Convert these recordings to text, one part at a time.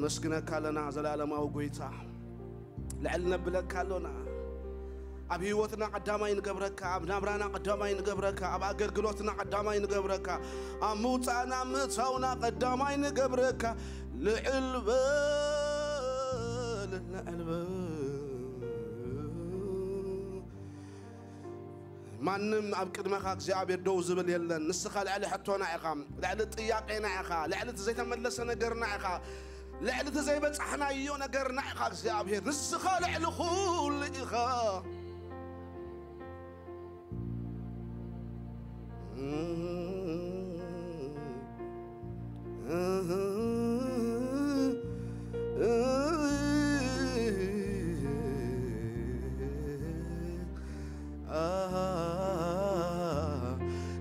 ነመስግነካ ኣለና ዘላለማዊ ጎይታ። ልዕል ነብለካ ኣሎና። ኣብ ህይወትና ቀዳማይ ንገብረካ፣ ኣብ ናብራና ቀዳማይ ንገብረካ፣ ኣብ ኣገልግሎትና ቀዳማይ ንገብረካ፣ ኣብ ምውጻእና ምእታውና ቀዳማይ ንገብረካ። ልዕል በል፣ ልዕል በል። ማንም ኣብ ቅድመኻ እግዚኣብሔር ደው ዝብል የለን። ንስኻ ልዕሊ ሕቶና ኢኻ፣ ልዕሊ ጥያቄና ኢኻ፣ ልዕሊ እቲ ዘይተመለሰ ነገርና ኢኻ፣ ልዕሊ እቲ ዘይበጻሕናዮ ነገርና ኢኻ እግዚኣብሔር። ንስኻ ልዕሊ ኩሉ ኢኻ።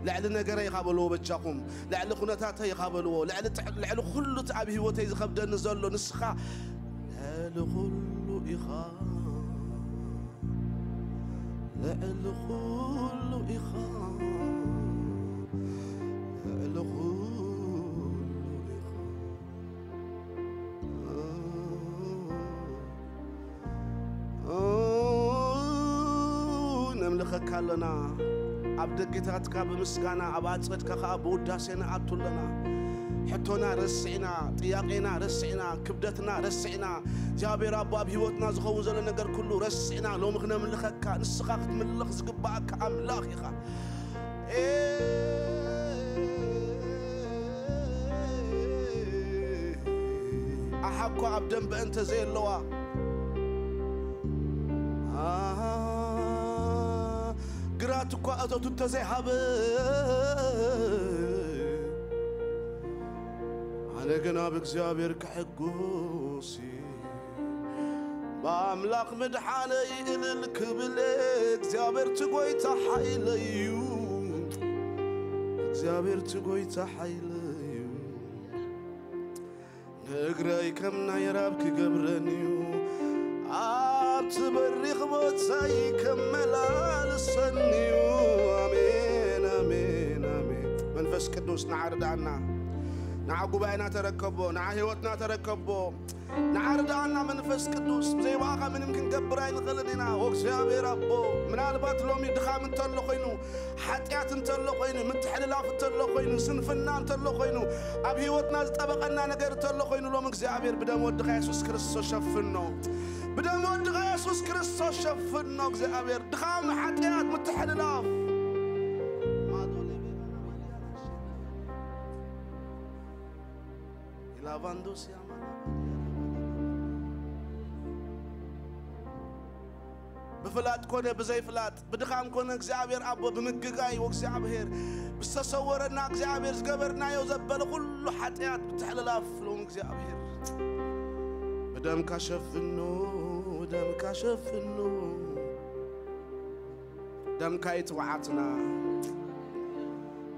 ልዕሊ ነገረይ ኢኻ በልዎ በጃኹም፣ ልዕሊ ኩነታተይ ኢኻ በልዎ፣ ልዕሊ ጥዕ-፣ ልዕሊ ኩሉ እቲ ኣብ ህይወተይ ዝኸብደኒ ዘሎ ንስኻ ልዕሊ ኩሉ ኢኻ። ልዕሊ ኩሉ ኢኻ፣ ልዕሊ ኩሉ ኢኻ። ነምልኸካ ኣለና ኣብ ደገታትካ ብምስጋና፣ ኣብ ኣጸድካ ኸኣ ብውዳሴ ንኣቱ ኣለና። ሕቶና ረስዕና፣ ጥያቄና ረስዕና፣ ክብደትና ረስዕና፣ እግዚኣብሔር ኣቦ ኣብ ህይወትና ዝኸውን ዘሎ ነገር ኩሉ ረስዕና ሎሚ ክነምልኸካ፣ ንስኻ ክትምልኽ ዝግባኣካ ኣምላኽ ኢኻ። ኣሓኳ ኣብ ደንበ እንተ ዘየለዋ፣ ግራት እኳ እቶቱ እንተ ዘይሃበ፣ ኣነ ግን ኣብ እግዚኣብሔር ክሕጎስ እየ። ብኣምላኽ ምድሓነይ እልል ክብል እየ። እግዚኣብሔር እቲ ጐይታ ሓይለይ እዩ። እግዚኣብሔር እቲ ጐይታ ሓይለይ እዩ። ንእግረይ ከም ናይ ራብ ክገብረን እዩ። ኣብቲ በሪኽ ቦታይ ከመላልሰን እዩ። ኣሜን፣ ኣሜን፣ ኣሜን። መንፈስ ቅዱስ ንዓ ርድኣና። ንዓ ጉባኤና ተረከቦ፣ ንዓ ህይወትና ተረከቦ። ንዓ ርድኣና መንፈስ ቅዱስ። ብዘይ ብኣኻ ምንም ክንገብር ኣይንኽእልን ኢና። ኦ እግዚኣብሔር ኣቦ፣ ምናልባት ሎሚ ድኻም እንተሎ ኾይኑ፣ ሓጢኣት እንተሎ ኾይኑ፣ ምትሕልላፍ እንተሎ ኾይኑ፣ ስንፍና እንተሎ ኾይኑ፣ ኣብ ህይወትና ዝጠበቐና ነገር እንተሎ ኾይኑ፣ ሎም እግዚኣብሔር ብደም ወድኻ የሱስ ክርስቶስ ሸፍኖ። ብደም ወድኻ የሱስ ክርስቶስ ሸፍኖ እግዚኣብሔር። ድኻም፣ ሓጢኣት፣ ምትሕልላፍ። ኢላቫንዶስ ያማ ብፍላጥ ኮነ ብዘይፍላጥ፣ ብድኻም ኮነ እግዚኣብሔር ኣቦ ብምግጋይ፣ ወእግዚኣብሔር ብዝተሰወረና፣ እግዚኣብሔር ዝገበርናዮ ዘበለ ኩሉ ሓጢኣት ብትሕልላፍ ሎም እግዚኣብሔር ብደምካ ሸፍኖ፣ ብደምካ ሸፍኖ። ደምካ እዩ ትብዓትና፣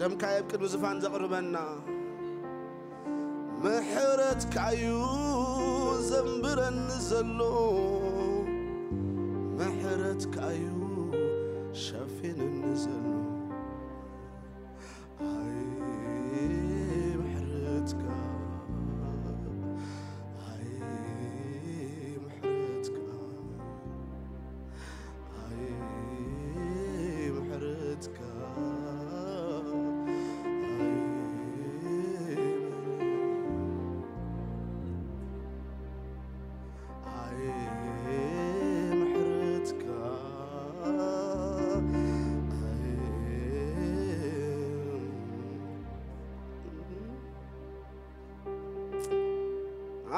ደምካ እዩ ኣብ ቅድሚ ዝፋን ዘቕርበና። ምሕረትካ እዩ ዘንብረኒ ዘሎ፣ ምሕረትካ እዩ ሸፊንኒ ዘሎ። ኣይ ምሕረትካ፣ ኣይ ምሕረትካ፣ ኣይ ምሕረትካ፣ ኣይ ኣይ ምሕረትካ፣ ኣይ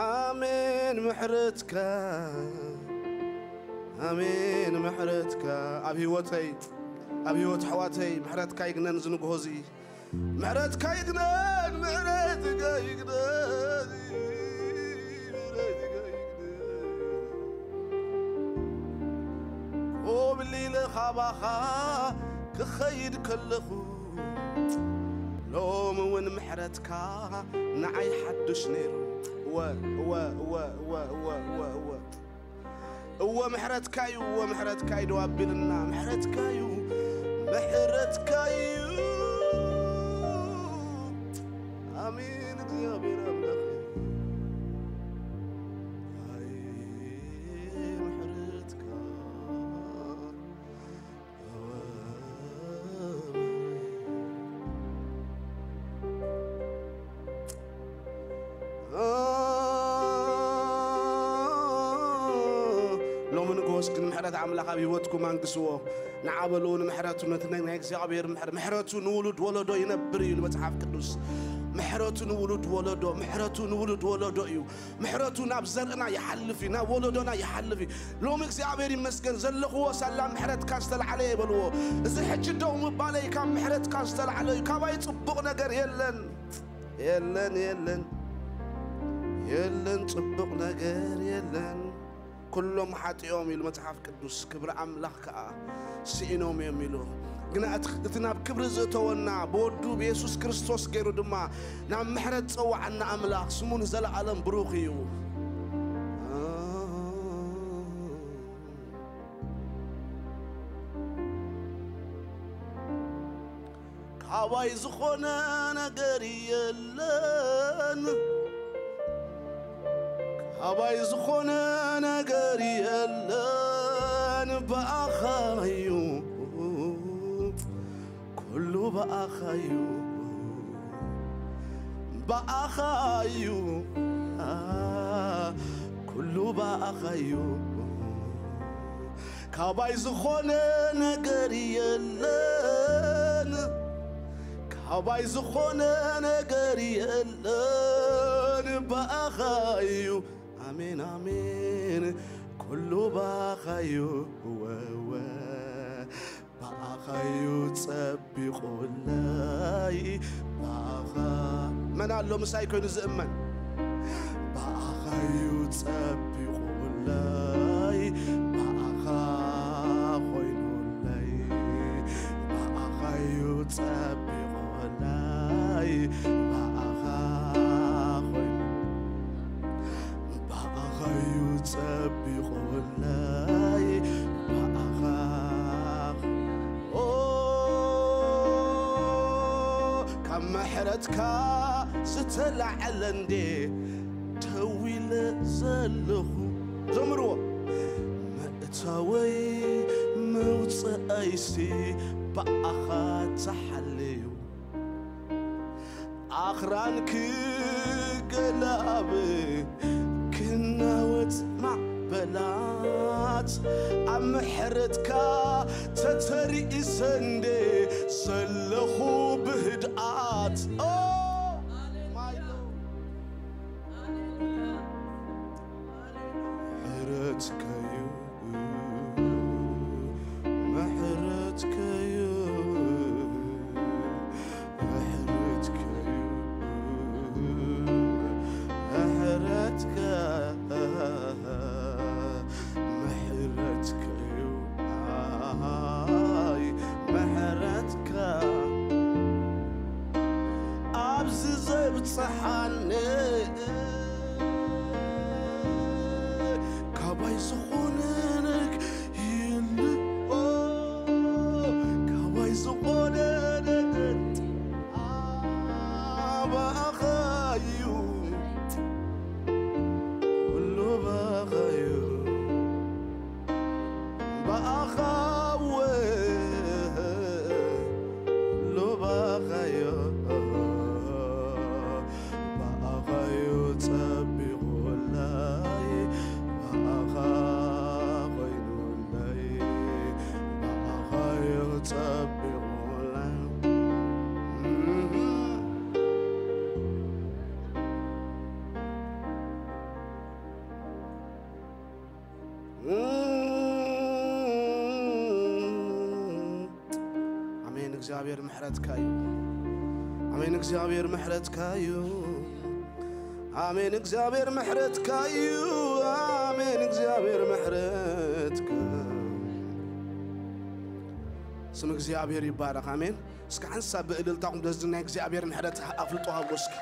ኣሜን ምሕረትካ፣ ኣሜን ምሕረትካ ኣብ ህይወተይ፣ ኣብ ህይወት ኣሕዋተይ ምሕረትካ ይግነን ዝንግሆ እዚ። ምሕረትካ ይግነን፣ ምሕረትካ ይግነን፣ ምሕረትካ ይግነን። ኮብሊለ ካባኻ ክኸይድ ከለኹ፣ ሎሚ እውን ምሕረትካ ንዓይ ሓድሽ ነይሩ። እወ፣ እወ፣ እወ። እወ፣ ምሕረትካ እዩ፣ እወ፣ ምሕረትካ እዩ ደው ኣቢልና፣ ምሕረትካ እዩ፣ ምሕረትካ እዩ። ኣሜን፣ እግዚኣብሔር ኣምላኽ። እስኪ ንምሕረት ኣምላኽ ኣብ ህይወትኩም ኣንግስዎ። ንዓ በሉ ንምሕረቱ፣ ነቲ ናይ እግዚኣብሔር ምሕረ-፣ ምሕረቱ ንውሉድ ወለዶ ይነብር እዩ መጽሓፍ ቅዱስ። ምሕረቱ ንውሉድ ወለዶ፣ ምሕረቱ ንውሉድ ወለዶ እዩ። ምሕረቱ ናብ ዘርእና ይሓልፍ እዩ፣ ናብ ወለዶና ይሓልፍ እዩ። ሎሚ እግዚኣብሔር ይመስገን ዘለኽዎ ሳላ ምሕረትካ ዝተላዕለ እየ በልዎ። እዚ ሕጂ ደው ምባለይ ካብ ምሕረትካ ዝተላዕለ እዩ። ካባይ ጽቡቕ ነገር የለን፣ የለን፣ የለን፣ የለን፣ ጽቡቕ ነገር የለን። ኩሎም ሓጢኦም ኢሉ መጽሓፍ ቅዱስ፣ ክብሪ ኣምላኽ ከኣ ስኢኖም እዮም ኢሉ። ግና እቲ፣ እቲ ናብ ክብሪ ዘእተወና ብወዱ ብየሱስ ክርስቶስ ገይሩ ድማ ናብ ምሕረት ጸዋዓና ኣምላኽ ስሙ ንዘለኣለም ብሩኽ እዩ። ካባይ ዝኾነ ነገር የለን፣ ካባይ ዝኾነ ነገር የለን፣ ብኣኻ እዩ፣ ኩሉ ብኣኻ እዩ፣ ብኣኻ እዩ፣ ኣ፣ ኩሉ ብኣኻ እዩ። ካባይ ዝኾነ ነገር የለን፣ ካባይ ዝኾነ ነገር የለን፣ ብኣኻ እዩ። ኣሜን፣ ኣሜን፣ ኩሉ ብኣኻ እዩ። ወወ፣ ብኣኻ እዩ ጸቢቑለይ፣ ብኣኻ። መን ኣሎ ምሳይ ኮይኑ ዝእመን? ብኣኻ እዩ ጸቢቑለይ፣ ብኣኻ ኮይኑለይ፣ ብኣኻ እዩ ጸቢቑለይ፣ ብኣኻ ኮይኑ፣ ብኣኻ እዩ ጸቢቑለይ፣ ብኣኻ። ኦ፣ ካብ ምሕረትካ ዝተላዕለ እንዴ ደው ኢለ ዘለኹ። ዘምርዎ። መእተወይ መውፅኣይሲ ብኣኻ ተሓልዩ። ኣኽራን ክገላብ ክናወጽ ማዕበላት ኣብ ምሕረትካ ተተሪእሰ እንዴ ዘለኹ ብህድኣት። ኦ፣ my Lord። ምሕረትካዩ፣ ምሕረትካዩ፣ ምሕረትካዩ፣ ምሕረትካ፣ ምሕረትካዩ፣ ኣይ፣ ምሕረትካ ኣብዚ ዘብጽሓኒ ካባይ ዝኾነ ነገር የለ፣ ኦ፣ ካባይ ዝኾነ ነገር ኣባኻ እዩ፣ ኩሉ ባኻ እዩ። ብኣኻ እወ፣ ኩሉ ብኣኻዮ፣ ብኣኻዮ ጸቢቑለይ፣ ብኣኻ ኮይኑለይ፣ ብኣኻዮ ጸቢቑለይ። ኣሜን። እግዚኣብሔር ምሕረትካ እዩ። ኣሜን። እግዚኣብሔር ምሕረትካ እዩ። ኣሜን። እግዚኣብሔር ምሕረትካ እዩ። ኣሜን። እግዚኣብሔር ምሕረትካ። ስም እግዚኣብሔር ይባረኽ። ኣሜን። እስኪ ሓንሳብ ብእልልታኹም ደዚ ናይ እግዚኣብሔር ምሕረት ኣፍልጦ ሃቦ እስኪ።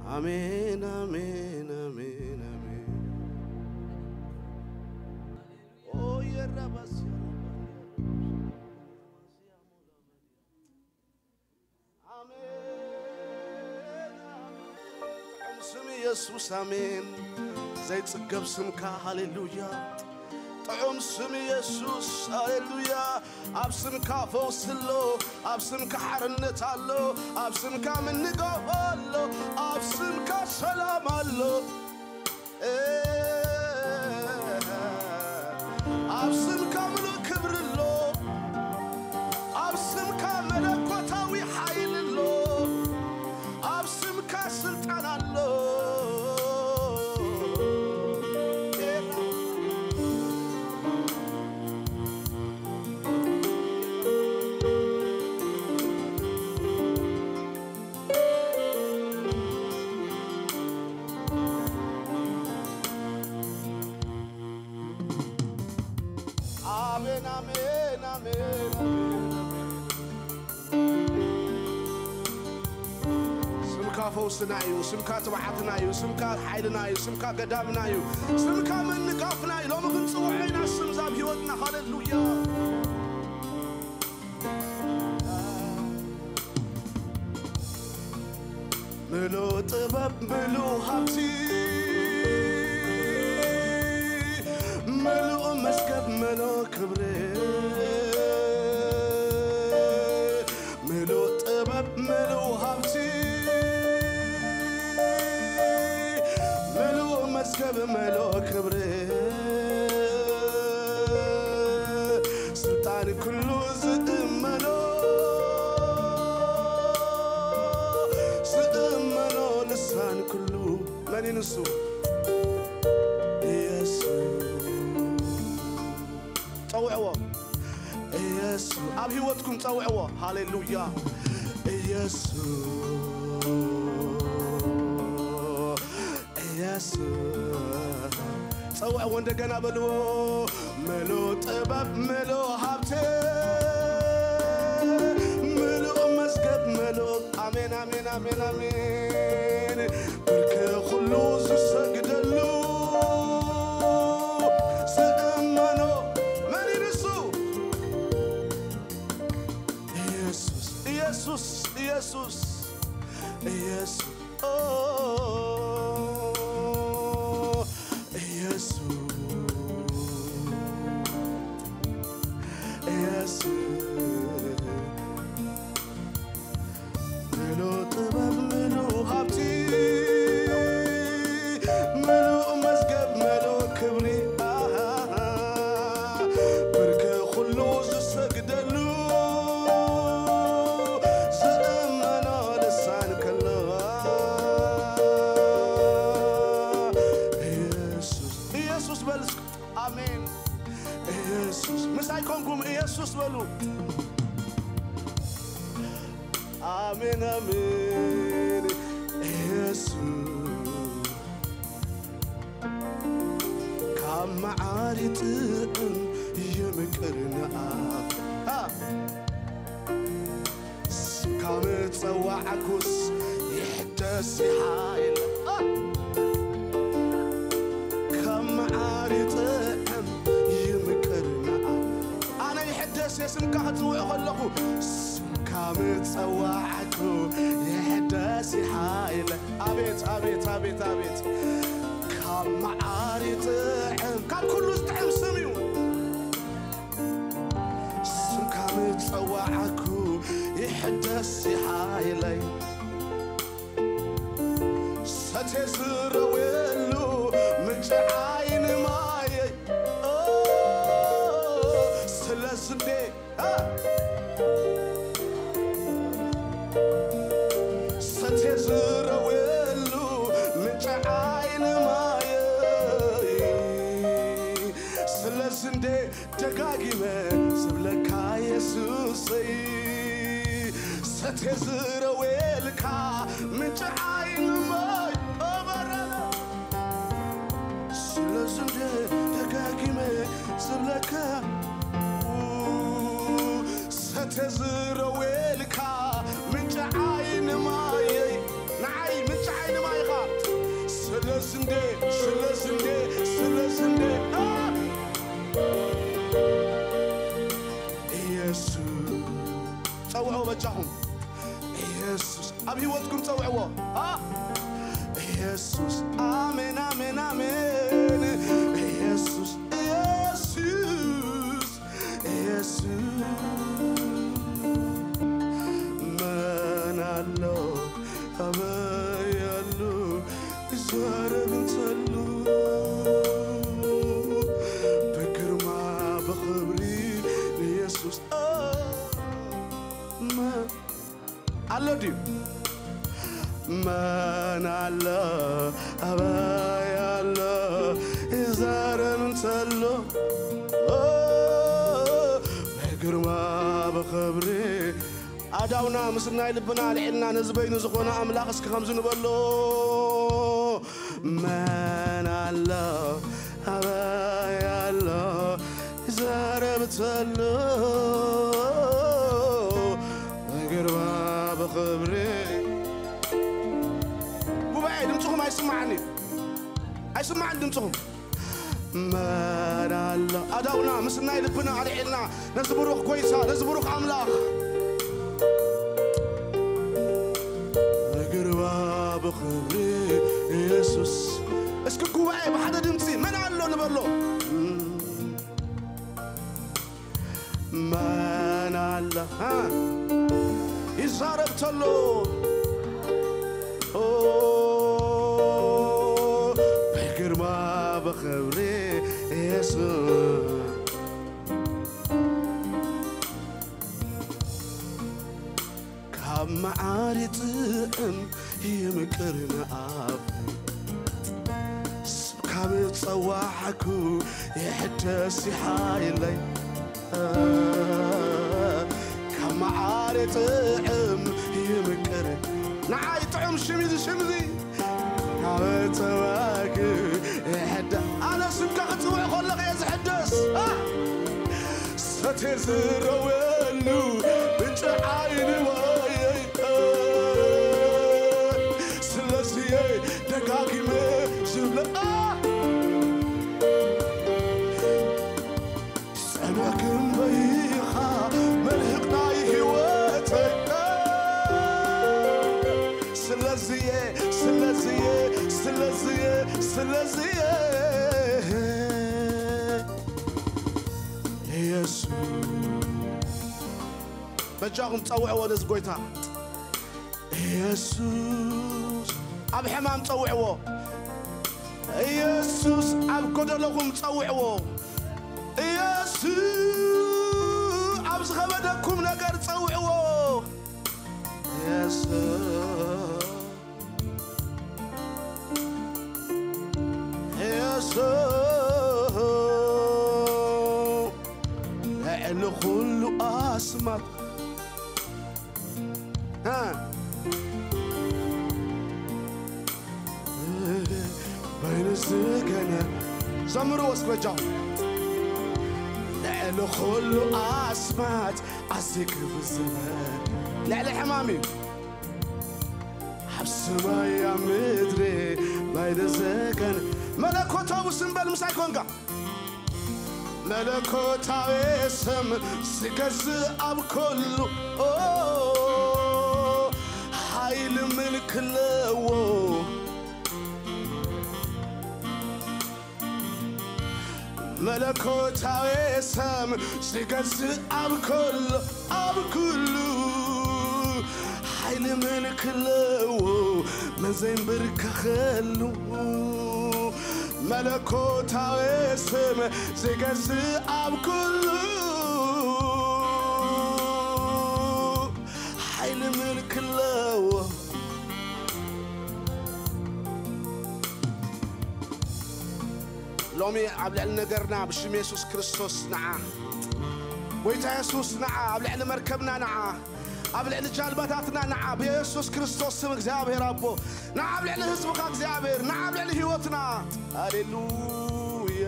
ኣሜን፣ ኣሜን፣ ኣሜን፣ ኣሜን፣ ኣሜን። ኦ የራባስ፣ ኣሜን፣ ኣሜን። ጥዑም ስም ኢየሱስ፣ ኣሜን። ዘይጽገብ ስምካ፣ ሃሌሉያ። ጥዑም ስም ኢየሱስ፣ ሃሌሉያ። ኣብ ስምካ ፈውሲ ኣሎ፣ ኣብ ስምካ ሓርነት ኣሎ፣ ኣብ ስምካ ምንጋፍ ኣሎ፣ ኣብ ስምካ ሰላም ኣሎ። ኣብ ስምካ ምሉእ ክብሪ ኣሎ፣ ኣብ ስምካ መለኮታዊ ሓይሊ ኣሎ፣ ኣብ ስምካ ስልጣን ኣሎ። ኣሜን፣ ኣሜን፣ ኣሜን፣ ኣሜን፣ ኣሜን። ስምካ ፈውስና እዩ፣ ስምካ ትብዓትና እዩ፣ ስምካ ሓይልና እዩ፣ ስምካ ገዳምና እዩ፣ ስምካ ምንጋፍና እዩ። ሎሚ ክንጽውዖ ኢና ስም ዛብ ህይወትና። ሃሌሉያ። ምሉእ ጥበብ፣ ምሉእ ሃብቲ፣ ምሉእ መዝገብ፣ ምሉእ ክብሪ፣ ምሉእ ጥበብ፣ ምሉእ ሃብቲ፣ ምሉእ መዝገብ፣ ምሉእ ክብሪ፣ ስልጣን ኩሉ ዝእመኖ፣ ዝእመኖ ልሳን ኩሉ መን እዩ ንሱ? ኢየሱስ። ጸውዕዎ። ኢየሱስ። ኣብ ህይወትኩም ጸውዕዎ። ሃሌሉያ። ኢየሱስ። ኢየሱስ። ጸውዕዎ፣ እንደገና በልዎ። ምሉእ ጥበብ፣ ምሉእ ሃብቲ፣ ምሉእ መዝገብ፣ ምሉእ። ኣሜን፣ ኣሜን፣ ኣሜን፣ ኣሜን። ብርኪ ኩሉ ዝሰግደሉ፣ ዝእመኖ መን እዩ ንሱ? ኢየሱስ፣ ኢየሱስ፣ ኢየሱስ፣ ኢየሱስ። ኦ፣ ኢየሱስ፣ ኢየሱስ፣ ምሉእ ጥበብ፣ ምሉእ ሃብቲ፣ ምሉእ መዝገብ፣ ምሉእ ክብሪ፣ ኣሃ፣ ብርኪ ኩሉ ዝሰግደሉ፣ ዝእመኖ ልሳን ከሎ፣ ኢየሱስ፣ ኢየሱስ በል እስኪ። ኣሜን። ኢየሱስ። ምሳይ ኮንኩም ኢየሱስ በሉ። ኣሜን፣ ኣሜን። ኢየሱስ። ካብ መዓር ይጥዕም ይምቅር ንኣፍ። ሃ! ስምካ ምጸዋዕኩስ ይሕደስ ይሓይል። ሃ! ካብ መዓር ይጥዕም ይምቅር ንኣፍ። ኣነ ይሕደስ እየ ስምካ ክጽውዕ ከለኹ። ስምካ ምጸዋዕኩ ይሕደስ ይሓይል። ኣቤት፣ ኣቤት፣ ኣቤት፣ ኣቤት። ካብ መዓር ይጥዕም፣ ካብ ኩሉ ዝጥዕም ስም እዩ። ስምካ ምጸዋዕኩ ይሕደስ ይሓይለይ። ሰትየ ዝረውየሉ ምንጪ ዓይኒ ማየይ። ኦ፣ ስለዚ እንዴ፣ አ፣ ሰትየ ዝረውየሉ ምንጪ ዓይኒ ማየይ። ስለዚ እንዴ ደጋጊመ ዝብለካ የሱሰይ፣ ሰትየ ዝረውየልካ ምንጪ ዓይኒ ማይ ኦበረለ። ስለዚ እንደ ደጋጊመ ዝብለካ፣ ሰትየ ዝረውየልካ ምንጪ ዓይኒ ማየይ፣ ንዓይ ምንጪ ዓይኒ ማይኻ። ስለዚ እንደ፣ ስለዚ እንደ፣ ስለዚ እንደ፣ አ! ኢየሱስ። ጸውዕዎ በጃኹም። ኢየሱስ። ኣብ ህይወትኩም ጸውዕዎ። አ? ኢየሱስ። ኣሜን፣ ኣሜን፣ ኣሜን። ኢየሱስ፣ ኢየሱስ፣ መን ኣሎ ኣበይ ኣሎ ይዛረብ እንተሎ ብግርማ ብኽብሪ ንየሱስ መን ኣሎ ድዩ? መን ኣሎ ኣበይ ኣሎ ይዛረብ እንተሎ ብግርማ ብኽብሪ ኣዳውና ምስ ናይ ልብና ኣልዒልና ነዚ በይኑ ዝኾነ ኣምላኽ እስኪ ከምዚ ንበሎ። መን ኣሎ ኣበይ ኣሎ ይዛረብ ተሎ ብግርማ ብኽብሪ። ጉባኤ ድምፅኹም ኣይስማዕን እዩ። ኣይስማዕን ድምፅኹም። መን ኣሎ ኣዳውና ምስ ናይ ልብና ኣልዒልና ነዚ ብሩኽ ጎይታ ነዚ ብሩኽ ኣምላኽ ብግርማ ብኽብሪ ኢየሱስ። እስኪ ጉባኤ ብሓደ ድምፂ መን ኣሎ ንበሎ። መን ኣሎ ይዛረብ ተሎ ብግርማ ብኽብሪ ኢየሱስ። ካብ መዓር ይጥዕም ይምቅር ንኣፍ ካብ ጸዋዕኩ ይሕደስ ይሓይለይ ካብ መዓር ይጥዕም ይምቅር ንዓይ ጥዑም ሽም እዚ ሽም እዚ ካብ ጸዋዕኩ ይሕደ ኣነ ስምካ ክጽውዕ ከለኹ እየ ዝሕደስ ሰቴ ዝረወሉ ምንጪ ዓይኒ ማየይ ስለዚየ ደጋጊመ ዝብለ ጸናግም በይኻ መልህቕ ናይ ህይወተይ ስለዚየ ስለዚየ ስለዚየ ስለዚየ ኢየሱስ በጃኹም ጸውዕዎ ነዚ ጎይታ ኢየሱስ ኣብ ሕማም ጸውዕዎ ኢየሱስ ኣብ ጎደለኹም ጸውዕዎ ኢየሱስ ኣብ ዝኸበደኩም ነገር ጸውዕዎ ኢየሱስ ኢየሱስ ልዕሊ ኩሉ ኣስማት በይኑ ዝገነ ዘምርዎ እስኪ በጃኹም ልዕሊ ኩሉ ኣስማት ኣዝዩ ክብር ዝበል ልዕሊ ሕማም እዩ ኣብ ሰማይ ኣብ ምድሪ በይኑ ዝገነ መለኮታዊ ስም በል ምሳይ ኮንካ መለኮታዊ ስም ዝገዝእ ኣብ ኩሉ ሓይሊ ምልክ ኣለዎ መለኮታዊ ስም ዝገዝእ ኣብ ኩሉ ኣብ ኩሉ ሓይሊ ምልክ ኣለዎ መን ዘይንብርከኸሉ መለኮታዊ ስም ዝገዝእ ኣብ ኩሉ ሓይሊ ምልክ ኣለዎ ሎሚ ኣብ ልዕሊ ነገርና ብሽም የሱስ ክርስቶስ ንዓ ጎይታ የሱስ ንዓ ኣብ ልዕሊ መርከብና ንዓ ኣብ ልዕሊ ጃልባታትና ንዓ ብየሱስ ክርስቶስ ስም እግዚኣብሔር ኣቦ ንዓ ኣብ ልዕሊ ህዝብኻ እግዚኣብሔር ንዓ ኣብ ልዕሊ ህይወትና ሃሌሉያ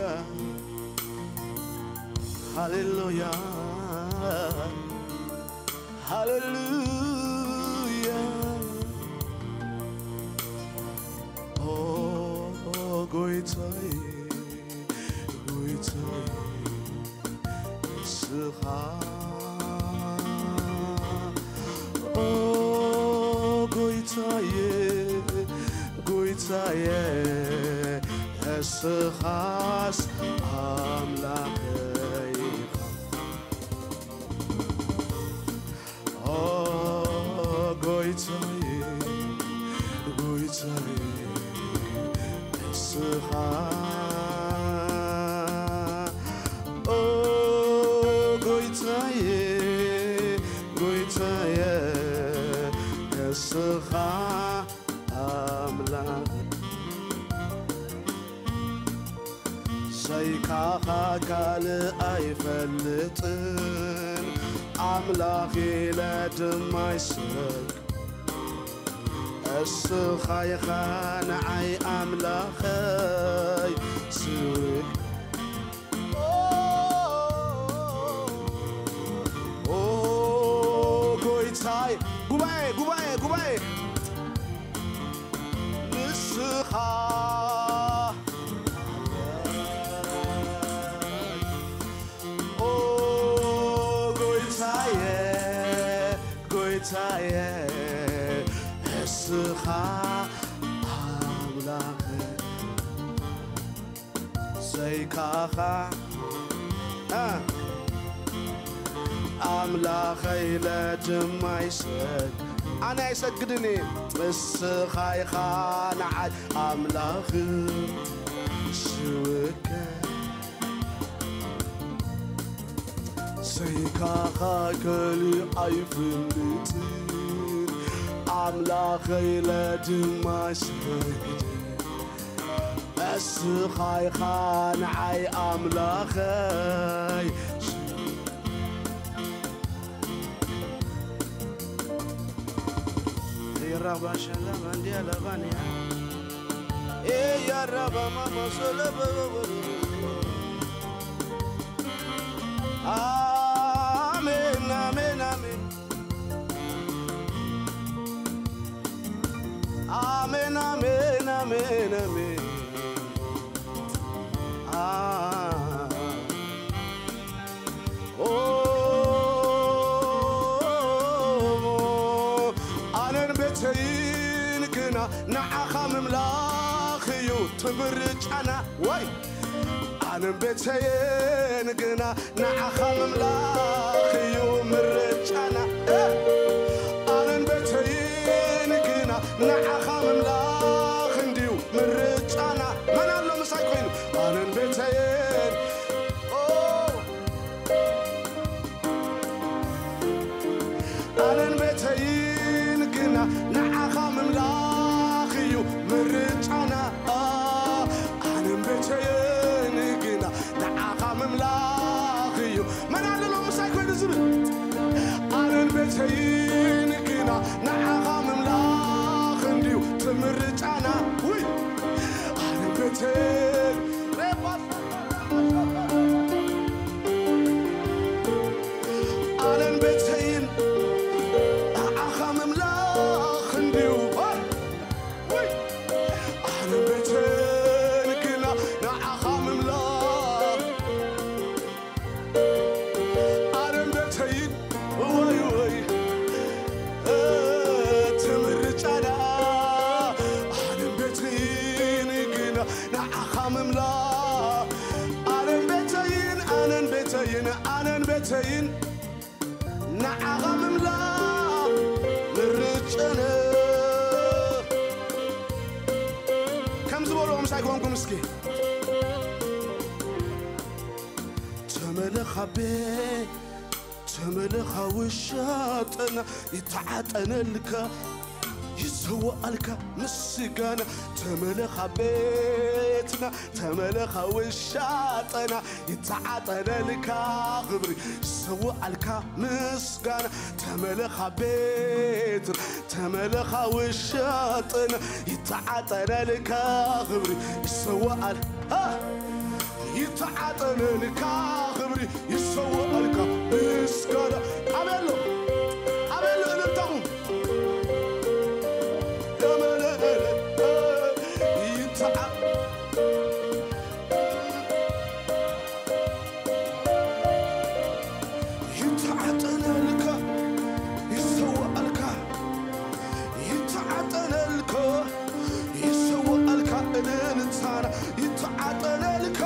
ሃሌሉያ ሃሌሉያ ኦ ጎይታዬ ጎይታዬ ንስኻ ኦ ጎይታዬ ጎይታዬ ንስኻስ ኣምላኸይ ኢኻ ንስኻ ኣምላኽ፣ ዘይካኻ ካልእ ኣይፈልጥን፣ ኣምላኽ ኢለ ድማ ይሰግ። እስኻ ኢኻ ንዓይ ኣምላኸይ ዝውክ። ኦ፣ ኦ፣ ጎይታይ፣ ጉባኤ፣ ጉባኤ፣ ጉባኤ። ንስኻ፣ ኦ፣ ጎይታየ፣ ጎይታየ፣ ንስኻ ኣምላኽ ዘይካኻ፣ እ፣ ኣምላኸይ ኢለ ድማ ይሰግ-፣ ኣነ ኣይሰግድን እየ። ንስኻ ኢኻ ንዓይ ኣምላኽ ዝውከል። ዘይካኻ ካልእ ኣይፈልጥን፣ ኣምላኸይ ኢለ ድማ ይሰግድ። እስኻ ኢኻ ንዓይ ኣምላኸይ። የራባ ሸለማ እንዲያ ለባንያ። ኤ ያራባ ማማ ሶለበ። ኣሜን፣ ኣሜን፣ ኣሜን። ኣሜን፣ ኣሜን፣ ኣሜን፣ ኣሜን። ኣ-፣ ኦ፣ ኣነን ቤተይን ግና ንዓኻ ምምላኽ እዩ እቲ ምርጫና። ወይ ኣነን ቤተይን ግና ንዓኻ ምምላኽ እዩ ምርጫና። እ፣ ኣነን ቤተይን ግና ንዓኻ ምምላኽ እንድዩ ምርጫና። መን ኣሎ ምሳይ ኮይኑ? ኣነን ቤተይን፣ ኦ፣ ኣነን ቤተይን ግና ንዓኻ ምምላኽ እዩ ምርጫና። ኣነን ቤተይን ግና ንዓኻ ምምላኽ እዩ። መን ኣሎ ሎ ምሳይ ኮይኑ ዝብል? ኣነን ቤተይን ግና ንዓኻ ምምላኽ እንድዩ እቲ ምርጫና። ውይ፣ ኣነን ቤተይን፣ ኣነን ቤተይን ንዓኻ ምምላኽ እንድዩ። ውይ፣ ኣነን ቤተይን ግና ንዓኻ ምምላኽ። ኣነን ቤተይን፣ ወይ፣ ወይ፣ እቲ ምርጫና። ኣነን ቤተይን ግና ንዓኻ ምምላኽ። ኣነን ቤተይን፣ ኣነን ቤተይን፣ ኣነን ቤተይን ንዓኻ ምምላኽ ምርጫነ። ከም ዝበልዎ ምሳይ ኮንኩም እስኪ። ተመለኻቤ ተመለኻ ውሻጥና ይተዓጠነልካ ይሰዋኣልካ ምስጋና። ተመለኻ ቤትና ተመለኻ ውሻጥና ይተዓጠነልካ ክብሪ ይሰዋኣልካ ምስጋና። ተመለኻ ቤትና ተመለኻ ውሻጥና ይተዓጠነልካ ክብሪ ይሰዋኣል፣ ኣ፣ ይተዓጠነልካ ክብሪ ይሰዋኣልካ ምስጋና። ኣበሎ፣ ኣበሎ እልልታኹም። ተመለ-፣ ይተዓ-፣ ይተዓጠነልካ ይሰዋኣልካ ይተዓጠነልካ ይሰዋኣልካ እልልታና ይተዓጠነልካ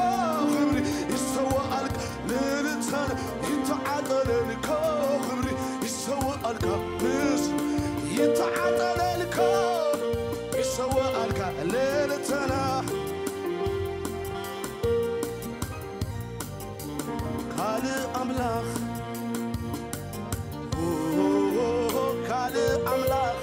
ክብሪ ይሰዋኣልካ እልልታና ይተዓጠነልካ ክብሪ ይሰዋኣልካ ምስ ይተዓጠነልካ ይሰዋኣልካ እልልታና ካልእ ኣምላኽ፣ ኦ፣ ካልእ ኣምላኽ፣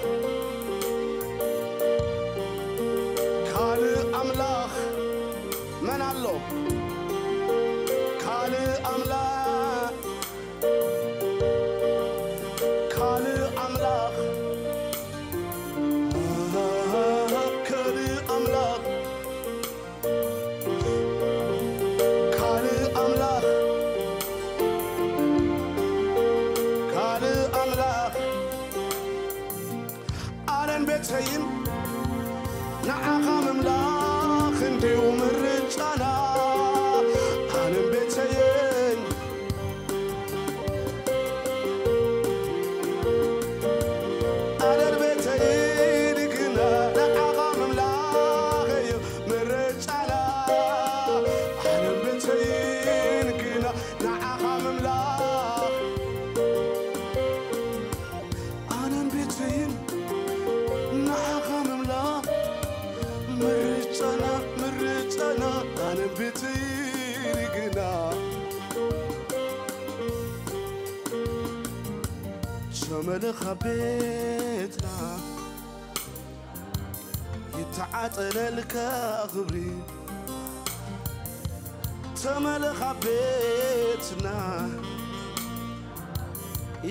ቤተይን ንዓኻ ምምላኽ እንዲዩ ምርጫና። ኣነን ቤተይን ኣነን ቤተይን ግና ንዓኻ ምምላኽ እዩ ምርጫና። ኣነን ቤተይን ግና ንዓኻ ምምላኽ ኣነን ቤተይን ንዓኻ ምምላኽ ምርጫና፣ ምርጫና። ኣነን ቤተይን ግና ሸመልኻ ቤትና ይተዓጠነልካ ክብሪ ተመለኻ ቤትና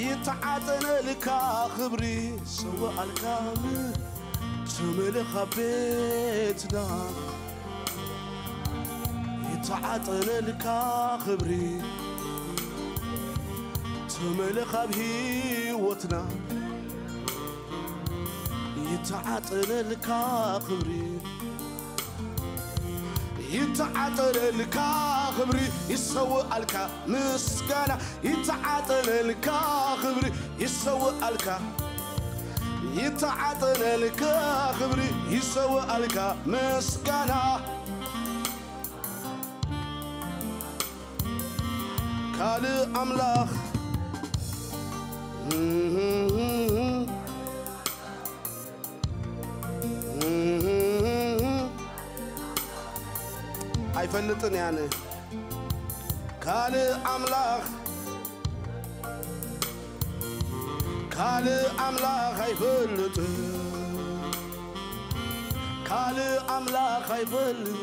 ይተዓጠነልካ ክብሪ ሰወኣልካ ተመለኻ ቤትና ይተዓጠነልካ ክብሪ ተመለኻ ኣብ ህይወትና ይተዓጠነልካ ክብሪ ይተዓጠነልካ ክብሪ ይሰውኣልካ ምስጋና ይተዓጠነልካ ክብሪ ይሰውኣልካ ይተዓጠነልካ ክብሪ ይሰውኣልካ ምስጋና ካልእ ኣምላኽ ኣይፈልጥን ያነ ካልእ ኣምላኽ ካልእ ኣምላኽ ኣይፈልጥን ካልእ ኣምላኽ ኣይፈልጥ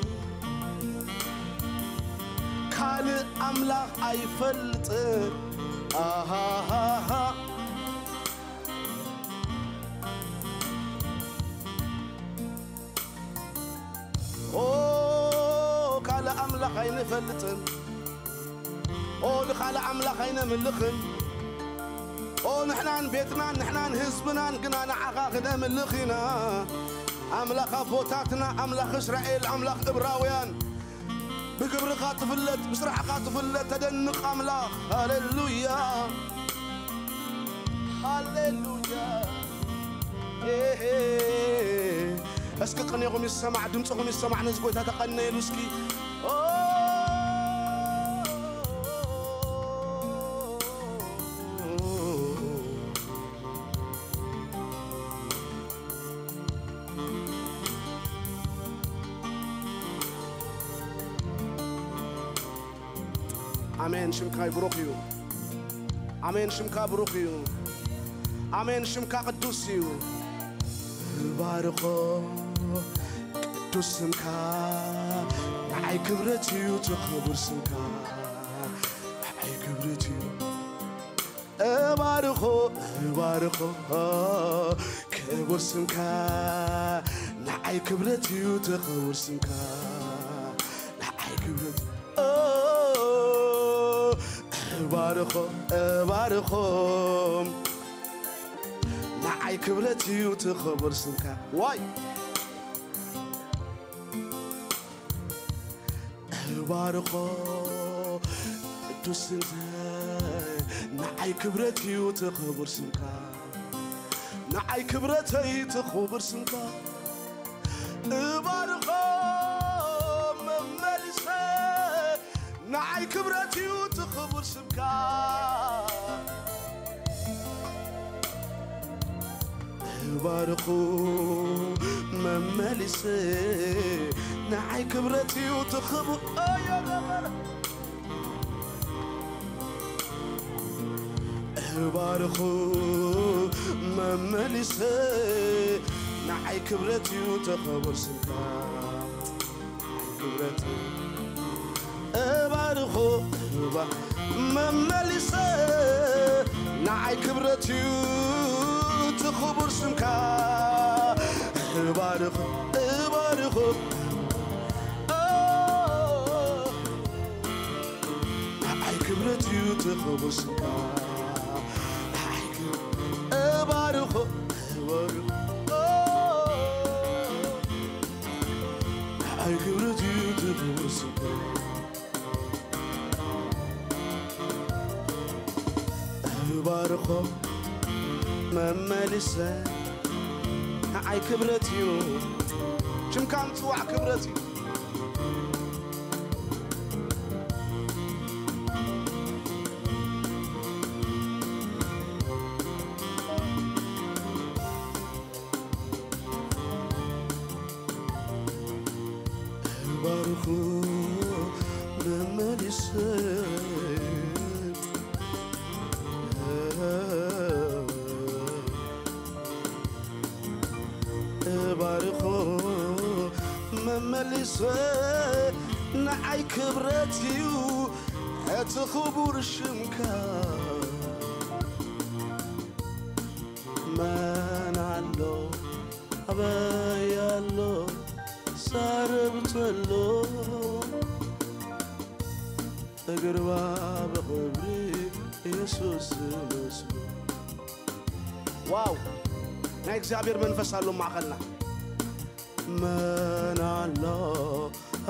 ካልእ ኣምላኽ ኣይፈልጥን ኣሃሃሃ ኦ ካልእ ኣምላኽ ኣይንፈልጥን ኦ ንኻልእ ኣምላኽ ኣይነምልኽን ኦ ንሕናን ቤትናን ንሕናን ህዝብናን ግና ንዓኻ ክነምልኽ ኢና ኣምላኽ ኣቦታትና ኣምላኽ እስራኤል ኣምላኽ እብራውያን ብግብርኻ ትፍለጥ ብስራሕኻ ትፍለጥ ተደንቕ ኣምላኽ ሃሌሉያ ሃሌሉያ እስኪ ቅኔኹም ይሰማዕ ድምፅኹም ይሰማዕ ነዚ ጎይታ ተቐነየሉ እስኪ ኣሜን ሽምካ ይብሩኽ እዩ ኣሜን ሽምካ ብሩኽ እዩ ኣሜን ሽምካ ቅዱስ እዩ ባርኾ ቅዱስ ስምካ ንዓይ ክብረት እዩ ትኽቡር ስምካ ንዓይ ክብረት እዩ እባርኾ እባርኾ ክቡር ስምካ ንዓይ ክብረት እዩ ትኽቡር ስምካ ንዓይ ክብረት እባርኾ እባርኾ ንዓይ ክብረት እዩ ትኽቡር ስምካ ዋይ እባርኾ ቅዱስ ስምካ ንዓይ ክብረት እዩ ትኽቡር ስምካ ንዓይ ክብረተይ ትኽቡር ስምካ እባርኾ መመሊሰ ንዓይ ክብረት እዩ ትኽቡር ስምካ ባርኹ መመሊሰ ንዓይ ክብረት እዩ ትኽቡ ኣየረበረ ባርኹ መመሊሰ ንዓይ ክብረት እዩ ተኸብር ስምካ ክብረት እባርኾ እባ መመሊሰ ንዓይ ክብረት እዩ ትኽቡር ስምካ እባርኾ እባርኾ ንዓይ ክብረት እዩ ትኽቡር ስምካ ንዓይ ክብ- እባርኾ እባርኾ መመሊሰ ንዓይ ክብረት እዩ። ሽምካ ምጽዋዕ ክብረት እዩ። ባርኹ መመሊሰ ባርኹ መመሊሰ ንዓይ ክብረት እዩ እቲ ክቡር ሽምካ። መን ኣሎ ኣበይ ኣሎ ዛረብ ተሎ እግርዋ ብኽብሪ ኢየሱስ ዝመስሎ። ዋው ናይ እግዚኣብሔር መንፈስ ኣሎ ማእኸልና። መን ኣሎ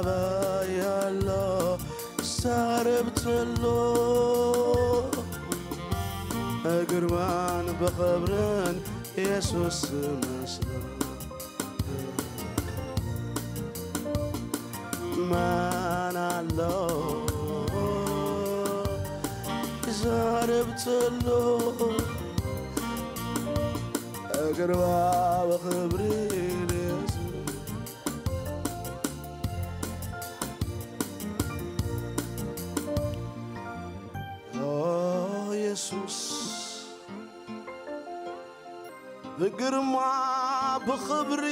ኣበይ ኣሎ ዛረብ ተሎ እግርዋን ብኽብርን ኢየሱስ ዝመስሎ። መን ኣሎ ዛረብ ተሎ እግርዋ ብኽብሪ ኢየሱስ። ኦ ኢየሱስ ብግርማ ብኽብሪ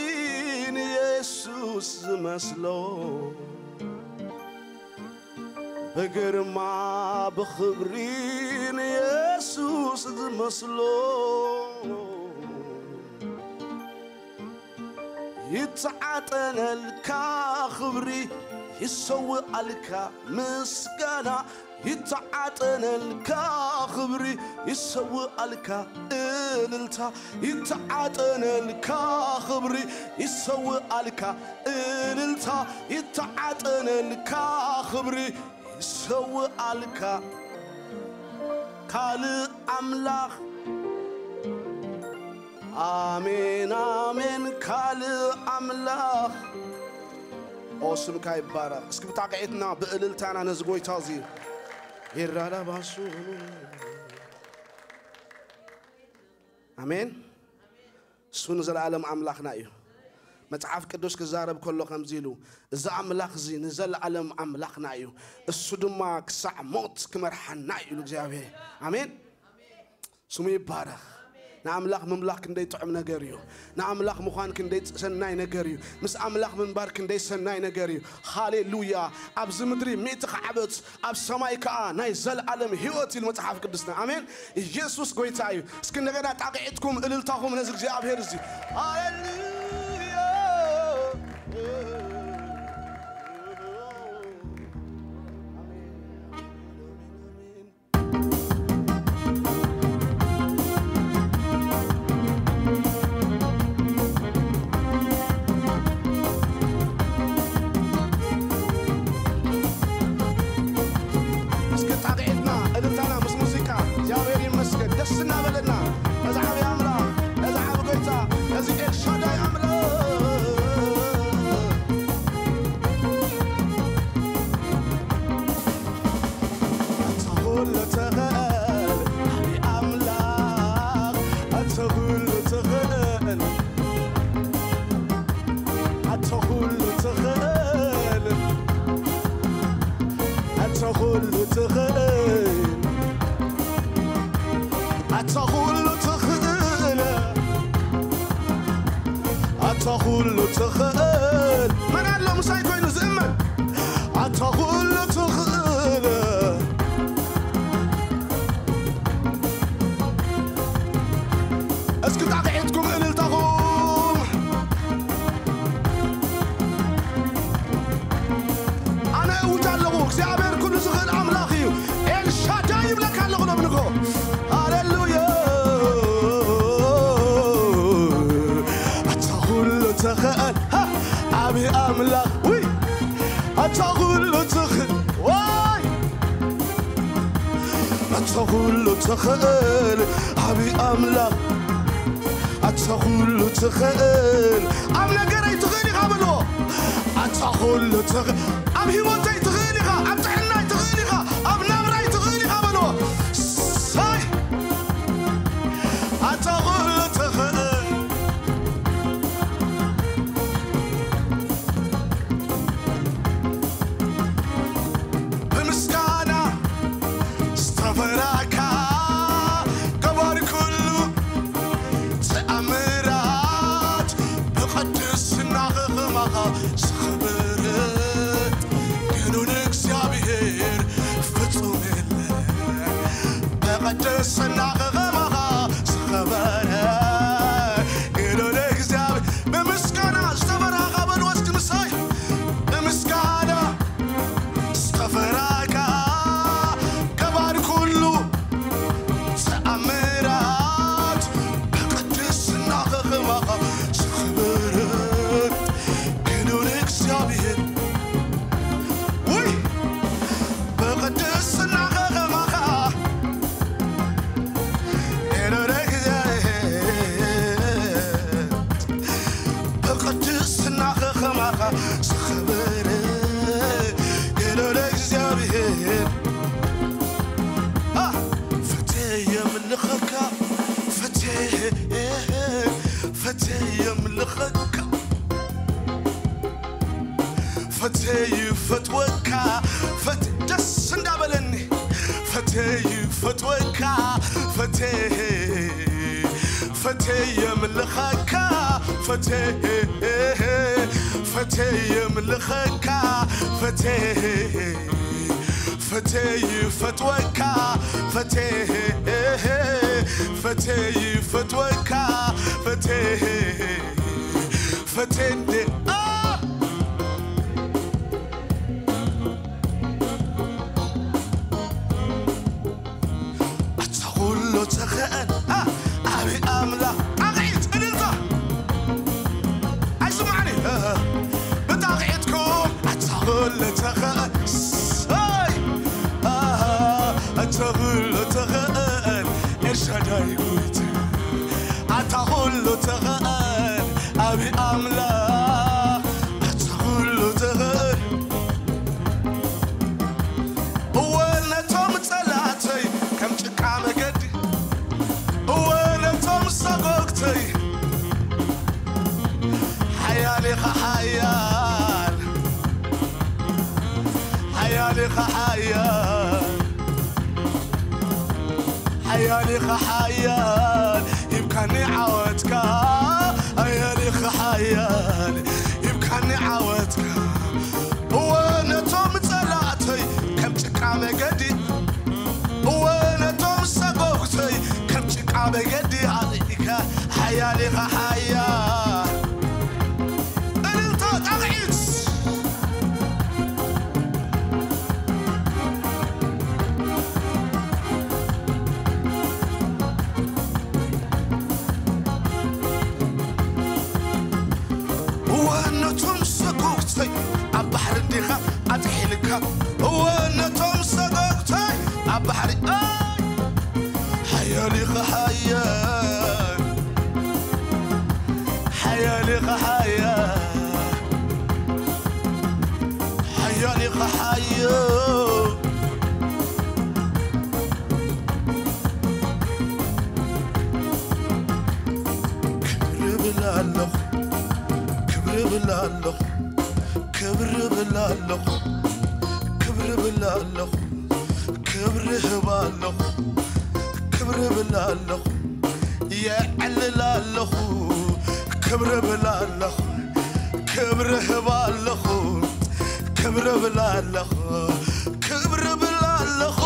ንየሱስ ዝመስሎ ብግርማ ብኽብሪ ንየሱስ ዝመስሎ ይተዓጠነልካ ክብሪ ይሰውኣልካ ምስጋና ይተዓጠነልካ ክብሪ ይሰውኣልካ እልልታ ይተዓጠነልካ ክብሪ ይሰውኣልካ እልልታ ይተዓጠነልካ ክብሪ ይሰውኣልካ ካልእ ኣምላኽ ኣሜን ኣሜን ካልእ ኣምላኽ ኦ ስምካ ይባረኽ። እስኪ ብጣቕዒትና ብእልልታና ነዚ ጎይታ እዚ ይራዳባሱ ኣሜን። እሱ ንዘለዓለም ኣምላኽና እዩ። መጽሓፍ ቅዱስ ክዛረብ ከሎ ከምዚ ኢሉ እዚ ኣምላኽ እዚ ንዘለዓለም ኣምላኽና እዩ፣ እሱ ድማ ክሳዕ ሞት ክመርሓና እዩ ኢሉ እግዚኣብሔር። ኣሜን። ስሙ ይባረኽ። ንኣምላኽ ምምላኽ ክንደይ ጥዑም ነገር እዩ። ንኣምላኽ ምዃን ክንደይ ሰናይ ነገር እዩ። ምስ ኣምላኽ ምንባር ክንደይ ሰናይ ነገር እዩ። ሃሌሉያ። ኣብዚ ምድሪ ሚእቲ ከዓበት ኣብ ሰማይ ከኣ ናይ ዘለኣለም ህይወት ኢሉ መጽሓፍ ቅዱስና። ኣሜን። ኢየሱስ ጎይታ እዩ። እስኪ እንደገና ጣቕዒትኩም እልልታኹም ነዚ እግዚኣብሔር እዚ። ሃሌሉያ። እስኪ ጣቕዒትና እልልታና ምስ ሙዚቃ እግዚኣብሔር ይመስገን ደስ እናበለና ነዚ ዓብዪ ኣምላኽ ነዚ ዓብዪ ጎይታ ነዚ ኤልሻዳይ ኣምላኽ ኣታ ኩሉ ትኽእል ዓብዪ ኣምላኽ ኣታ ኩሉ ትኽእል ኣታ ኩሉ ትኽእል ኣታ ኩሉ ትኽእል ኣታ ኩሉ ትኽእል ኣታ ኩሉ ትኽእል መን ኣሎ ምሳይ ኮይኑ ዝእመን ኣታ ኩሉ ትኽእል እስኪ ጣቕዒትኩም እልልታኹም ኣነ እውጅ ኣለኹ እግዚኣብሔር ኩሉ ዝኽእል ኣምላኽ እዩ ኤልሻዳይ ይብለካ ኣለኹ ሎም ንጎ ሃሌሉያ ኣታ ኩሉ ተኽእል ዓብዪ ኣምላኽ ውይ ኣታ ኩሉ ትኽእል ዋይ ኣታ ኩሉ ትኽእል ዓቢ ኣምላኽ፣ ኣታ ኩሉ ትኽእል፣ ኣብ ነገረይ ትኽእል ኢኻ በልዎ። ኣታ ኩሉ ትኽ-፣ ኣብ ህይወተይ ትኽእል ኢኻ፣ ኣብ ጥዕናይ ትኽእል ኢኻ፣ ኣብ ናብራይ ትኽእል ኢኻ በልዎ። ሳይ ኣታ ኩሉ ትኽእል። ብምስጋና ዝተፈራካ ገባሪ ኩሉ ተኣምራት፣ ብቅድስና ከማኻ ዝኽብር ግኑን እግዚኣብሔር ፍጹም የለ። ብቅድስና ከማኻ ዝኸበረ ግኑን እግዚኣብሔር። ብምስጋና ዝተፈራኻ በልዎ እስኪ ምሳይ። ብምስጋና ዝተፈራካ ገባሪ ኩሉ ተኣምራት፣ ብቅድስና ከማኻ ዝኽብር ግኑን እግዚኣብሔር። ውይ ብቅድስና ከማኻ ብቅድስና ከማኻ ዝኽብር ገሎ ለእግዚኣብሔር። አ፣ ፈትየ የምልኸካ፣ ፈትየ፣ ፈትየ የምልኸካ፣ ፈትየ ይፈትወካ፣ ፈት-፣ ደስ እንዳበለኒ፣ ፈትየ ይፈትወካ፣ ፈትየ፣ ፈትየ የምልኸካ፣ ፈትየ፣ ፈትየ የምልኸካ፣ ፈትየ፣ ፈትየ ይፈትወካ፣ ፈትየ፣ ፈትየ ይፈትወካ፣ ፈትየ፣ ፈትየ እንደ፣ አ! ኣታ ኩሉ ትኽእል፣ አ፣ ዓቢ ኣምላኽ። ጣቕዒት፣ እልልታ። ኣይስማዕኒ፣ እ፣ ብጣቕዒትኩም። ኣታ ኩሉ ትኽእል፣ ሰይ፣ አ፣ ኣታ ኩሉ ትኽእል፣ ኤልሻዳይ ጎይታ። ኣታ ኩሉ ትኽእል፣ ዓቢ ኣምላኽ። ኣታ ኩሉ ትኽእል። እወ ነቶም ጸላእተይ ከም ጭቃ መገዲ፣ እወ ነቶም ሰጎግተይ ሓያል ኢኻ ሓያል፣ ሓያል ኢኻ ሓያል፣ ሓያል ኢኻ ሓያል፣ ሂብካኒ ዓወትካ፣ ሓያል ኢኻ ሓያል፣ ሂብካኒ ዓወትካ። እወ ነቶም ጸላእተይ ከም ጭቃ መገዲ፣ እወ ነቶም ሰጎግተይ ከም ጭቃ መገዲ ኣልኢልካ፣ ሓያል ኢኻ ሓያል። እልልታ ጣቕዒት። እወ ነቶም ሰጎግተይ ኣብ ባሕሪ እንዲኻ ኣጥሒልካ፣ እወ ነቶም ሰጎግተይ ኣብ ባሕሪ፣ ኣይ፣ ሓያል ኢኻ ሓያል፣ ሓያል ኢኻ ሓያል፣ ሓያል ኢኻ ሓያል። ክብሪ እብል ኣለኹ፣ ክብሪ እብል ኣለኹ፣ ክብሪ እብል ኣለኹ፣ ክብሪ እብል ኣለኹ፣ ክብሪ እህብ ኣለኹ፣ ክብሪ እብል ኣለኹ፣ የዕልል ኣለኹ፣ ክብሪ እብል ኣለኹ፣ ክብሪ እህብ ኣለኹ፣ ክብሪ እብል ኣለኹ፣ ክብሪ እብል ኣለኹ፣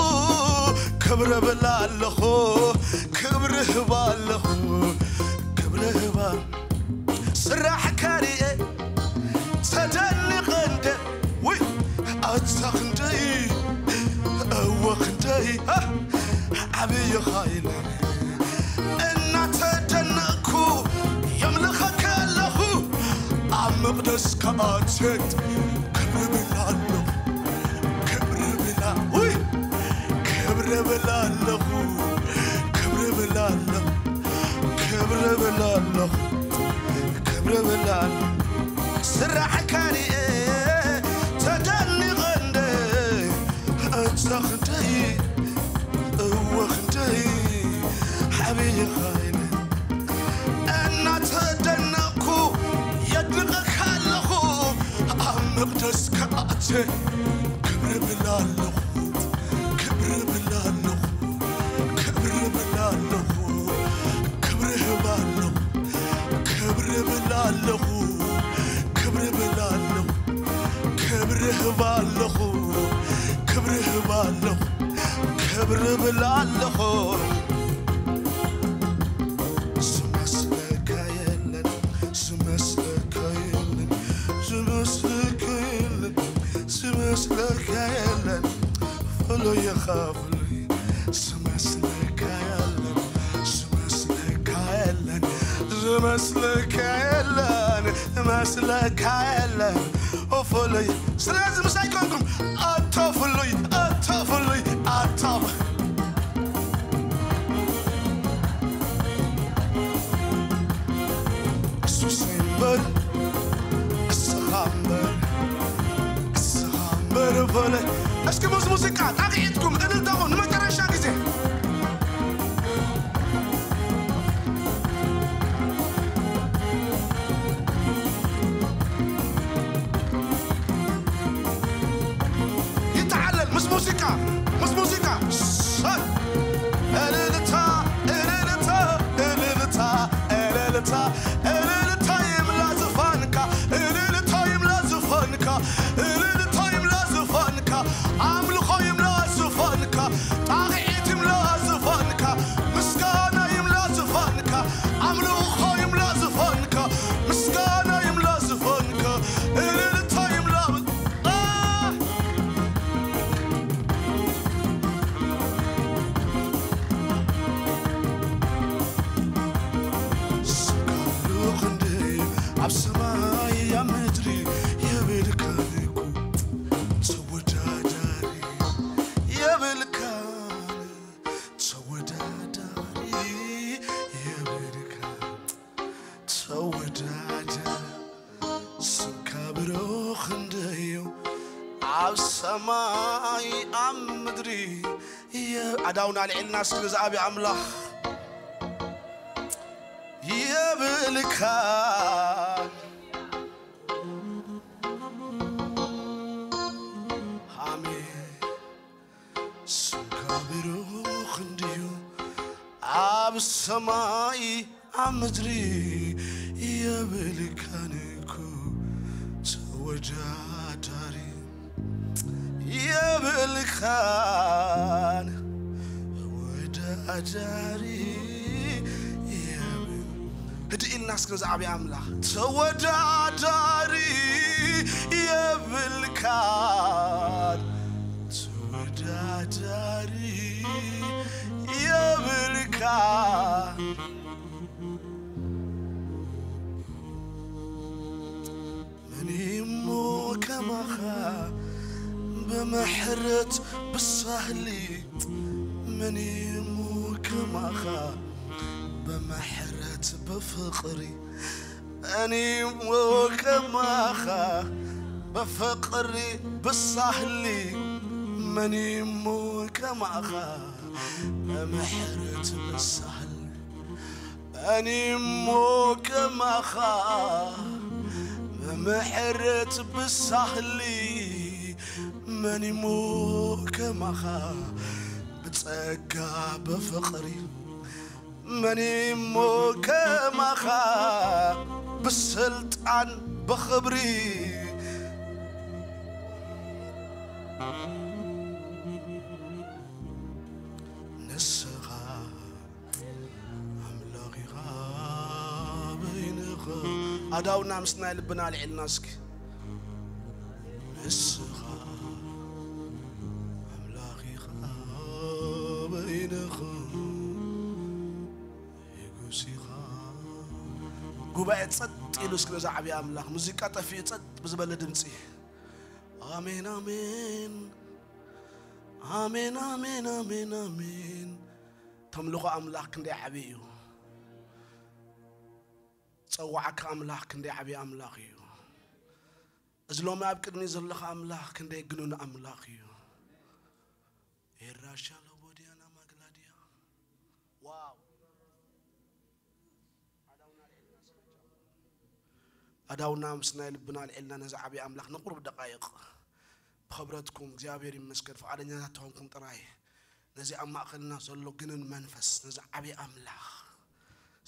ክብሪ እብል ኣለኹ፣ ክብሪ እህብ ኣለኹ፣ ክብሪ እህብ። ስራሕካ ርኤ ተደኒቐ እንደ፣ ውይ፣ ኣታ ክንደይ፣ እወ ክንደይ፣ አ፣ ዓብዪ ኢኻ ኢለ እናተደነቕኩ የምልኸካ ኣለኹ። ኣብ መቕደስካ ኣትየት ክብሪ እብል ኣለኹ፣ ክብሪ እብል፣ ውይ፣ ክብሪ እብል ኣለኹ፣ ኣለኹ ክብሪ ብላል ስራሕካ ሪኤ ተደኒቐ እንደ ኣንታ ክንደይ እወ ክንደይ ሓብይኻ ኢለ እናተደነቕኩ የድንቐካ ኣለኹ ኣብ መቕደስካ ኣተ ክብሪ ብላ ኣለኹ ክብሪ ብላ ኣለኹ ክብሪ ብላ ኣለኹ ክብሪ ህባ ኣለኹ ክብሪ ብላ ኣለኹ ክብሪ ብላ ኣለኹ ክብሪ ህባ ኣለኹ ክብሪ ህባ ኣለኹ ክብሪ ብላ ኣለኹ ዝመስለካ የለን ዝመስለካ የለን ዝመስለካ የለን ዝመስለካ የለን ፍሉይኻ ፍሉይ ዝመስለካ የለን ዝመስለካ የለን ዝመስለካ የለን ዝመስለካ የለን ፍሉይ ስለዚ ምሳይ ኮንኩም ኣቶ ፍሉይ ኣቶ ፍሉይ ኣቶ እሱሰይ እምበር እስኻ እምበር እስኻ እምበር በለ እስኪ ምስ ሙዚቃ ጣቕዒትኩም እልልታኹም ንመጨረሻ ግዜ ይተዓለል ምስ ሙዚቃ ምስ ሙዚቃ ሰይ እልልታ እልልታ እልልታ እልልታ እልልታ ይምላ ዝፋንካ እልልታ ይምላ ዝፋንካ እልልታ ይምላ ዝፋንካ ኣምልኾ ይምላ ዝፋንካ ጣቕዒት ይምላ ዝፋንካ ምስጋና ይምላ ዝፋንካ ኣምልኾ ይምላ ዝፋንካ ምስጋና ይምላ ዝፋንካ እልልታ ይምላ ስጋሉ ክንደይ ኣብ ሰማይ ኣብ ምድሪ የብልካን እኮ ተወዳዳሪ የብልካን ተወዳዳሪ የብልካን ተወዳዳሪ ስምካ ብሩኽ እንድዩ ኣብ ሰማይ ኣብ ምድሪ ኣዳውና ኣልዒልና እስኪ ነዚ ኣብይ ኣምላኽ የብልካ ኣሜን ስምካ ብሩኽ እንድዩ ኣብ ሰማይ ኣብ ምድሪ የብልካን እኮ ተወዳዳሪ የብልካን ተወዳዳሪ የብል ህድእ ኢልና እስኪ ነዚ ዓብዪ ኣምላኽ ተወዳዳሪ የብልካን ተወዳዳሪ የብልካ መን እሞ ከማኻ ብምሕረት ብሳህሊ መን እሞ ከማኻ ብምሕረት ብፍቕሪ መን እሞ ከማኻ ብፍቕሪ ብሳህሊ መን እሞ ከማኻ ብምሕረት ብሳህሊ መን እሞ ከማኻ ብምሕረት ብሳህሊ መን እሞ ከማኻ ብጸጋ ብፍቕሪ መን እሞ ከማኻ ብስልጣን ብኽብሪ ንስኻ ኣምላኽ ኢኻ በይንኻ ኣዳውና ምስ ናይ ልብና ኣልዒልና እስኪ ንስኻ ኣምላኽ ኢኻ በይንኻ ንጉስ ኢኻ ጉባኤ ጸጥ ኢሉ እስኪ ነዛ ዓብዪ ኣምላኽ ሙዚቃ ጠፊኡ ጸጥ ብዝበለ ድምፂ ኣሜን ኣሜን ኣሜን ኣሜን ኣሜን ኣሜን ተምልኾ ኣምላኽ ክንደይ ዓብዪ እዩ ዝጸዋዓካ ኣምላኽ ክንደይ ዓብዪ ኣምላኽ እዩ። እዚ ሎሚ ኣብ ቅድሚ ዘለኻ ኣምላኽ ክንደይ ግኑን ኣምላኽ እዩ። ኤራሻ ሎቦድያና ማግላድያ። ዋው። ኣዳውና ምስ ናይ ልብና ኣልዒልና ነዚ ዓብዪ ኣምላኽ ንቁሩብ ደቃይቕ ብኸብረትኩም እግዚኣብሔር ይመስገን ፍቓደኛታት ተኾንኩም ጥራይ ነዚ ኣብ ማእኸልና ዘሎ ግንን መንፈስ ነዚ ዓብዪ ኣምላኽ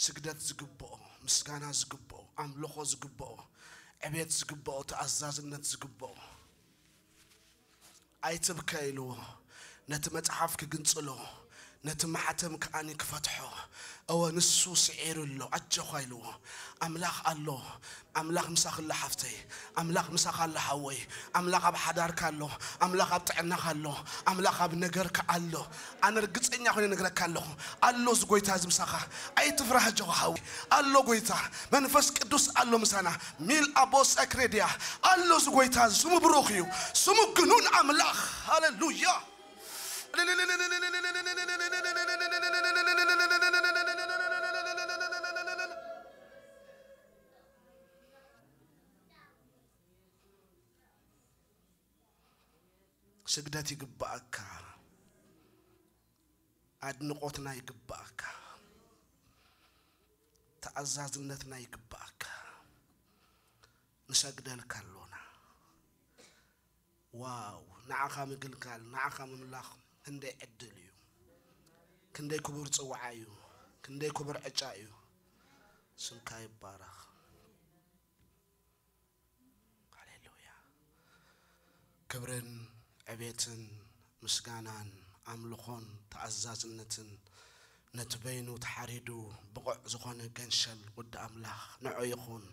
ስግደት ዝግብኦ፣ ምስጋና ዝግብኦ፣ ኣምልኾ ዝግብኦ፣ ዕቤት ዝግብኦ፣ ተኣዛዝነት ዝግብኦ ኣይትብከ ኢልዎ። ነቲ መጽሓፍ ክግንጽሎ፣ ነቲ ማሕተም ከኣኒ ክፈትሖ። እወ፣ ንሱ ስዒሩ ኣሎ፣ ኣጆኻ ኢልዎ። ኣምላኽ ኣሎ። ኣምላኽ ምሳኺ ኣሎ ሓፍተይ። ኣምላኽ ምሳኻ ኣሎ ሓወይ። ኣምላኽ ኣብ ሓዳርካ ኣሎ። ኣምላኽ ኣብ ጥዕናኻ ኣሎ። ኣምላኽ ኣብ ነገርካ ኣሎ። ኣነ ርግጸኛ ኮይነ እነግረካ ኣለኹ። ኣሎ እዚ ጎይታ እዚ ምሳኻ። ኣይትፍራህ ኣጆኻ ሓወይ። ኣሎ ጎይታ። መንፈስ ቅዱስ ኣሎ ምሳና። ሚል ኣቦ ሰክሬድያ። ኣሎ እዚ ጎይታ እዚ። ስሙ ብሩኽ እዩ። ስሙ ግኑን ኣምላኽ። ሃሌሉያ። ስግደት ይግባኣካ፣ ኣድንቖትና ይግባኣካ፣ ተኣዛዝነትና ይግባኣካ። ንሰግደልካ ኣሎና። ዋው፣ ንዓኻ ምግልጋል፣ ንዓኻ ምምላኽ ክንደይ ዕድል እዩ፣ ክንደይ ክቡር ጽውዓ እዩ፣ ክንደይ ክቡር ዕጫ እዩ። ስምካ ይባረኽ። ሃሌሉያ። ክብርን ዕቤትን ምስጋናን ኣምልኾን ተኣዛዝነትን ነቲ በይኑ ተሓሪዱ ብቑዕ ዝኾነ ገንሸል ወዲ ኣምላኽ ንዑ ይኹን።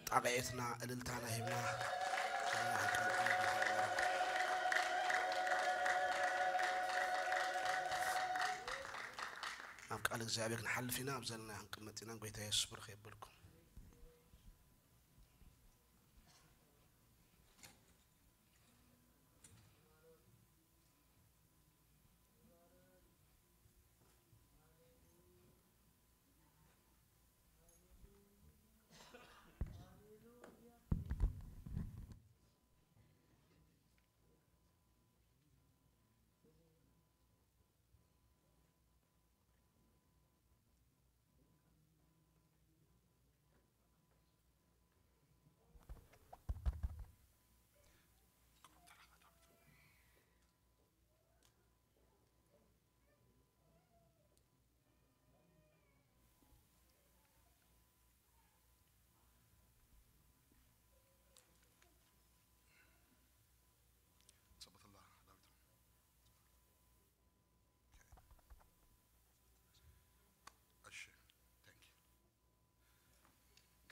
ጣቕዒትና እልልታና ሂብና ናብ ቃል እግዚኣብሔር ክንሓልፍ ኢና። ኣብ ዘለና ክንቅመጥ ኢና። ጎይታ የሱስ ብርኽ የብልኩም።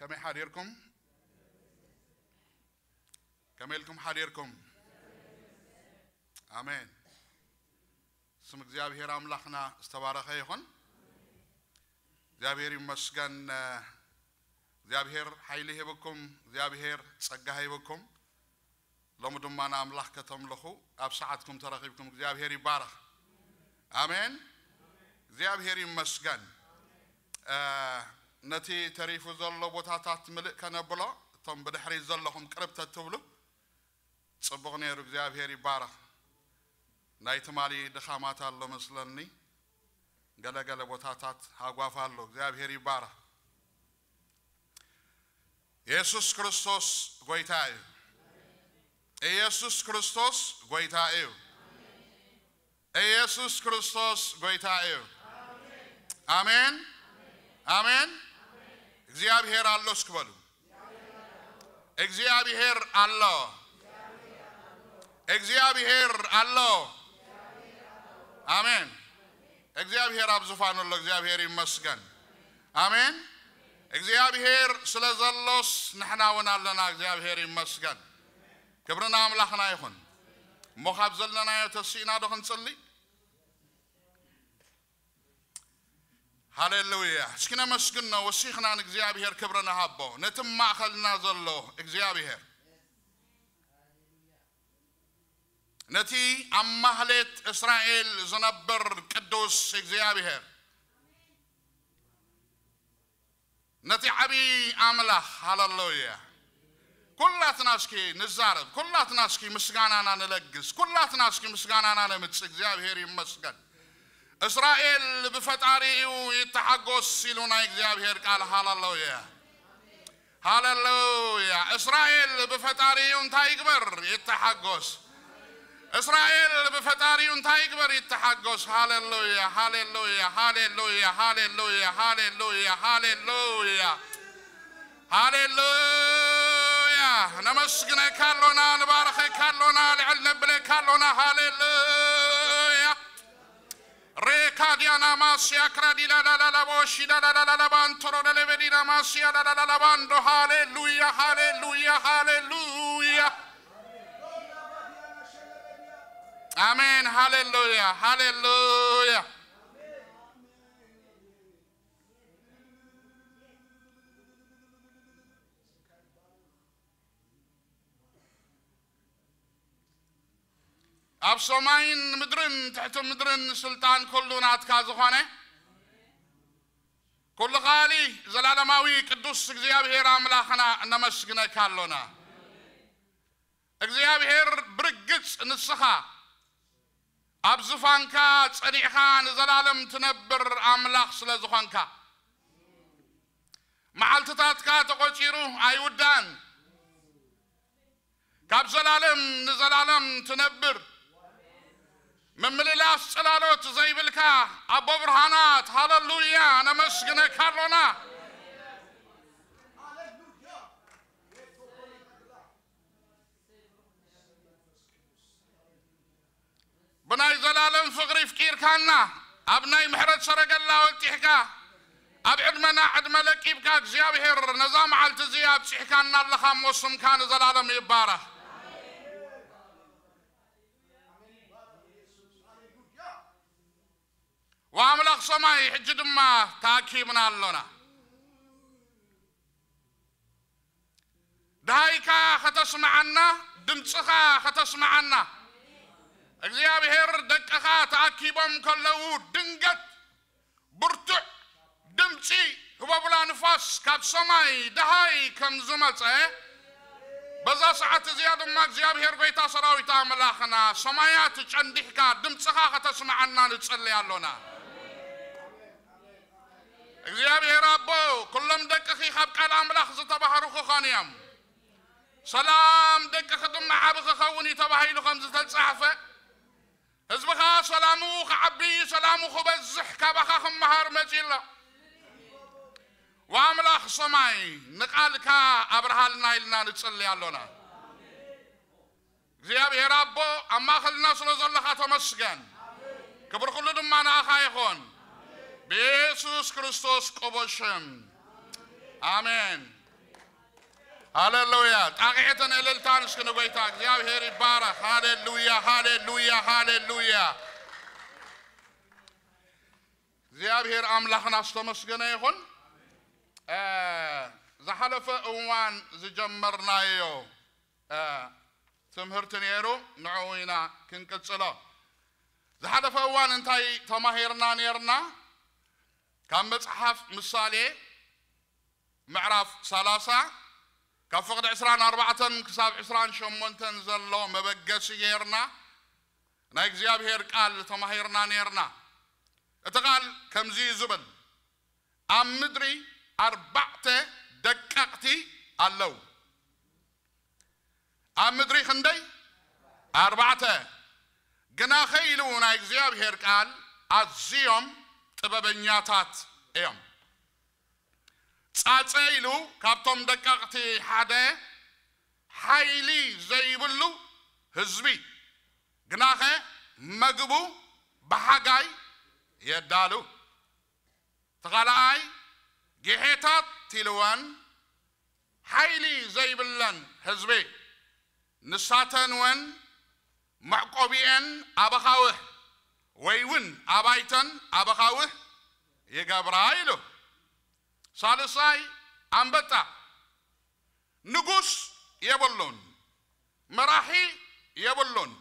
ከመይ ሓዲርኩም? ከመይ ኢልኩም ሓዲርኩም? ኣሜን። ስም እግዚኣብሔር ኣምላኽና ዝተባረኸ ይኹን። እግዚኣብሔር ይመስገን። እግዚኣብሔር ሓይሊ ሂብኩም፣ እግዚኣብሔር ጸጋ ሂብኩም። ሎሚ ድማ ንኣምላኽ ከተምልኹ ኣብ ሰዓትኩም ተረኺብኩም እግዚኣብሔር ይባረኽ። ኣሜን። እግዚኣብሔር ይመስገን። ነቲ ተሪፉ ዘሎ ቦታታት ምልእ ከነብሎ እቶም ብድሕሪት ዘለኹም ቅርብ ተትብሉ ጽቡቕ ነይሩ። እግዚኣብሔር ይባረኽ። ናይ ትማሊ ድኻማት ኣሎ መስለኒ። ገለገለ ቦታታት ሃጓፍ ኣሎ። እግዚኣብሔር ይባረኽ። ኢየሱስ ክርስቶስ ጎይታ እዩ። ኢየሱስ ክርስቶስ ጎይታ እዩ። ኢየሱስ ክርስቶስ ጎይታ እዩ። ኣሜን፣ ኣሜን። እግዚኣብሔር ኣሎ እስኪ በሉ። እግዚኣብሔር ኣሎ። እግዚኣብሔር ኣሎ። ኣሜን። እግዚኣብሔር ኣብ ዙፋኑ ኣሎ። እግዚኣብሔር ይመስገን። ኣሜን። እግዚኣብሔር ስለ ዘሎስ ንሕና እውን ኣለና። እግዚኣብሔር ይመስገን። ክብሪ ንኣምላኽና ይኹን። እሞ ካብ ዘለናዮ ተሲእና ዶ ክንጽሊ? ሃሌሉያ። እስኪ ነመስግኖ፣ ወሲኽና ንእግዚኣብሔር ክብሪ ንሃቦ። ነቲ ማእኸልና ዘሎ እግዚኣብሔር፣ ነቲ ኣብ ማህሌት እስራኤል ዝነብር ቅዱስ እግዚኣብሔር፣ ነቲ ዓብዪ ኣምላኽ። ሃለሉያ። ኩላትና እስኪ ንዛረብ፣ ኩላትና እስኪ ምስጋናና ንለግስ፣ ኩላትና እስኪ ምስጋናና ነምጽእ። እግዚኣብሔር ይመስገን። እስራኤል ብፈጣሪኡ ይተሓጎስ ኢሉ ናይ እግዚኣብሔር ቃል። ሃለሉያ። ሃለሉያ። እስራኤል ብፈጣሪኡ እንታይ ይግበር? ይተሓጎስ። እስራኤል ብፈጣሪኡ እንታይ ይግበር? ይተሓጎስ። ሃሌሉያ፣ ሃሌሉያ፣ ሃሌሉያ፣ ሃሌሉያ፣ ሃሌሉያ፣ ሃሌሉያ፣ ሃሌሉያ። ነመስግነካ ኣሎና፣ ንባረኸካ ኣሎና፣ ልዕል ነብለካ ኣሎና። ሃሌሉያ። ሬካ ዲያና ማስያ ክራዲላ ላላላ ቦሺ ላላላ ባንቶሮ ለለበዲና ማስያ ላላላ ባንዶ። ሃሌሉያ፣ ሃሌሉያ፣ ሃሌሉያ። ኣሜን። ሃሌሉያ፣ ሃሌሉያ። ኣብ ሰማይን ምድርን ትሕቲ ምድርን ስልጣን ኩሉ ናትካ ዝኾነ ኩሉ ኻሊ ዘላለማዊ ቅዱስ እግዚኣብሔር ኣምላኽና እነመስግነካ ኣሎና። እግዚኣብሔር ብርግጽ ንስኻ ኣብ ዝፋንካ ጸኒዕኻ ንዘላለም ትነብር ኣምላኽ ስለ ዝኾንካ መዓልትታትካ ተቖጺሩ ኣይውዳእን። ካብ ዘላለም ንዘላለም ትነብር ምምልላስ ጽላሎት ዘይብልካ ኣቦ ብርሃናት። ሃሌሉያ። ነመስግነካ ኣሎና። ብናይ ዘላለም ፍቕሪ ፍቂርካና፣ ኣብ ናይ ምሕረት ሰረገላ ወጢሕካ፣ ኣብ ዕድመና ዕድመ ለቂብካ እግዚኣብሔር ነዛ መዓልቲ እዚ ኣብጺሕካና ኣለኻ እሞ ስምካ ንዘላለም ይባረኽ። ወኣምላኽ ሰማይ ሕጂ ድማ ተኣኪብና ኣሎና። ደሃይካ ከተስምዓና፣ ድምፅኻ ከተስምዓና። እግዚኣብሔር ደቅኻ ተኣኪቦም ከለዉ ድንገት ብርቱዕ ድምፂ ህቦብላ ንፋስ ካብ ሰማይ ደሃይ ከም ዝመፀ በዛ ሰዓት እዚኣ ድማ እግዚኣብሔር ጎይታ ሰራዊት ኣምላኽና ሰማያት ጨንዲሕካ ድምፅኻ ከተስምዓና ንጸሊ ኣሎና። እግዚኣብሔር ኣቦ፣ ኩሎም ደቅኺ ካብ ቃል ኣምላኽ ዝተባህሩ ክኾኑ እዮም። ሰላም ደቅኺ ድማ ዓቢ ክኸውን እዩ ተባሂሉ ከም ዝተጻሕፈ፣ ህዝብኻ ሰላሙ ክዓቢ፣ ሰላሙ ክበዝሕ ካባኻ ክመሃር መጺኡ ኣሎ። ወኣምላኽ ሰማይ ንቓልካ ኣብርሃልና ኢልና ንጽሊ ኣሎና። እግዚኣብሔር ኣቦ ኣብ ማእኸልና ስለ ዘለኻ ተመስገን። ክብሪ ኩሉ ድማ ንኣኻ ይኹን። ብየሱስ ክርስቶስ ቅቡል ሽም። ኣሜን። ሃሌሉያ። ጣቕዒትን እልልታን እስኪ ንጎይታ። እግዚኣብሔር ይባረኽ። ሃሌሉያ፣ ሃሌሉያ፣ ሃሌሉያ። እግዚኣብሔር ኣምላኽና ዝተመስገነ ይኹን። እ፣ ዝሓለፈ እዋን ዝጀመርናዮ፣ እ፣ ትምህርቲ ነይሩ፣ ንዕኡ ኢና ክንቅጽሎ። ዝሓለፈ እዋን እንታይ ተማሂርና ነይርና? ካብ መጽሓፍ ምሳሌ ምዕራፍ ሰላሳ ካብ ፍቕዲ ዕስራን ኣርባዕተን ክሳብ ዕስራን ሸሞንተን ዘሎ መበገሲ ጌርና ናይ እግዚኣብሔር ቃል ተማሂርና ነይርና። እቲ ቃል ከምዚ እዩ ዝብል፣ ኣብ ምድሪ ኣርባዕተ ደቀቕቲ ኣለዉ። ኣብ ምድሪ ክንደይ? ኣርባዕተ። ግናኸ ኢሉ ናይ እግዚኣብሔር ቃል ኣዝዮም ጥበበኛታት እዮም። ጻጸ ኢሉ ካብቶም ደቀቕቲ ሓደ ሓይሊ ዘይብሉ ህዝቢ፣ ግናኸ መግቡ ብሓጋይ የዳሉ። እቲ ካልኣይ ግሔታት ኢልወን ሓይሊ ዘይብለን ህዝቢ፣ ንሳተን እውን መዕቆቢኤን ኣብ ኣኻውሕ ወይ እውን ኣባይተን ኣብ ኣኻውሕ ይገብራ ኢሉ። ሳልሳይ ኣንበጣ፣ ንጉስ የብሉን፣ መራሒ የብሉን።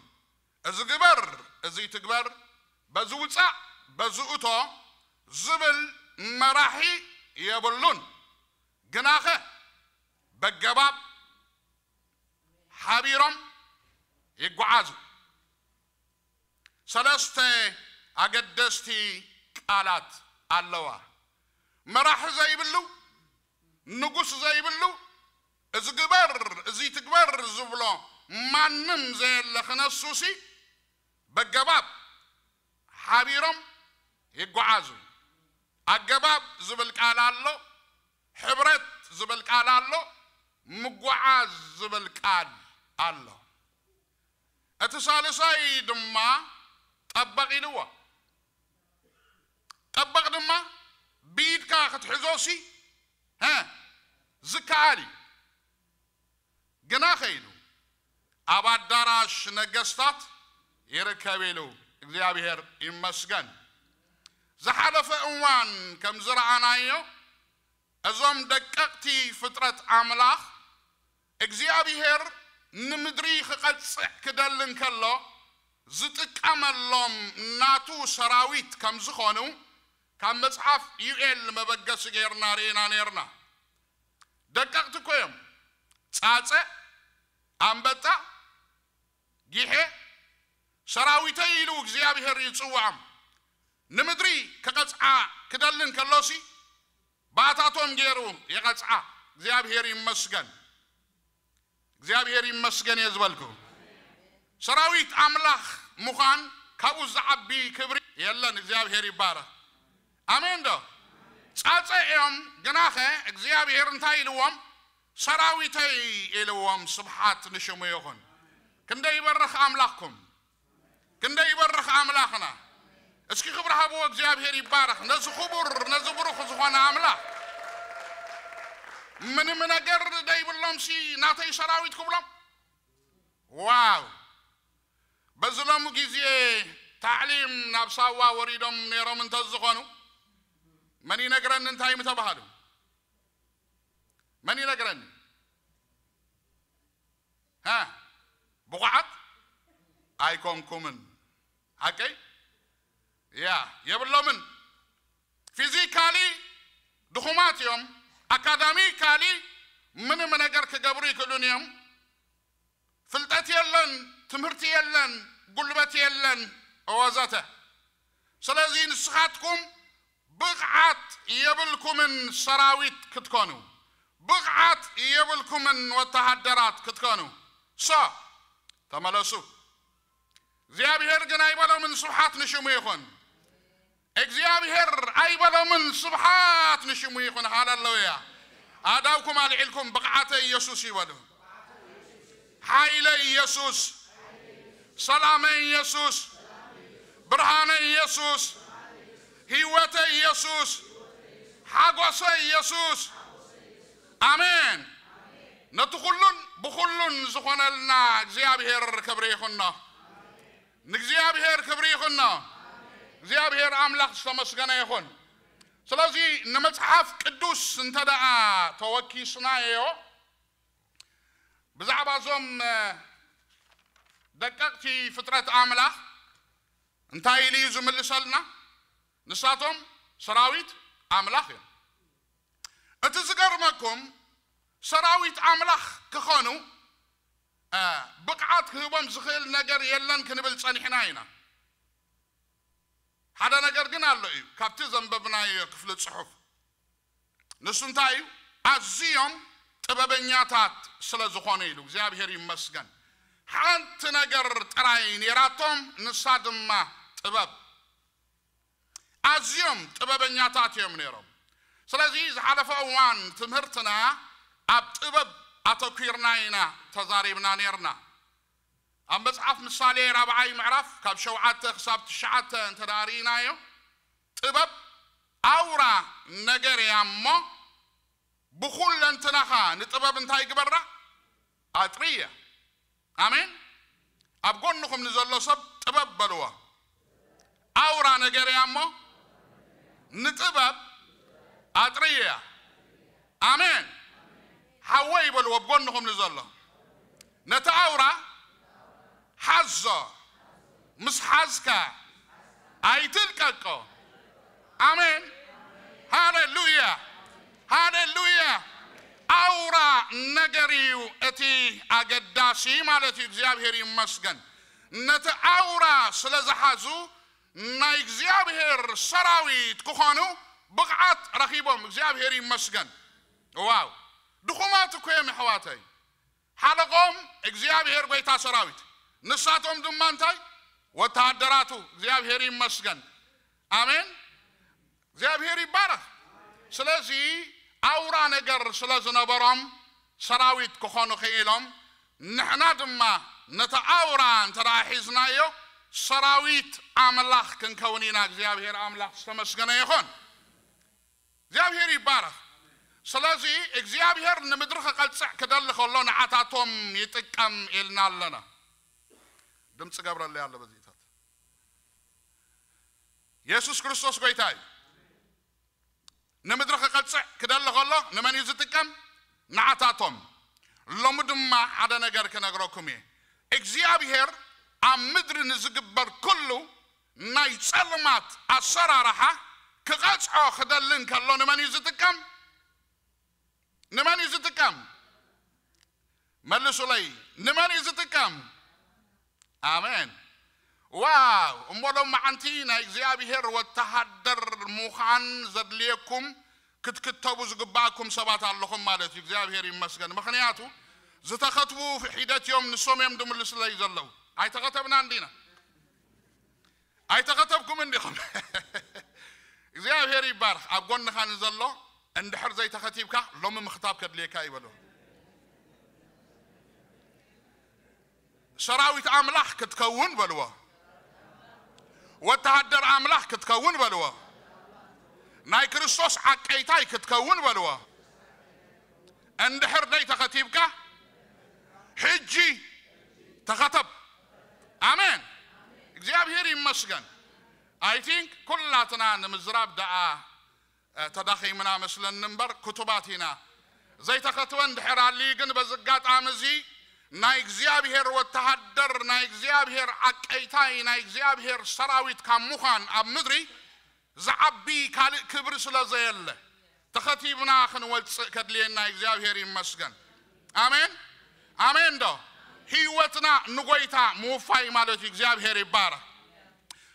እዚ ግበር፣ እዚ ትግበር፣ በዚ ውጻእ፣ በዚ እቶ ዝብል መራሒ የብሉን። ግናኸ በገባብ ሓቢሮም ይጓዓዙ። ሰለስተ ኣገደስቲ ቃላት ኣለዋ። መራሒ ዘይብሉ፣ ንጉስ ዘይብሉ፣ እዚ ግበር፣ እዚ ትግበር ዝብሎ ማንም ዘየለ ክነሱሲ በገባብ ሓቢሮም ይጓዓዙ። ኣገባብ ዝብል ቃል ኣሎ፣ ሕብረት ዝብል ቃል ኣሎ፣ ምጉዓዝ ዝብል ቃል ኣሎ። እቲ ሳልሳይ ድማ ጠበቕ ኢልዎ። ጠበቕ ድማ ብኢድካ ክትሕዞሲ፣ ሀ፣ ዝከኣል እዩ። ግና ኸይዱ ኣብ ኣዳራሽ ነገስታት ይርከብ ኢሉ። እግዚኣብሔር ይመስገን። ዝሓለፈ እዋን ከም ዝረኣናዮ፣ እዞም ደቀቕቲ ፍጥረት ኣምላኽ እግዚኣብሔር ንምድሪ ክቐጽዕ ክደሊ እንከሎ ዝጥቀመሎም ናቱ ሰራዊት ከም ዝኾኑ ካብ መጽሓፍ ዩኤል መበገሲ ጌርና ርኢና ኔርና። ደቀቕቲ እኮ እዮም። ጻጸ፣ ኣንበጣ፣ ጊሐ፣ ሰራዊተይ ኢሉ እግዚኣብሔር ይጽውዖም። ንምድሪ ክቐጽዓ ክደሊ እንከሎሲ ባታቶም ገይሩ ይቐጽዓ። እግዚኣብሔር ይመስገን። እግዚኣብሔር ይመስገን እየ ዝበልኩ። ሰራዊት ኣምላኽ ምዃን ካብኡ ዝዓቢ ክብሪ የለን። እግዚኣብሔር ይባረኽ። ኣሜን ዶ? ጻጸ እዮም፣ ግናኸ እግዚኣብሔር እንታይ ኢልዎም? ሰራዊተይ ኢልዎም። ስብሓት ንሽሙ ይኹን። ክንደይ ይበርኽ ኣምላኽኩም! ክንደይ ይበርኽ ኣምላኽና! እስኪ ክብሪ ሃብዎ፣ እግዚኣብሔር ይባረኽ። ነዚ ክቡር፣ ነዚ ብሩኽ ዝኾነ ኣምላኽ ምንም ነገር ደይብሎምሲ ናተይ ሰራዊት ክብሎም። ዋው! በዚ ሎሚ ግዜ ታዕሊም ናብ ሳዋ ወሪዶም ነይሮም እንተዝኾኑ፣ መን ይነግረኒ እንታይ ምተባሃሉ? መን ይነግረኒ? ሃ? ብቑዓት ኣይኮንኩምን። ሓቀይ? ያ፣ የብሎምን። ፊዚካሊ ድኹማት እዮም። ኣካዳሚካሊ ምንም ነገር ክገብሩ ይክእሉን እዮም። ፍልጠት የለን፣ ትምህርቲ የለን፣ ጉልበት የለን፣ ወዘተ። ስለዚ ንስኻትኩም ብቕዓት የብልኩምን ሰራዊት ክትኮኑ፣ ብቕዓት የብልኩምን ወተሃደራት ክትኮኑ። ሶ፣ ተመለሱ። እግዚኣብሔር ግን ኣይበሎምን፣ ስብሓት ንሽሙ ይኹን። እግዚኣብሔር ኣይበሎምን፣ ስብሓት ንሽሙ ይኹን። ሃሌሉያ። ኣእዳውኩም ኣልዒልኩም ብቕዓተ ኢየሱስ ይበሉ። ሓይለ ኢየሱስ፣ ሰላመ ኢየሱስ፣ ብርሃነ ኢየሱስ፣ ህይወተ ኢየሱስ፣ ሓጎሰ ኢየሱስ። ኣሜን። ነቲ ኩሉን ብኩሉን ዝኾነልና እግዚኣብሔር ክብሪ ይኹኖ። ንእግዚኣብሔር ክብሪ ይኹኖ። እግዚኣብሔር ኣምላኽ ዝተመስገነ ይኹን። ስለዚ ንመጽሓፍ ቅዱስ እንተ ደኣ ተወኪስናዮ፣ ብዛዕባ እዞም፣ እ፣ ደቀቕቲ ፍጥረት ኣምላኽ እንታይ ኢሉ እዩ ዝምልሰልና? ንሳቶም ሰራዊት ኣምላኽ እዮም። እቲ ዝገርመኩም፣ ሰራዊት ኣምላኽ ክኾኑ፣ እ፣ ብቕዓት ክህቦም ዝኽእል ነገር የለን ክንብል ጸኒሕና ኢና። ሓደ ነገር ግን ኣሎ እዩ፣ ካብቲ ዘንበብናዮ ክፍሊ ጽሑፍ። ንሱ እንታይ እዩ? ኣዝዮም ጥበበኛታት ስለ ዝኾኑ ኢሉ። እግዚኣብሔር ይመስገን። ሓንቲ ነገር ጥራይ ነይራቶም፣ ንሳ ድማ ጥበብ። ኣዝዮም ጥበበኛታት እዮም ነይሮም። ስለዚ ዝሓለፈ እዋን ትምህርትና ኣብ ጥበብ ኣተኲርና ኢና ተዛሪብና ነይርና። ኣብ መጽሓፍ ምሳሌ ራብዓይ ምዕራፍ ካብ ሸውዓተ ክሳብ ትሽዓተ እንተ ደኣ ርኢናዮ፣ ጥበብ ኣውራ ነገር እያ እሞ፣ ብኹለንትናኻ ንጥበብ እንታይ ግበራ? ኣጥርያ። ኣሜን። ኣብ ጎንኹም ንዘሎ ሰብ ጥበብ በልዎ። ኣውራ ነገር እያ እሞ፣ ንጥበብ ኣጥርያ። ኣሜን። ሓወይ በልዎ፣ ኣብ ጎንኹም ንዘሎ። ነቲ ኣውራ ሓዞ፣ ምስ ሓዝካ ኣይትልቀቆ። ኣሜን። ሃሌሉያ፣ ሃሌሉያ። ነገር እዩ እቲ ኣገዳሲ ማለት እዩ። እግዚኣብሔር ይመስገን። ነቲ ኣውራ ስለ ዝሓዙ ናይ እግዚኣብሔር ሰራዊት ክኾኑ ብቕዓት ረኺቦም። እግዚኣብሔር ይመስገን። ዋው! ድኹማት እኮ እዮም ኣሕዋተይ። ሓለቆም እግዚኣብሔር ጎይታ ሰራዊት፣ ንሳቶም ድማ እንታይ? ወተሃደራቱ። እግዚኣብሔር ይመስገን። ኣሜን። እግዚኣብሔር ይባረኽ። ስለዚ ኣውራ ነገር ስለ ዝነበሮም ሰራዊት ክኾኑ ክኢሎም፣ ንሕና ድማ ነቲ ኣውራ እንተ ደኣ ሒዝናዮ ሰራዊት ኣምላኽ ክንከውን ኢና። እግዚኣብሔር ኣምላኽ ዝተመስገነ ይኹን። እግዚኣብሔር ይባረኽ። ስለዚ እግዚኣብሔር ንምድሪ ክቐጽዕ ክደሊ ከሎ ንዓታቶም ይጥቀም ኢልና ኣለና። ድምፂ ገብረለይ ኣሎ በዚታት። የሱስ ክርስቶስ ጎይታ እዩ። ንምድሪ ክቐጽዕ ክደሊ ከሎ ንመን እዩ ዝጥቀም? ንዓታቶም። ሎሚ ድማ ሓደ ነገር ክነግረኩም እየ። እግዚኣብሔር ኣብ ምድሪ ንዝግበር ኩሉ ናይ ጸልማት ኣሰራርሓ ክቐጽዖ ክደሊ እንከሎ ንመን እዩ ዝጥቀም? ንመን እዩ ዝጥቀም? መልሱለይ። ንመን እዩ ዝጥቀም? ኣሜን። ዋው! እሞ ሎማዓንቲ ናይ እግዚኣብሔር ወተሃደር ምዃን ዘድልየኩም ክትክተቡ ዝግባኣኩም ሰባት ኣለኹም ማለት እዩ። እግዚኣብሔር ይመስገን። ምኽንያቱ ዝተኸትቡ ሒደት እዮም፣ ንሶም እዮም ድምልስለይ ዘለዉ። ኣይተኸተብናን ዲና? ኣይተኸተብኩም እንዲኹም? እግዚኣብሔር ይባርኽ። ኣብ ጎንኻ ንዘሎ እንድሕር ዘይተኸቲብካ ሎሚ ምኽታብ ከድልየካ እዩ በሎ። ሰራዊት ኣምላኽ ክትከውን በልዎ። ወተሃደር ኣምላኽ ክትከውን በልዎ። ናይ ክርስቶስ ዓቀይታይ ክትከውን በልዎ። እንድሕር ደይ ተኸቲብካ ሕጂ ተኸተብ። ኣሜን። እግዚኣብሔር ይመስገን። I think ኩላትና ንምዝራብ ደኣ እ፣ ተዳኺምና መስለኒ እምበር ክቱባት ኢና። ዘይተኸትወ እንድሕር ኣልዩ ግን በዚ ኣጋጣሚ እዚ ናይ እግዚኣብሔር ወተሃደር፣ ናይ እግዚኣብሔር ዓቀይታይ፣ ናይ እግዚኣብሔር ሰራዊት ካብ ምዃን ኣብ ምድሪ ዝዓቢ ካልእ ክብሪ ስለ ዘየለ ተኸቲብና ክንወፅእ ከድልየና እግዚኣብሔር ይመስገን። ኣሜን ኣሜን። ዶ ህይወትና ንጎይታ ምውፋይ ማለት እዩ። እግዚኣብሔር ይባረክ።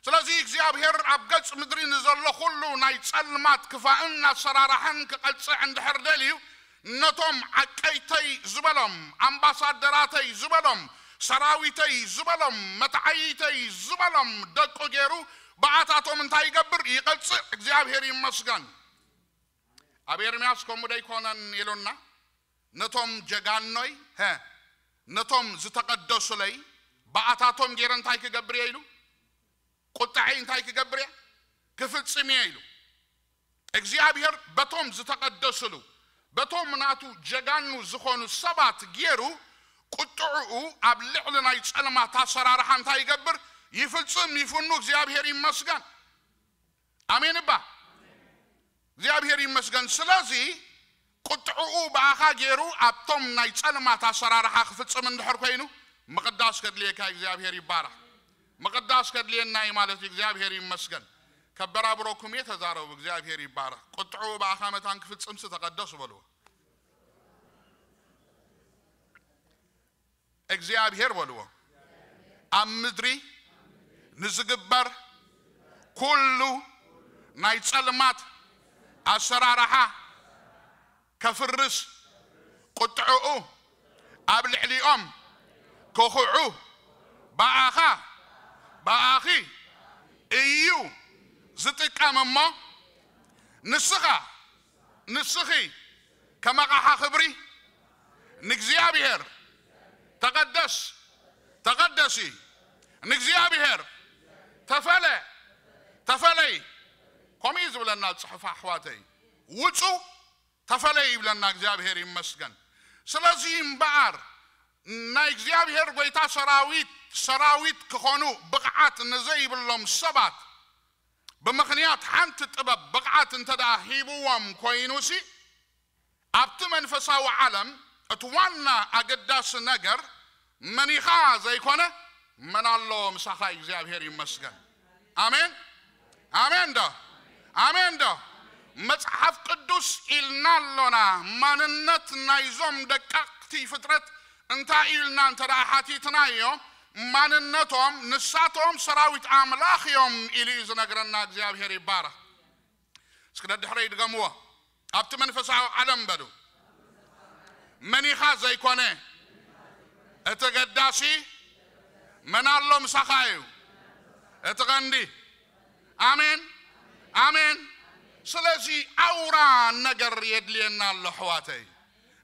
ስለዚ እግዚኣብሔር ኣብ ገጽ ምድሪ ንዘሎ ኩሉ ናይ ጸልማት ክፋእን ኣሰራርሓን ክቐጽዕ እንድሕር ደልዩ ነቶም ዓቀይተይ ዝበሎም ኣምባሳደራተይ ዝበሎም ሰራዊተይ ዝበሎም መትዓይተይ ዝበሎም ደቁ ገይሩ ብኣታቶም እንታይ ይገብር? ይቐጽዕ። እግዚኣብሔር ይመስገን። ኣብ ኤርምያስ ከምኡ ደይኮነን ኢሉና። ነቶም ጀጋኖይ፣ ሀ፣ ነቶም ዝተቐደሱለይ ብኣታቶም ገይረ እንታይ ክገብር እየ ኢሉ? ቁጣዐይ እንታይ ክገብር እየ? ክፍጽም እየ ኢሉ። እግዚኣብሔር በቶም ዝተቐደሱሉ በቶም ናቱ ጀጋኑ ዝኾኑ ሰባት ገይሩ ቁጥዕኡ ኣብ ልዕሊ ናይ ጸልማት ኣሰራርሓ እንታይ ይገብር? ይፍጽም፣ ይፍኑ። እግዚኣብሔር ይመስገን። ኣሜን እባ። እግዚኣብሔር ይመስገን። ስለዚ ቁጥዕኡ ብኣኻ ገይሩ ኣብቶም ናይ ጸልማት ኣሰራርሓ ክፍጽም እንድሕር ኮይኑ ምቕዳስ ከድልየካ። እግዚኣብሔር ይባረኽ። ምቕዳስ ከድልየና እዩ ማለት እዩ። እግዚኣብሔር ይመስገን። ከበራብረኩም እየ፣ ተዛረቡ። እግዚኣብሔር ይባረኽ። ቁጥዕኡ ብኣኻ መታን ክፍጽምሲ ተቐደሱ በልዎ። እግዚኣብሔር በልዎ። ኣብ ምድሪ ንዝግበር ኩሉ ናይ ጸልማት ኣሰራርሓ ከፍርስ፣ ቁጥዕኡ ኣብ ልዕሊኦም ክኹዑ ብኣኻ፣ ብኣኺ እዩ ዝጥቀም እሞ ንስኻ ንስኺ ከም ኣቕሓ ክብሪ ንእግዚኣብሔር ተቐደስ፣ ተቐደሲ፣ ንእግዚኣብሔር ተፈለ፣ ተፈለይ። ከምኡ እዩ ዝብለና ጽሑፍ ኣሕዋተይ። ውጹ ተፈለይ ይብለና እግዚኣብሔር ይመስገን። ስለዚ እምበኣር ናይ እግዚኣብሔር ጎይታ ሰራዊት፣ ሰራዊት ክኾኑ ብቕዓት ንዘይብሎም ሰባት ብምኽንያት ሓንቲ ጥበብ ብቕዓት እንተ ደኣ ሂብዎም ኮይኑሲ ኣብቲ መንፈሳዊ ዓለም እቲ ዋና ኣገዳሲ ነገር መኒኻ ዘይኮነ መን ኣሎ ምሳኻ እግዚኣብሔር ይመስገን። ኣሜን ኣሜን ዶ ኣሜን ዶ መጽሓፍ ቅዱስ ኢልና ኣሎና። ማንነት ናይዞም ደቀቕቲ ፍጥረት እንታይ እዩ ኢልና እንተ ደኣ ሓቲትናዮ፣ ማንነቶም ንሳቶም ሰራዊት ኣምላኽ እዮም ኢሉ እዩ ዝነግረና። እግዚኣብሔር ይባረኽ። እስኪ ደድሕረይ ድገምዎ። ኣብቲ መንፈሳዊ ዓለም በሉ፣ መኒኻ ዘይኮነ እቲ ገዳሲ መን ኣሎ ምሳኻ እዩ እቲ ቀንዲ። ኣሜን፣ ኣሜን። ስለዚ ኣውራ ነገር የድልየና ኣሎ ኣሕዋተይ።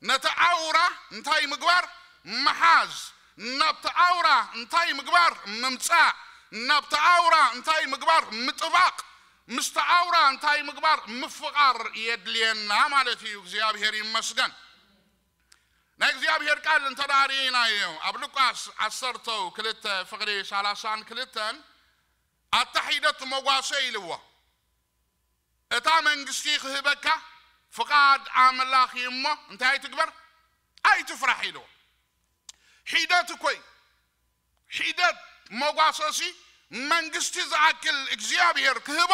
ነቲ ኣውራ እንታይ ምግባር? ምሓዝ። ናብቲ ኣውራ እንታይ ምግባር? ምምጻእ። ናብቲ ኣውራ እንታይ ምግባር? ምጥባቕ። ምስቲ ኣውራ እንታይ ምግባር? ምፍቓር የድልየና ማለት እዩ። እግዚኣብሔር ይመስገን። ናይ እግዚኣብሔር ቃል እንተ ደኣ ርኢናዮ፣ ኣብ ሉቃስ ዓሰርተ ክልተ ፍቕዲ ሰላሳን ክልተን ኣታ ሒደት መጓሰ ኢልዎ። እታ መንግስቲ ክህበካ ፍቓድ ኣምላኽ እዩ እሞ እንታይ ኣይትግበር? ኣይትፍራሕ ኢልዎ። ሒደት እኮ እዩ። ሒደት መጓሰሲ መንግስቲ ዝኣክል እግዚኣብሔር ክህቦ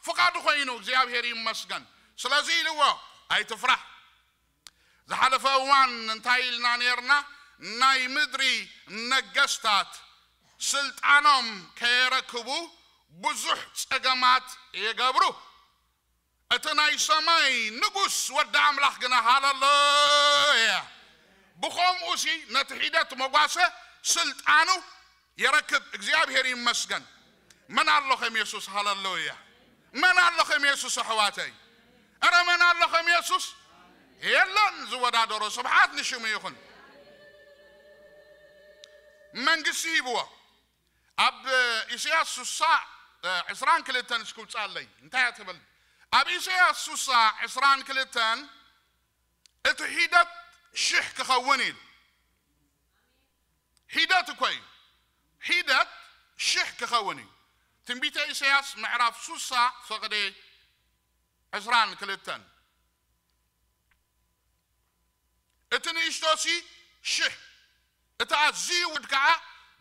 ፍቓዱ ኮይኑ፣ እግዚኣብሔር ይመስገን። ስለዚ ኢልዎ ኣይትፍራሕ። ዝሓለፈ እዋን እንታይ ኢልና ነርና? ናይ ምድሪ ነገስታት ስልጣኖም ከየረክቡ ብዙሕ ጸገማት ይገብሩ። እቲ ናይ ሰማይ ንጉስ ወዲ ኣምላኽ ግና፣ ሃለሉያ፣ ብኸምኡ ሲ ነቲ ሒደት መጓሰ ስልጣኑ የረክብ። እግዚኣብሔር ይመስገን። መን ኣሎ ከም የሱስ? ሃለሉያ። መን ኣሎ ከም የሱስ ኣሕዋተይ? እረ መን ኣሎ ከም የሱስ? የለን ዝወዳደሮ። ስብሓት ንሽሙ ይኹን። መንግስቲ ሂብዎ። ኣብ ኢሳያስ ስሳ ዕስራን ክልተን እስኪ ውጻለይ እንታይ እያ ትብል? ኣብ ኢሳያስ ስሳ ዕስራን ክልተን እቲ ሒደት ሽሕ ክኸውን ኢሉ። ሒደት እኮ እዩ። ሒደት ሽሕ ክኸውን እዩ። ትንቢተ ኢሳያስ ምዕራፍ ስሳ ፍቕዲ ዕስራን ክልተን። እቲ ንእሽቶሲ ሽሕ፣ እቲ ኣዝዩ ውድ ከኣ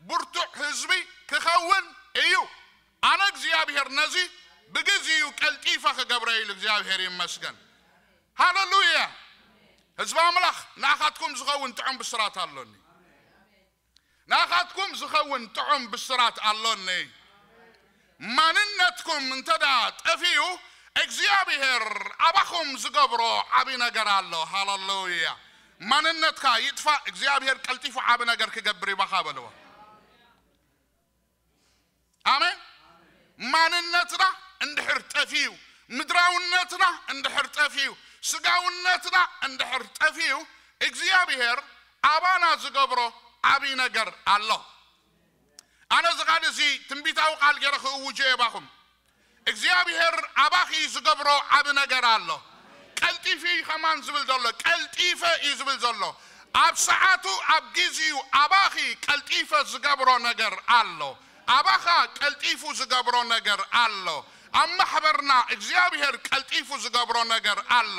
ብርቱዕ ህዝቢ ክኸውን እዩ። ኣነ እግዚኣብሔር ነዚ ብግዜኡ ቀልጢፈ ክገብረ ኢሉ። እግዚኣብሔር ይመስገን። ሃለሉያ። ህዝቢ ኣምላኽ፣ ንኣኻትኩም ዝኸውን ጥዑም ብስራት ኣሎኒ። ንኣኻትኩም ዝኸውን ጥዑም ብስራት ኣሎኒ። ማንነትኩም እንተ ደኣ ጠፊኡ፣ እግዚኣብሔር ኣባኹም ዝገብሮ ዓቢ ነገር ኣሎ። ሃለሉያ። ማንነትካ ይጥፋእ፣ እግዚኣብሔር ቀልጢፉ ዓቢ ነገር ክገብር ይባኻ በልዎ። ኣሜን። ማንነትና እንድሕር ጠፊኡ፣ ምድራውነትና እንድሕር ጠፊኡ፣ ስጋውነትና እንድሕር ጠፊኡ፣ እግዚኣብሔር ኣባና ዝገብሮ ዓቢ ነገር ኣሎ። ኣነ እዚ ቃል እዚ ትንቢታዊ ቃል ገይረ ክእውጆ የባኹም። እግዚኣብሔር ኣባኺ ዝገብሮ ዓቢ ነገር ኣሎ። ቀልጢፊ ከማን ዝብል ዘሎ፣ ቀልጢፈ እዩ ዝብል ዘሎ። ኣብ ሰዓቱ፣ ኣብ ግዜኡ ኣባኺ ቀልጢፈ ዝገብሮ ነገር ኣሎ። ኣባኻ ቀልጢፉ ዝገብሮ ነገር ኣሎ። ኣብ ማሕበርና እግዚኣብሔር ቀልጢፉ ዝገብሮ ነገር ኣሎ።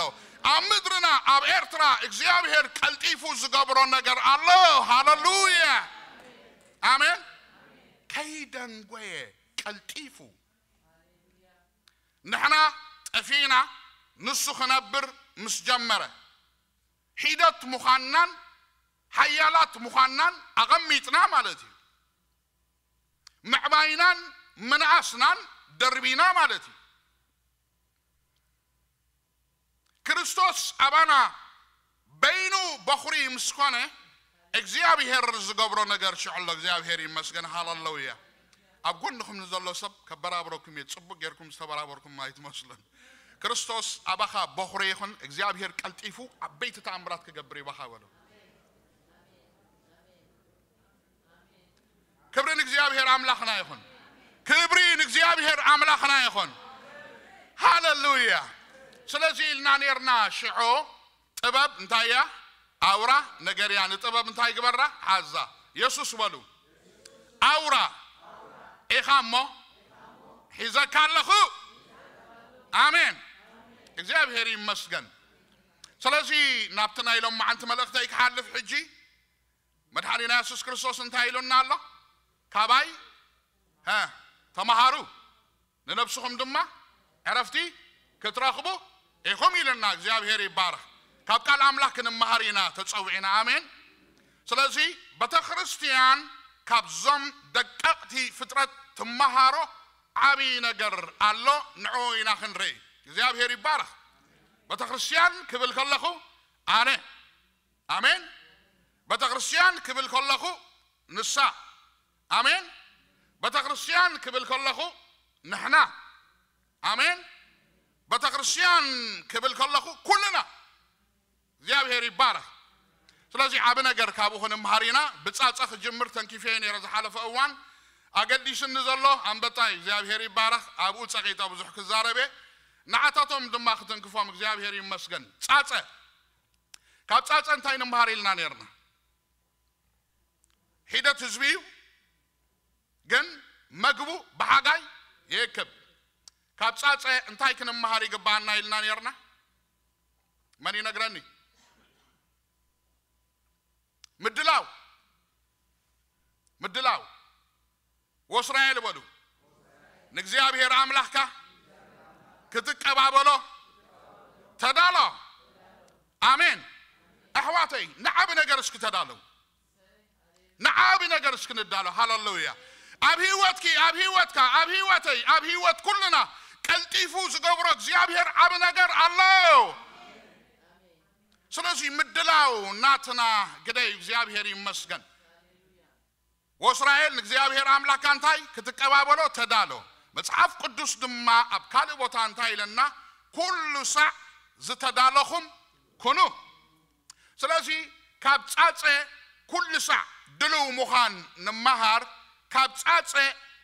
ኣብ ምድርና፣ ኣብ ኤርትራ እግዚኣብሔር ቀልጢፉ ዝገብሮ ነገር ኣሎ። ሃለሉያ። ኣሜን። ከይደንጎየ ቀልጢፉ። ንሕና ጠፊእና፣ ንሱ ክነብር ምስ ጀመረ፣ ሒደት ምዃንናን ሓያላት ምዃንናን ኣቐሚጥና ማለት እዩ። ምዕባይናን ምንኣስናን ደርቢና ማለት እዩ። ክርስቶስ ኣባና በይኑ በኹሪ ምስ ኮነ፣ እግዚኣብሔር ዝገብሮ ነገር ሽዑ ኣሎ። እግዚኣብሔር ይመስገን። ሃለሉያ። ኣብ ጎንኹም ንዘሎ ሰብ ከበራብረኩም እየ። ጽቡቕ ጌርኩም ዝተበራበርኩም ኣይትመስሉን። ክርስቶስ ኣባኻ በኹሪ ይኹን። እግዚኣብሔር ቀልጢፉ ዓበይቲ ተኣምራት ክገብር ይባኻ በሎ። ክብሪ ንእግዚኣብሔር ኣምላኽና ይኹን። ክብሪ ንእግዚኣብሔር ኣምላኽና ይኹን። ሃለሉያ። ስለዚ ኢልና ኔርና ሽዑ፣ ጥበብ እንታይ እያ? ኣውራ ነገር እያ። ንጥበብ እንታይ ግበራ? ሓዛ። የሱስ በሉ፣ ኣውራ ኢኻ እሞ ሒዘካ ኣለኹ። ኣሜን። እግዚኣብሔር ይመስገን። ስለዚ ናብቲ ናይ ሎማዓንቲ መልእኽተይ ክሓልፍ ሕጂ፣ መድሓኒና የሱስ ክርስቶስ እንታይ ኢሉና ኣሎ? ካባይ፣ ሀ፣ ተማሃሩ፣ ንነብስኹም ድማ ዕረፍቲ ክትረኽቡ ኢኹም ኢሉና። እግዚኣብሔር ይባረኽ። ካብ ቃል ኣምላኽ ክንመሃር ኢና ተጸዊዕና። ኣሜን። ስለዚ ቤተ ክርስቲያን ካብዞም ደቀቕቲ ፍጥረት ትመሃሮ ዓብዪ ነገር ኣሎ። ንዑ ኢና ክንርኢ። እግዚኣብሔር ይባረኽ። ቤተ ክርስቲያን ክብል ከለኹ ኣነ፣ ኣሜን። ቤተ ክርስቲያን ክብል ከለኹ ንሳ፣ ኣሜን። ቤተ ክርስቲያን ክብል ከለኹ ንሕና፣ ኣሜን። ቤተ ክርስቲያን ክብል ከለኹ ኩልና። እግዚኣብሔር ይባረኽ። ስለዚ ዓቢ ነገር ካብኡ ክንምሃር ኢና። ብጻጸ ክጅምር ተንኪፈ ነይረ ዝሓለፈ እዋን። ኣገዲስኒ ዘሎ ኣንበጣ እዩ። እግዚኣብሔር ይባረኽ። ኣብኡ ጸቂጠ ብዙሕ ክዛረበ፣ ንዓታቶም ድማ ክትንክፎም እግዚኣብሔር ይመስገን። ጻጸ። ካብ ጻጸ እንታይ ንምሃር ኢልና ነይርና? ሒደት ህዝቢ እዩ፣ ግን መግቡ ብሓጋይ ይእክብ። ካብ ጻጸ እንታይ ክንምሃር ይግባኣና ኢልና ነይርና? መን ይነግረኒ? ምድላው፣ ምድላው። ወእስራኤል በሉ፣ ንእግዚኣብሔር ኣምላኽካ ክትቀባበሎ ተዳሎ። ኣሜን። ኣሕዋተይ፣ ንዓቢ ነገር እስኪ ተዳለው። ንዓቢ ነገር እስኪ ንዳሎ። ሃሌሉያ። ኣብ ህይወትኪ፣ ኣብ ህይወትካ፣ ኣብ ህይወተይ፣ ኣብ ህይወት ኩልና ቀልጢፉ ዝገብሮ እግዚኣብሔር ዓቢ ነገር ኣሎ። ስለዚ ምድላው ናትና ግደ እዩ። እግዚኣብሔር ይመስገን። ወእስራኤል ንእግዚኣብሔር ኣምላኽካ እንታይ ክትቀባበሎ ተዳሎ። መጽሓፍ ቅዱስ ድማ ኣብ ካልእ ቦታ እንታይ ኢለና? ኩሉ ሳዕ ዝተዳለኹም ኩኑ። ስለዚ ካብ ጻጸ ኩሉ ሳዕ ድልው ምዃን ንመሃር፣ ካብ ጻጸ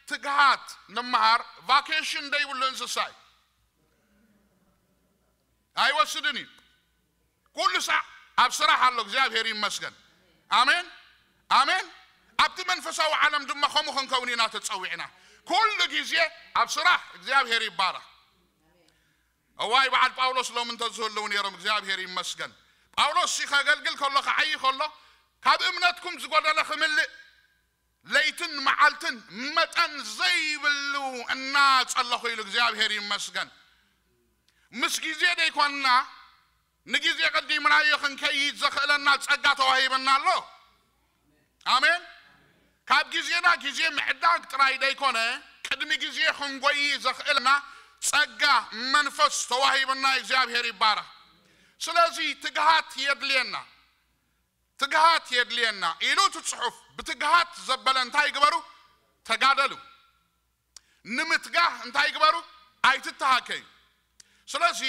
ትግሃት ንመሃር። ቫኬሽን ደይብሉ እንስሳ እዩ። ኣይወስድን እዩ። ኩሉ ሳዕ ኣብ ስራሕ ኣሎ። እግዚኣብሔር ይመስገን። ኣሜን፣ ኣሜን። ኣብቲ መንፈሳዊ ዓለም ድማ ከምኡ ክንከውን ኢና ተጸዊዕና። ኩሉ ግዜ ኣብ ስራሕ። እግዚኣብሔር ይባረኽ። እዋይ፣ በዓል ጳውሎስ ሎም እንተዝህልው ነይሮም። እግዚኣብሔር ይመስገን። ጳውሎስ ሲ ከገልግል ከሎ፣ ክዓዪ ከሎ፣ ካብ እምነትኩም ዝጎደለ ክምልእ ለይትን መዓልትን መጠን ዘይብሉ እናጸለኹ ኢሉ። እግዚኣብሔር ይመስገን። ምስ ግዜ ደይኮንና፣ ንግዜ ቀዲምናዮ ክንከይድ ዘኽእለና ጸጋ ተዋሂበና ኣሎ። ኣሜን። ካብ ግዜና ግዜ ምዕዳግ ጥራይ ደይኮነ፣ ቅድሚ ግዜ ክንጎይ ዘኽእለና ጸጋ መንፈስ ተዋሂበና። እግዚኣብሔር ይባረኽ። ስለዚ ትግሃት የድልየና። ትግሃት የድልየና ኢሉ እቲ ጽሑፍ። ብትግሃት ዘበለ እንታይ ግበሩ? ተጋደሉ። ንምትጋህ እንታይ ግበሩ? ኣይትተሃከዩ። ስለዚ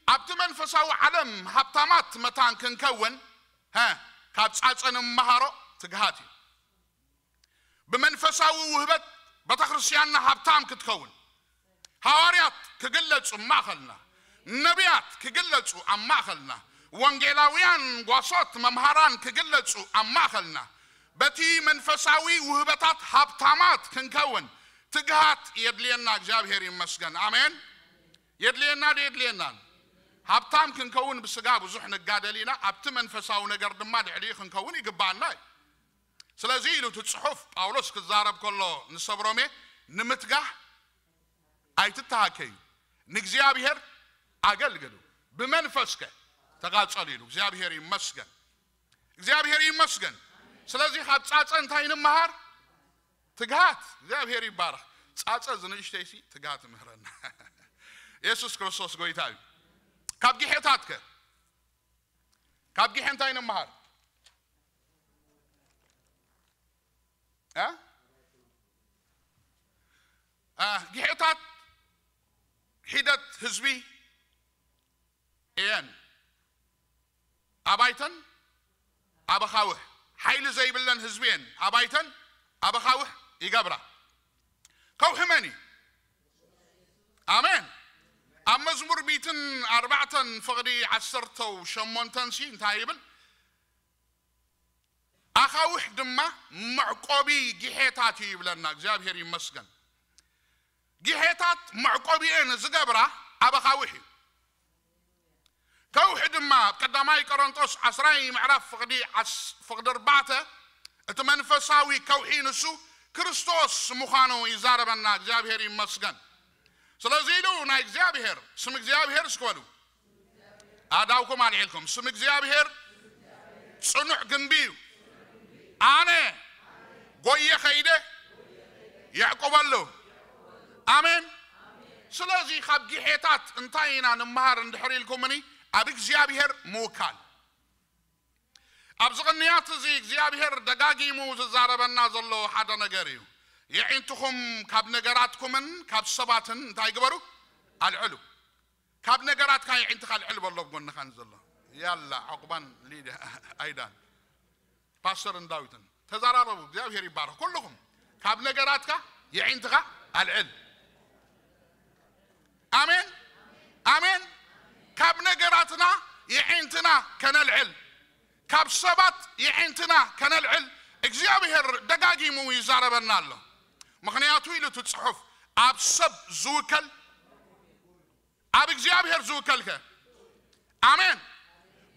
ኣብቲ መንፈሳዊ ዓለም ሃብታማት መታን ክንከውን፣ ሀ፣ ካብ ጻጸ ንመሃሮ ትግሃት እዩ። ብመንፈሳዊ ውህበት ቤተክርስትያንና ሃብታም ክትከውን፣ ሃዋርያት ክግለጹ ኣብ ማእከልና፣ ነቢያት ክግለጹ ኣብ ማእከልና፣ ወንጌላውያን ጓሶት መምሃራን ክግለጹ ኣብ ማእከልና፣ በቲ መንፈሳዊ ውህበታት ሃብታማት ክንከውን ትግሃት የድልየና። እግዚኣብሔር ይመስገን። ኣሜን። የድልየና ዶ የድልየናን? ሃብታም ክንከውን ብስጋ ብዙሕ ንጋደል ኢና፣ ኣብቲ መንፈሳዊ ነገር ድማ ልዕሊኡ ክንከውን ይግባኣና እዩ። ስለዚ ኢሉ እቲ ጽሑፍ ጳውሎስ ክዛረብ ከሎ ንሰብ ሮሜ፣ ንምትጋህ ኣይትተሃከዩ፣ ንእግዚኣብሔር ኣገልግሉ፣ ብመንፈስከ ተቓጸሉ ኢሉ። እግዚኣብሔር ይመስገን። እግዚኣብሔር ይመስገን። ስለዚ ካብ ጻጸ እንታይ ንምሃር? ትግሃት። እግዚኣብሔር ይባረኽ። ጻጸ ዝንእሽተይሲ ትግሃት ይምህረና። የሱስ ክርስቶስ ጎይታ እዩ። ካብ ግሔታትከ? ካብ ግሔ እንታይ ንምሃር? እ? እ፣ ግሔታት ሒደት ህዝቢ እየን። ኣባይተን ኣብ ኣኻውሕ፣ ሓይሊ ዘይብለን ህዝቢ እየን። ኣባይተን ኣብ ኣኻውሕ ይገብራ። ከውሒ መን እዩ? ኣሜን። ኣብ መዝሙር ሚእትን ኣርባዕተን ፍቕዲ ዓሰርተው ሸሞንተን ሲ እንታይ ይብል? ኣኻውሕ ድማ መዕቆቢ ግሔታት እዩ ይብለና። እግዚኣብሔር ይመስገን። ግሔታት መዕቆቢኤን ዝገብራ ኣብ ኣኻውሕ እዩ። ከውሒ ድማ ኣብ ቀዳማይ ቆሮንጦስ ዓስራይ ምዕራፍ ፍቕዲ ዓስ-፣ ፍቕዲ ኣርባዕተ፣ እቲ መንፈሳዊ ከውሒ ንሱ ክርስቶስ ምዃኑ ይዛረበና። እግዚኣብሔር ይመስገን። ስለዚ ኢሉ ናይ እግዚኣብሔር፣ ስም እግዚኣብሔር እስኪ በሉ። ኣእዳውኩም ኣልዒልኩም፣ ስም እግዚኣብሔር ጽኑዕ ግንቢ እዩ። ቦየ ኸይደ የዕቁበሉ። ኣሜን። ስለዚ ካብ ጊሔታት እንታይ ኢና ንመሃር እንድሕር ኢልኩምኒ፣ ኣብ እግዚኣብሔር ምውካል። ኣብዚ ቅንያት እዚ እግዚኣብሔር ደጋጊሙ ዝዛረበና ዘሎ ሓደ ነገር እዩ። የዒንትኹም ካብ ነገራትኩምን ካብ ሰባትን እንታይ ግበሩ? ኣልዕሉ። ካብ ነገራትካ የዒንትኻ ኣልዕል በሎ ኣብ ጎንኻ ንዘሎ። ያላ፣ ዑቕባን ሊድያ፣ ኣይዳን፣ ፓስተርን ዳዊትን ተዘራረቡ። እግዚኣብሔር ይባረኽ። ኩልኹም ካብ ነገራትካ የዒንትኻ ኣልዕል። ኣሜን፣ ኣሜን። ካብ ነገራትና የዒንትና ከነልዕል፣ ካብ ሰባት የዒንትና ከነልዕል እግዚኣብሔር ደጋጊሙ ይዛረበና ኣሎ። ምኽንያቱ ኢሉ እቲ ጽሑፍ፣ ኣብ ሰብ ዝውከል ኣብ እግዚኣብሔር ዝውከልከ? ኣሜን።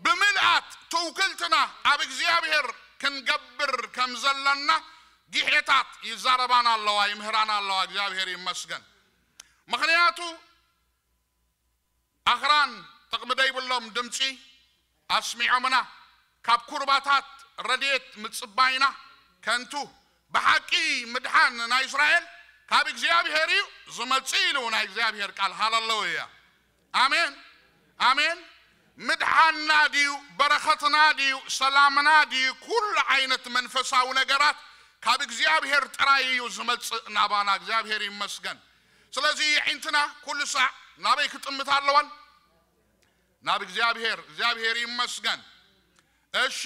ብምልኣት ትውክልትና ኣብ እግዚኣብሔር ክንገብር ከም ዘለና ጊሔታት ይዛረባና ኣለዋ፣ ይምህራና ኣለዋ። እግዚኣብሔር ይመስገን። ምኽንያቱ ኣኽራን ጥቕሚ ደይብሎም ድምፂ ኣስሚዖምና፣ ካብ ኩርባታት ረድኤት ምጽባይና ከንቱ። ብሓቂ ምድሓን ናይ እስራኤል ካብ እግዚኣብሔር እዩ ዝመጽእ ኢሉ ናይ እግዚኣብሔር ቃል። ሃለሉያ። ኣሜን፣ ኣሜን። ምድሓንና ድዩ፣ በረኸትና ድዩ፣ ሰላምና ድዩ፣ ኩሉ ዓይነት መንፈሳዊ ነገራት ካብ እግዚኣብሔር ጥራይ እዩ ዝመጽእ ናባና። እግዚኣብሔር ይመስገን። ስለዚ የዒንትና ኩሉ ሳዕ ናበይ ክጥምት ኣለወን? ናብ እግዚኣብሔር። እግዚኣብሔር ይመስገን። እሺ፣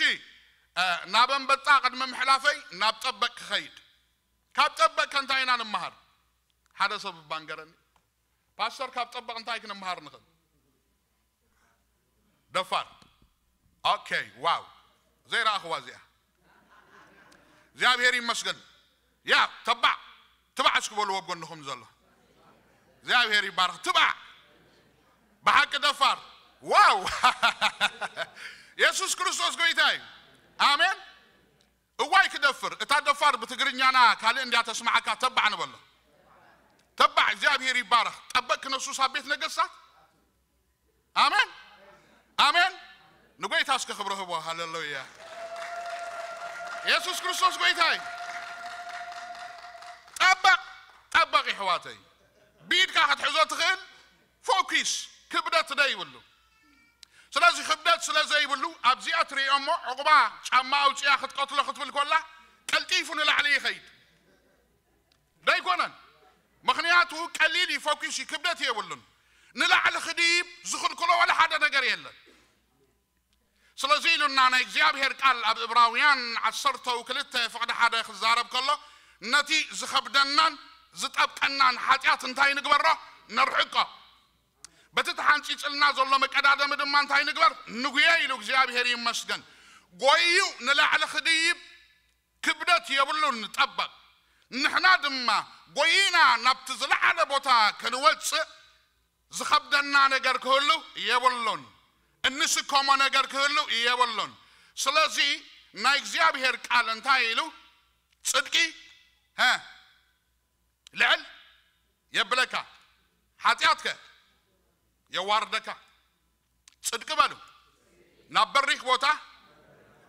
እ፣ ናብ ኣንበጣ ቅድሚ ምሕላፈይ ናብ ጠበቅ ክኸይድ። ካብ ጠበቅ ከ እንታይ ኢና ንምሃር? ሓደ ሰብ ባንገረኒ፣ ፓስተር፣ ካብ ጠበቅ እንታይ ክንምሃር ንኽእል? ደፋር። ኦኬ፣ ዋው፣ ዘይረኣኽዋ እዚኣ። እግዚኣብሔር ይመስገን። ያ፣ ተባዕ፣ ትባዕ እስኪ በልዎ ኣብ ጎንኹም ዘሎ። እግዚኣብሔር ይባረኽ። ትባዕ። ብሓቂ ደፋር። ዋው። የሱስ ክርስቶስ ጎይታ እዩ። ኣሜን። እዋይ ክደፍር። እታ ደፋር ብትግርኛና ካልእ እንድያ ተስማዓካ። ተባዕ ንበሎ። ተባዕ። እግዚኣብሔር ይባረኽ። ጠበቅ ክነሱስ ኣብ ቤት ነገስታት። ኣሜን፣ ኣሜን። ንጎይታ እስከ ክብሪ ህቦ። ሃሌሉያ። የሱስ ክርስቶስ ጎይታ እዩ። ጠበቅ፣ ጠበቅ ይሕዋተይ። ብኢድካ ክትሕዞ ትኽእል። ፎኪስ፣ ክብደት ደይብሉ። ስለዚ ክብደት ስለ ዘይብሉ ኣብዚኣ ትሪኦ እሞ ዕቑባ ጫማ ኣውፂኣ ክትቀትሎ ክትብል ኮላ ቀልጢፉ ንላዕሊ ይኸይድ። ደይኮነን። ምኽንያቱ ቀሊል እዩ፣ ፎኪስ እዩ፣ ክብደት የብሉን። ንላዕሊ ክድይብ ዝኽልክሎ ወላ ሓደ ነገር የለን። ስለዚ ኢሉና ናይ እግዚኣብሔር ቃል ኣብ እብራውያን ዓሰርተ ክልተ ፍቕዲ ሓደ ክዛረብ ከሎ፣ ነቲ ዝኸብደናን ዝጠብቀናን ሓጢኣት እንታይ ንግበሮ? ነርሕቆ። በቲ ተሓንጺጽልና ዘሎ መቀዳደሚ ድማ እንታይ ንግበር? ንጉየ ኢሉ እግዚኣብሔር ይመስገን። ጎዩ ንላዕሊ ክድይብ ክብደት የብሉን ጠበቕ። ንሕና ድማ ጎይና ናብቲ ዝለዓለ ቦታ ክንወጽእ ዝኸብደና ነገር ክህሉ የብሉን። እንስከሞ ነገር ክህሉ የብሉን። ስለዚ ናይ እግዚኣብሔር ቃል እንታይ ኢሉ? ጽድቂ፣ ሀ፣ ልዕል የብለካ፣ ሓጢኣትከ የዋርደካ። ጽድቂ በሉ ናብ በሪኽ ቦታ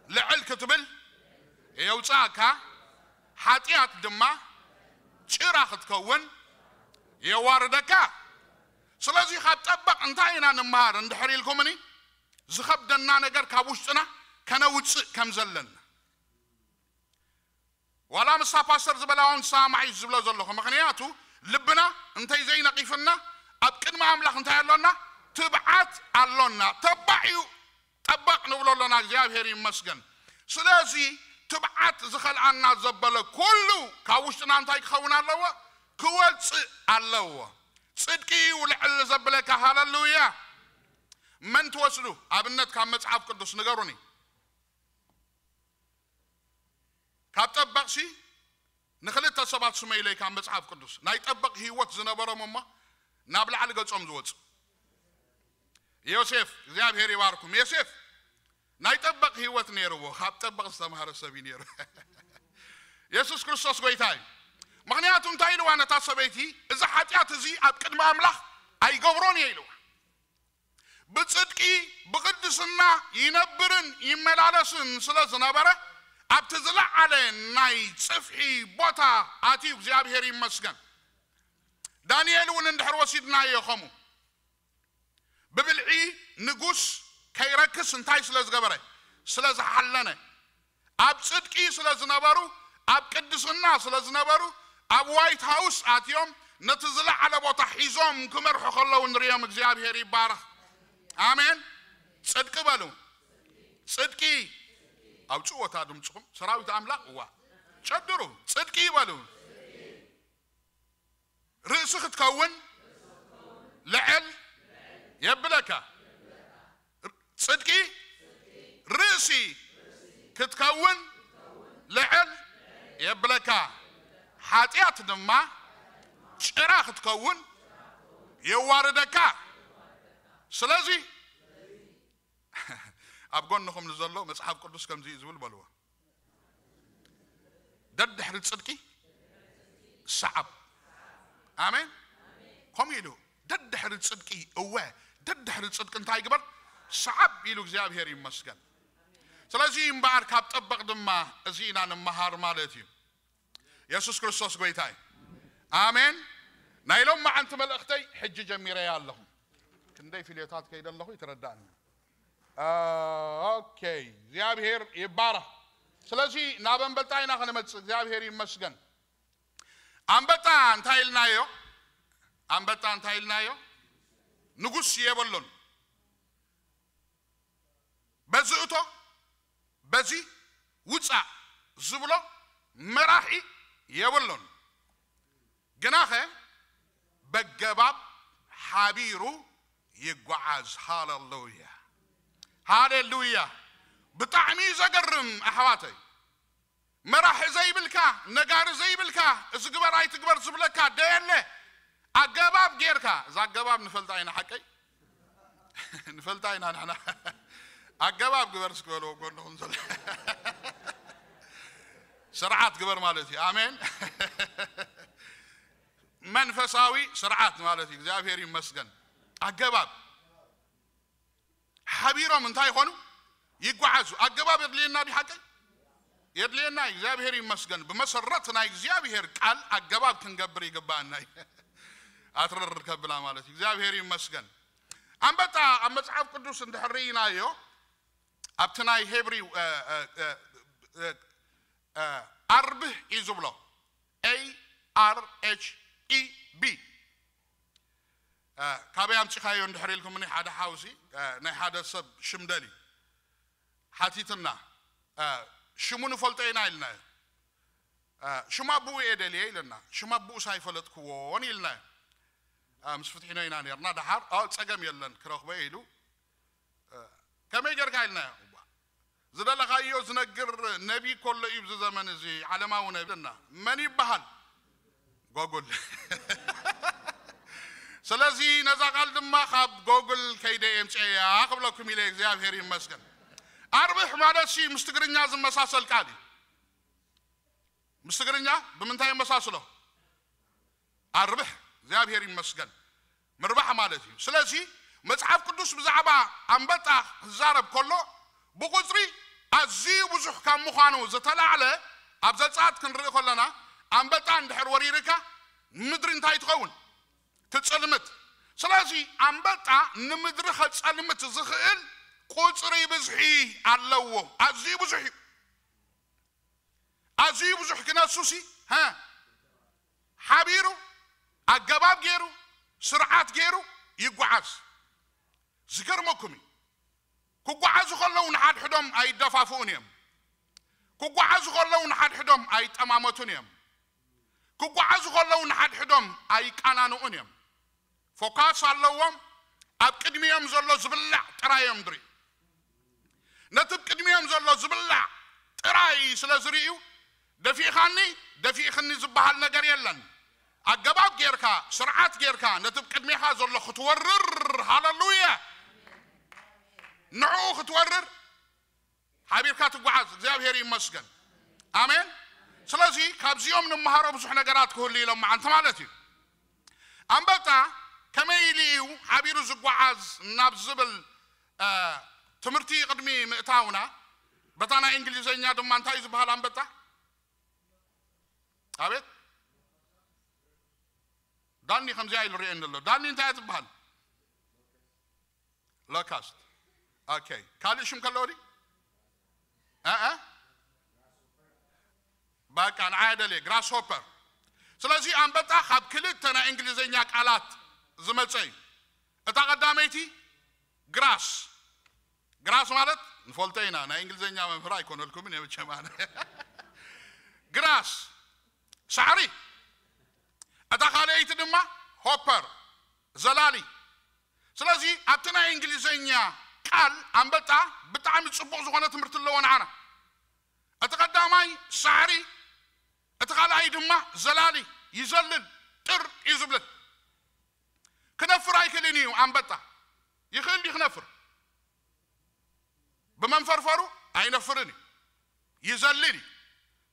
ልዕል ክትብል የውጽኣካ፣ ሓጢኣት ድማ ጭራ ክትከውን የዋርደካ። ስለዚ ካብ ጠበቕ እንታይ ኢና ንምሃር እንድሕር ኢልኩምኒ፣ ዝኸብደና ነገር ካብ ውሽጥና ከነውጽእ ከም ዘለና። ዋላ ምሳ ፓስተር ዝበላ እውን ሰማዕ እዩ ዝብሎ ዘለኹ። ምኽንያቱ ልብና እንተይ ዘይነቒፍና ኣብ ቅድሚ ኣምላኽ እንታይ ኣሎና? ትብዓት ኣሎና። ተባዕ እዩ ጠበቕ ንብሎ ኣሎና። እግዚኣብሔር ይመስገን። ስለዚ ትብዓት ዝኸልኣና ዘበለ ኩሉ ካብ ውሽጥና እንታይ ክኸውን ኣለዎ? ክወጽእ ኣለዎ። ጽድቂ እዩ ልዕል ዘብለካ። ሃለሉያ። መን ትወስዱ ኣብነት ካብ መጽሓፍ ቅዱስ ንገሩኒ። ካብ ጠበቕሲ ንኽልተ ሰባት ስመይለይ ካብ መጽሓፍ ቅዱስ ናይ ጠበቕ ህይወት ዝነበሮም እሞ ናብ ላዕሊ ገጾም ዝወጹ። ዮሴፍ፣ እግዚኣብሔር ይባርኩም። ዮሴፍ ናይ ጠበቕ ህይወት ነይርዎ፣ ካብ ጠበቕ ዝተምሃረ ሰብ እዩ ነይሩ። የሱስ ክርስቶስ ጎይታ እዩ። ምኽንያቱ እንታይ ኢልዋ ነታ ሰበይቲ? እዚ ሓጢኣት እዚ ኣብ ቅድሚ ኣምላኽ ኣይገብሮን እየ ኢልዋ። ብጽድቂ ብቕድስና ይነብርን ይመላለስን ስለ ዝነበረ ኣብቲ ዝለዓለ ናይ ጽፍሒ ቦታ ኣትዩ። እግዚኣብሔር ይመስገን። ዳንኤል እውን እንድሕር ወሲድናዮ ከምኡ ብብልዒ ንጉስ ከይረክስ እንታይ ስለ ዝገበረ? ስለ ዝሓለነ። ኣብ ጽድቂ ስለ ዝነበሩ፣ ኣብ ቅድስና ስለ ዝነበሩ፣ ኣብ ዋይት ሃውስ ኣትዮም ነቲ ዝለዓለ ቦታ ሒዞም ክመርሑ ከለዉ ንሪኦም። እግዚኣብሔር ይባረኽ። ኣሜን። ጽድቂ በሉ። ጽድቂ። ኣውጽእዎታ ድምፅኹም ሰራዊት ኣምላኽ። እዋ ጨድሩ። ጽድቂ ይበሉ። ርእሲ ክትከውን ልዕል የብለካ። ጽድቂ ርእሲ ክትከውን ልዕል የብለካ። ሓጢኣት ድማ ጭራ ክትከውን የዋርደካ። ስለዚ ኣብ ጎንኹም ንዘሎ መጽሓፍ ቅዱስ ከምዚ እዩ ዝብል በልዎ። ደድሕሪ ጽድቂ ሰዓብ። ኣሜን። ከምኡ ኢሉ ደድሕሪ ጽድቂ፣ እወ ደድሕሪ ጽድቂ እንታይ ይግበር? ሰዓብ ኢሉ። እግዚኣብሔር ይመስገን። ስለዚ እምበኣር ካብ ጠበቕ ድማ እዚ ኢና ንመሃር ማለት እዩ። የሱስ ክርስቶስ ጎይታ እዩ። ኣሜን። ናይ ሎም መዓልቲ መልእኽተይ ሕጂ ጀሚረያ ኣለኹ። ክንደይ ፊልዮታት ከይደ ኣለኹ ይትረዳእኒ። ኦኬ፣ እግዚኣብሔር ይባረኽ። ስለዚ ናብ ኣንበጣ ኢና ክንመጽእ። እግዚኣብሔር ይመስገን። ኣንበጣ እንታይ ኢልናዮ? ኣንበጣ እንታይ ኢልናዮ? ንጉስ የብሉን። በዚ እቶ በዚ ውፃእ ዝብሎ መራሒ የብሉን። ግናኸ በገባብ ሓቢሩ ይጓዓዝ። ሃሌሉያ፣ ሃሌሉያ። ብጣዕሚ እዩ ዘገርም ኣሕዋተይ። መራሒ ዘይብልካ፣ ነጋሪ ዘይብልካ፣ እዚ ግበር ኣይትግበር ዝብለካ ደየለ። ኣገባብ ጌርካ፣ እዛ ኣገባብ ንፈልጣ ኢና ሓቀይ? ንፈልጣ ኢና ንሕና። ኣገባብ ግበር እስኪ በልዎ ጎንኹም ዘሎ። ስርዓት ግበር ማለት እዩ። ኣሜን። መንፈሳዊ ስርዓት ማለት እዩ። እግዚኣብሔር ይመስገን። ኣገባብ ሓቢሮም እንታይ ይኾኑ? ይጓዓዙ። ኣገባብ የድልየና ድዩ ሓቀይ? የድልየና እዩ። እግዚኣብሔር ይመስገን። ብመሰረት ናይ እግዚኣብሔር ቃል ኣገባብ ክንገብር ይግባኣና እዩ። ኣትርር ከብላ ማለት እዩ። እግዚኣብሔር ይመስገን። ኣንበጣ ኣብ መጽሓፍ ቅዱስ እንድሕር ርኢናዮ፣ ኣብቲ ናይ ሄብሪው፣ እ፣ እ፣ እ፣ እ፣ እ፣ ኣርብህ እዩ ዝብሎ። A R H E B። እ፣ ካበይ ኣምጺኻዮ እንድሕር ኢልኩምኒ፣ ሓደ ሓውሲ፣ እ፣ ናይ ሓደ ሰብ ሽም ደልዩ ሓቲትና፣ እ፣ ሽሙ ንፈልጦ ኢና ኢልናዮ። እ፣ ሽም ኣቦኡ እየ ደልየ ኢለና። ሽም ኣቦኡስ ኣይፈለጥክዎን ኢልናዮ። እ፣ ምስ ፍትሒኖ ኢና ነርና። ደሓር፣ ኦ፣ ጸገም የለን፣ ክረኽቦ እየ ኢሉ። እ፣ ከመይ ጌርካ ኢልናዮ። እዋ፣ ዝደለኻዮ ዝነግር ነቢ ኮሎ እዩ፣ ኣብዚ ዘመን እዚ ዓለማዊ ነቢ እና። መን ይበሃል? ጎጉል። ስለዚ ነዛ ቃል ድማ ካብ ጎጉል ከይደ የምፅኤያ ክብለኩም ኢለ። እግዚኣብሔር ይመስገን። ኣርብሕ ማለት ሲ ምስ ትግርኛ ዝመሳሰል ቃል እዩ። ምስ ትግርኛ ብምንታይ የመሳስሎ? ኣርብሕ። እግዚኣብሔር ይመስገን። ምርባሕ ማለት እዩ። ስለዚ መጽሓፍ ቅዱስ ብዛዕባ ኣንበጣ ክዛረብ ከሎ ብቁጽሪ ኣዝዩ ብዙሕ ካብ ምዃኑ ዝተላዕለ ኣብ ዘጸኣት ክንርኢ ከለና ኣንበጣ እንድሕር ወሪርካ ምድሪ እንታይ ትኸውን? ትጽልምት። ስለዚ ኣንበጣ ንምድሪ ከጸልምት ዝኽእል ቁጽሪ ብዝሒ ኣለዎ። ኣዝዩ ብዙሕ እዩ። ኣዝዩ ብዙሕ ክነሱሲ፣ ሀ፣ ሓቢሩ፣ ኣገባብ ገይሩ፣ ስርዓት ገይሩ ይጓዓዝ። ዝገርመኩም እዩ። ክጓዓዙ ከለዉ ንሓድሕዶም ኣይደፋፍኡን እዮም። ክጓዓዙ ከለዉ ንሓድሕዶም ኣይጠማመቱን እዮም። ክጓዓዙ ከለዉ ንሓድሕዶም ኣይቃናንኡን እዮም። ፎካስ ኣለዎም። ኣብ ቅድሚኦም ዘሎ ዝብላዕ ጥራይ እዮም ዝርእዩ። ነቲ ኣብ ቅድሚኦም ዘሎ ዝብላዕ ጥራይ ስለ ዝርእዩ፣ ደፊእኻኒ፣ ደፊእኽኒ ዝበሃል ነገር የለን። ኣገባብ ጌርካ፣ ስርዓት ጌርካ፣ ነቲ ኣብ ቅድሜኻ ዘሎ ክትወርር፣ ሃለሉያ፣ ንዕኡ ክትወርር ሓቢርካ ትጓዓዝ። እግዚኣብሔር ይመስገን። ኣሜን። ስለዚ ካብዚኦም ንመሃሮ ብዙሕ ነገራት ክህሉ ኢሎም መዓልቲ ማለት እዩ። ኣንበጣ ከመይ ኢሉ እዩ ሓቢሩ ዝጓዓዝ ናብ ዝብል፣ እ፣ ትምህርቲ ቅድሚ ምእታውና፣ በታ ናይ እንግሊዘኛ ድማ እንታይ እዩ ዝበሃል ኣንበጣ? ኣቤት፣ ዳኒ ከምዚኣ ኢሉ ርእየኒ ኣሎ። ዳኒ እንታይ እያ ትበሃል? ሎካስት። ኦኬ፣ ካልእ ሽም ከለዎ ድዩ? እ እ በቃ ንዓይ ደልየ ግራስ ሆፐር። ስለዚ ኣንበጣ ካብ ክልተ ናይ እንግሊዘኛ ቃላት ዝመፀ እዩ። እታ ቀዳመይቲ ግራስ፣ ግራስ ማለት ንፈልጦ ኢና፣ ናይ እንግሊዘኛ መምህር ኣይኮነልኩምን እየ መቸም ኣነ። ግራስ ሳዕሪ፣ እታ ካልኣይቲ ድማ ሆፐር ዘላሊ። ስለዚ ኣብቲ ናይ እንግሊዘኛ ቃል ኣንበጣ ብጣዕሚ ፅቡቕ ዝኾነ ትምህርቲ ኣለዎ ንዓና። እቲ ቀዳማይ ሳዕሪ፣ እቲ ካልኣይ ድማ ዘላሊ፣ ይዘልል፣ ጥር እዩ ዝብልን። ክነፍር ኣይክእልን እዩ ኣንበጣ። ይኽእል ድዩ ክነፍር? ብመንፈርፈሩ ኣይነፍርን እዩ፣ ይዘልል እዩ።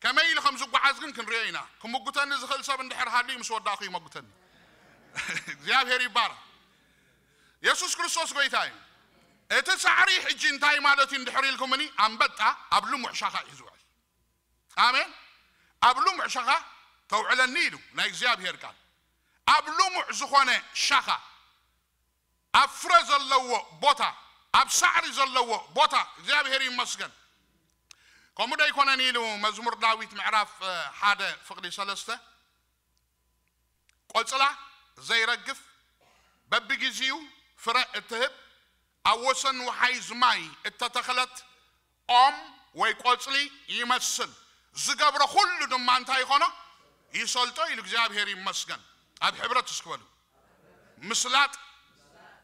ከመይ ኢሉ ከም ዝጓዓዝ ግን ክንሪኦ ኢና። ክምጉተኒ ዝኽእል ሰብ እንድሕር ሃልዩ ምስ ወዳእኹ ይመጉተኒ። እግዚኣብሔር ይባረክ። የሱስ ክርስቶስ ጎይታ እዩ። እቲ ሳዕሪ ሕጂ እንታይ ማለት እዩ እንድሕር ኢልኩምኒ፣ ኣንበጣ ኣብ ልሙዕ ሻኻ እዩ ዝውዕል። ኣሜን። ኣብ ልሙዕ ሻኻ ተውዕለኒ ኢሉ ናይ እግዚኣብሔር ቃል። ኣብ ልሙዕ ዝኾነ ሻኻ፣ ኣብ ፍረ ዘለዎ ቦታ፣ ኣብ ሳዕሪ ዘለዎ ቦታ። እግዚኣብሔር ይመስገን። ከምኡ ዶ ኣይኮነን ኢሉ መዝሙር ዳዊት ምዕራፍ ሓደ ፍቕዲ ሰለስተ፣ ቆጽላ ዘይረግፍ፣ በብጊዜኡ ፍረ እትህብ፣ ኣብ ወሰን ውሓይዝ ማይ እተተኽለት ኦም ወይ ቆጽሊ ይመስል፣ ዝገብሮ ኩሉ ድማ እንታይ ይኾኖ? ይሰልጦ ኢሉ። እግዚኣብሔር ይመስገን። ኣብ ሕብረት እስኪ በሉ። ምስላጥ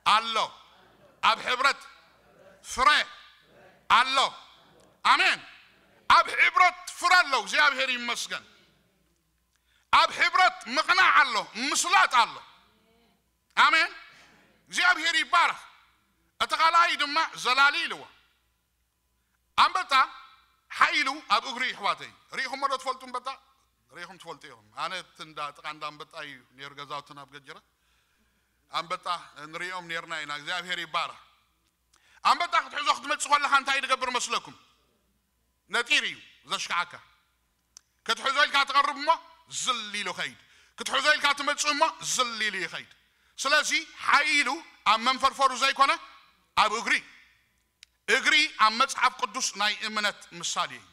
ኣሎ። ኣብ ሕብረት ፍረ ኣሎ። ኣሜን። ኣብ ሕብረት ፍረ ኣሎ። እግዚኣብሔር ይመስገን። ኣብ ሕብረት ምቕናዕ ኣሎ፣ ምስላጥ ኣሎ። ኣሜን። እግዚኣብሔር ይባረኽ። እቲ ካልኣይ ድማ ዘላሊ ኢልዎ። ኣንበጣ ሓይሉ ኣብ እግሪ እዩ፣ ኣሕዋተይ። ርኢኹሞ ዶ ትፈልጡ ኣንበጣ? ርኢኹም ትፈልጡ ኢኹም። ኣነ እቲ እንዳ ጥቓ እንዳ ኣንበጣ እዩ ነይሩ ገዛውትና ኣብ ገጀራ። ኣንበጣ ንሪኦም ነይርና ኢና። እግዚኣብሔር ይባረኽ። ኣንበጣ ክትሕዞ ክትመጽእ ከለኻ እንታይ ዝገብር መስለኩም? ነጢር እዩ ዘሽክዓካ። ክትሕዞ ኢልካ ትቐርብ እሞ ዝል ኢሉ ይኸይድ። ክትሕዞ ኢልካ ትመጽእ እሞ ዝል ኢሉ ይኸይድ። ስለዚ ሓይሉ ኣብ መንፈርፈሩ ዘይኮነ ኣብ እግሪ። እግሪ ኣብ መጽሓፍ ቅዱስ ናይ እምነት ምሳሌ እዩ።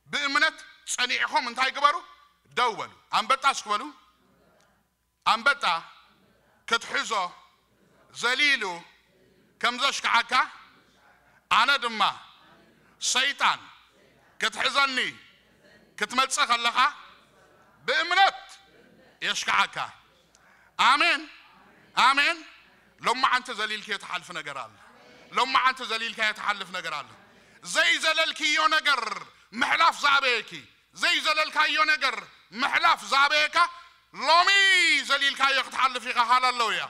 ብእምነት ጸኒዕኹም እንታይ ግበሩ? ደው በሉ። ኣንበጣ እስኪ በሉ። ኣንበጣ ክትሕዞ ዘሊሉ ከም ዘሽክዓካ፣ ኣነ ድማ ሰይጣን ክትሕዘኒ ክትመጽእ ከለኻ ብእምነት የሽክዓካ። ኣሜን፣ ኣሜን። ሎማዓንቲ ዘሊልክዮ ትሓልፊ ነገር ኣሎ። ሎማዓንቲ ዘሊልካዮ ትሓልፍ ነገር ኣሎ። ዘይዘለልክዮ ነገር ምሕላፍ ዝኣበየኪ፣ ዘይዘለልካዮ ነገር ምሕላፍ ዝኣበየካ ሎሚ ዘሊልካዮ ክትሓልፍ ኢኻ። ሃለሉያ።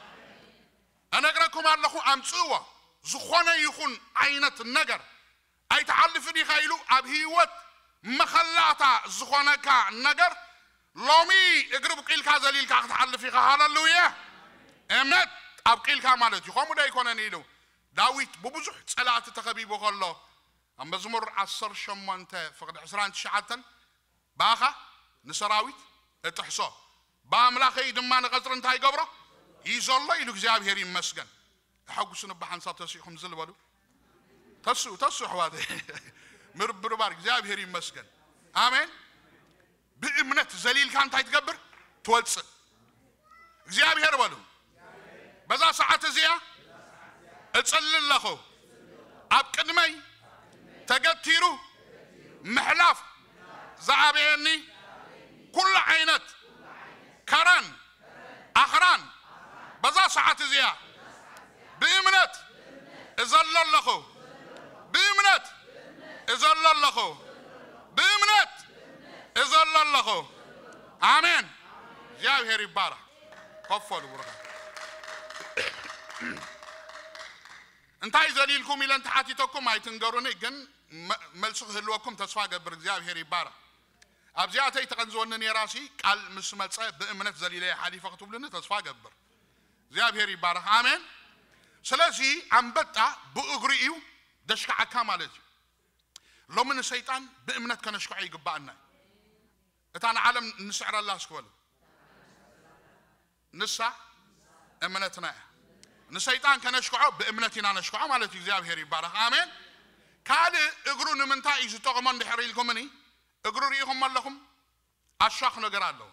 እነግረኩም ኣለኹ፣ ኣምጽእዎ። ዝኾነ ይኹን ዓይነት ነገር ኣይትሓልፍን ኢኻ ኢሉ ኣብ ህይወት መኸላእታ ዝኾነካ ነገር ሎሚ እግሪ ብቂልካ ዘሊልካ ክትሓልፍ ኢኻ። ሃለሉያ። እምነት ኣብቂልካ ማለት እዩ። ከምኡ ዶ ኣይኮነን ኢሉ ዳዊት ብብዙሕ ጸላእቲ ተኸቢቡ ከሎ ኣብ መዝሙር ዓሰርተ ሸሞንተ ፍቕዲ ዕስራን ትሽዓተን ብኣኻ ንሰራዊት እጥሕሶ፣ ብኣምላኸይ ድማ ንቐጽሪ እንታይ ይገብሮ? ይዘሎ ኢሉ። እግዚኣብሔር ይመስገን። ኣሐጉስኒ እባ ሓንሳብ ተሲእኹም ዝል በሉ። ተስኡ፣ ተስኡ ኣሕዋተይ። ምርብርባር እግዚኣብሔር ይመስገን። ኣሜን። ብእምነት ዘሊልካ እንታይ ትገብር? ትወጽእ። እግዚኣብሔር በሉ። በዛ ሰዓት እዚኣ እጽሊ ኣለኹ። ኣብ ቅድመይ ተገቲሩ ምሕላፍ ዝኣበየኒ ኩሉ ዓይነት ከረን ኣኽራን በዛ ሰዓት እዚኣ ብእምነት እዘሎ ኣለኹ። ብእምነት እዘሎ ኣለኹ። ብእምነት እዘሎ ኣለኹ። ኣሜን። እግዚኣብሔር ይባረኽ። ኮፍ በሉ ብሩኻት። እንታይ ዘሊልኩም ኢለ እንተሓቲተኩም ኣይትንገሩኒ፣ ግን መ-፣ መልሲ ክህልወኩም ተስፋ ገብር። እግዚኣብሔር ይባረኽ። ኣብዚኣተይ ተቐንዝወኒ ነይራሲ ቃል ምስ መጸ ብእምነት ዘሊለየ ሓሊፈ ክትብሉኒ ተስፋ ገብር። እግዚኣብሔር ይባረኽ። ኣሜን። ስለዚ ኣንበጣ ብእግሪ እዩ ደሽካዓካ ማለት እዩ። ሎሚ ንሰይጣን ብእምነት ከነሽክዖ ይግባኣና እዩ። እታ ንዓለም እንስዕረላ እስኪ በሉ። ንሳ እምነትና እያ። ንሰይጣን ከነሽክዖ ብእምነት ኢና ነሽክዖ ማለት እዩ። እግዚኣብሔር ይባረኽ። ኣሜን። ካልእ እግሩ ንምንታይ እዩ ዝጠቕሞ እንድሕር ኢልኩምኒ፣ እግሩ ርኢኹም ኣለኹም? ኣሻኽ ነገር ኣለዎ።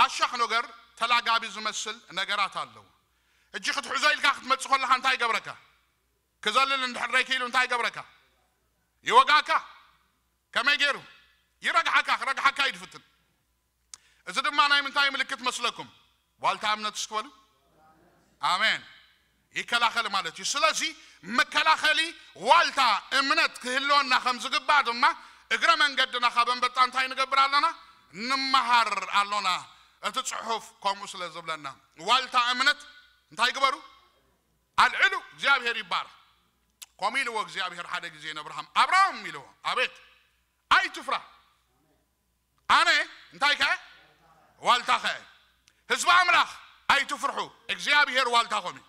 ኣሻኽ ነገር ተላጋቢ ዝመስል ነገራት ኣለዎ። እጂ ክትሕዞ ኢልካ ክትመጽእ ከለኻ እንታይ ይገብረካ? ክዘልል እንድሕር ደይክኢሉ እንታይ ይገብረካ? ይወጋካ። ከመይ ገይሩ? ይረግሓካ፣ ክረግሓካ እዩ ዝፍትን። እዚ ድማ ናይ ምንታይ ምልክት መስለኩም? ዋልታ እምነት እስኪ በሉ። ኣሜን። ይከላኸል ማለት እዩ። ስለዚ መከላኸሊ ዋልታ እምነት ክህልወና ከም ዝግባእ ድማ እግረ መንገድና ካብ ኣንበጣ እንታይ ንገብር ኣለና? ንመሃር ኣሎና። እቲ ጽሑፍ ከምኡ ስለ ዝብለና ዋልታ እምነት እንታይ ግበሩ? ኣልዕሉ። እግዚኣብሔር ይባረኽ። ከምኡ ኢልዎ እግዚኣብሔር ሓደ ግዜ ንኣብርሃም፣ ኣብርሃም ኢልዎ፣ ኣቤት፣ ኣይትፍራ፣ ኣነ እንታይ ከ ዋልታ ከ ህዝቢ ኣምላኽ ኣይትፍርሑ፣ እግዚኣብሔር ዋልታኹም እዩ።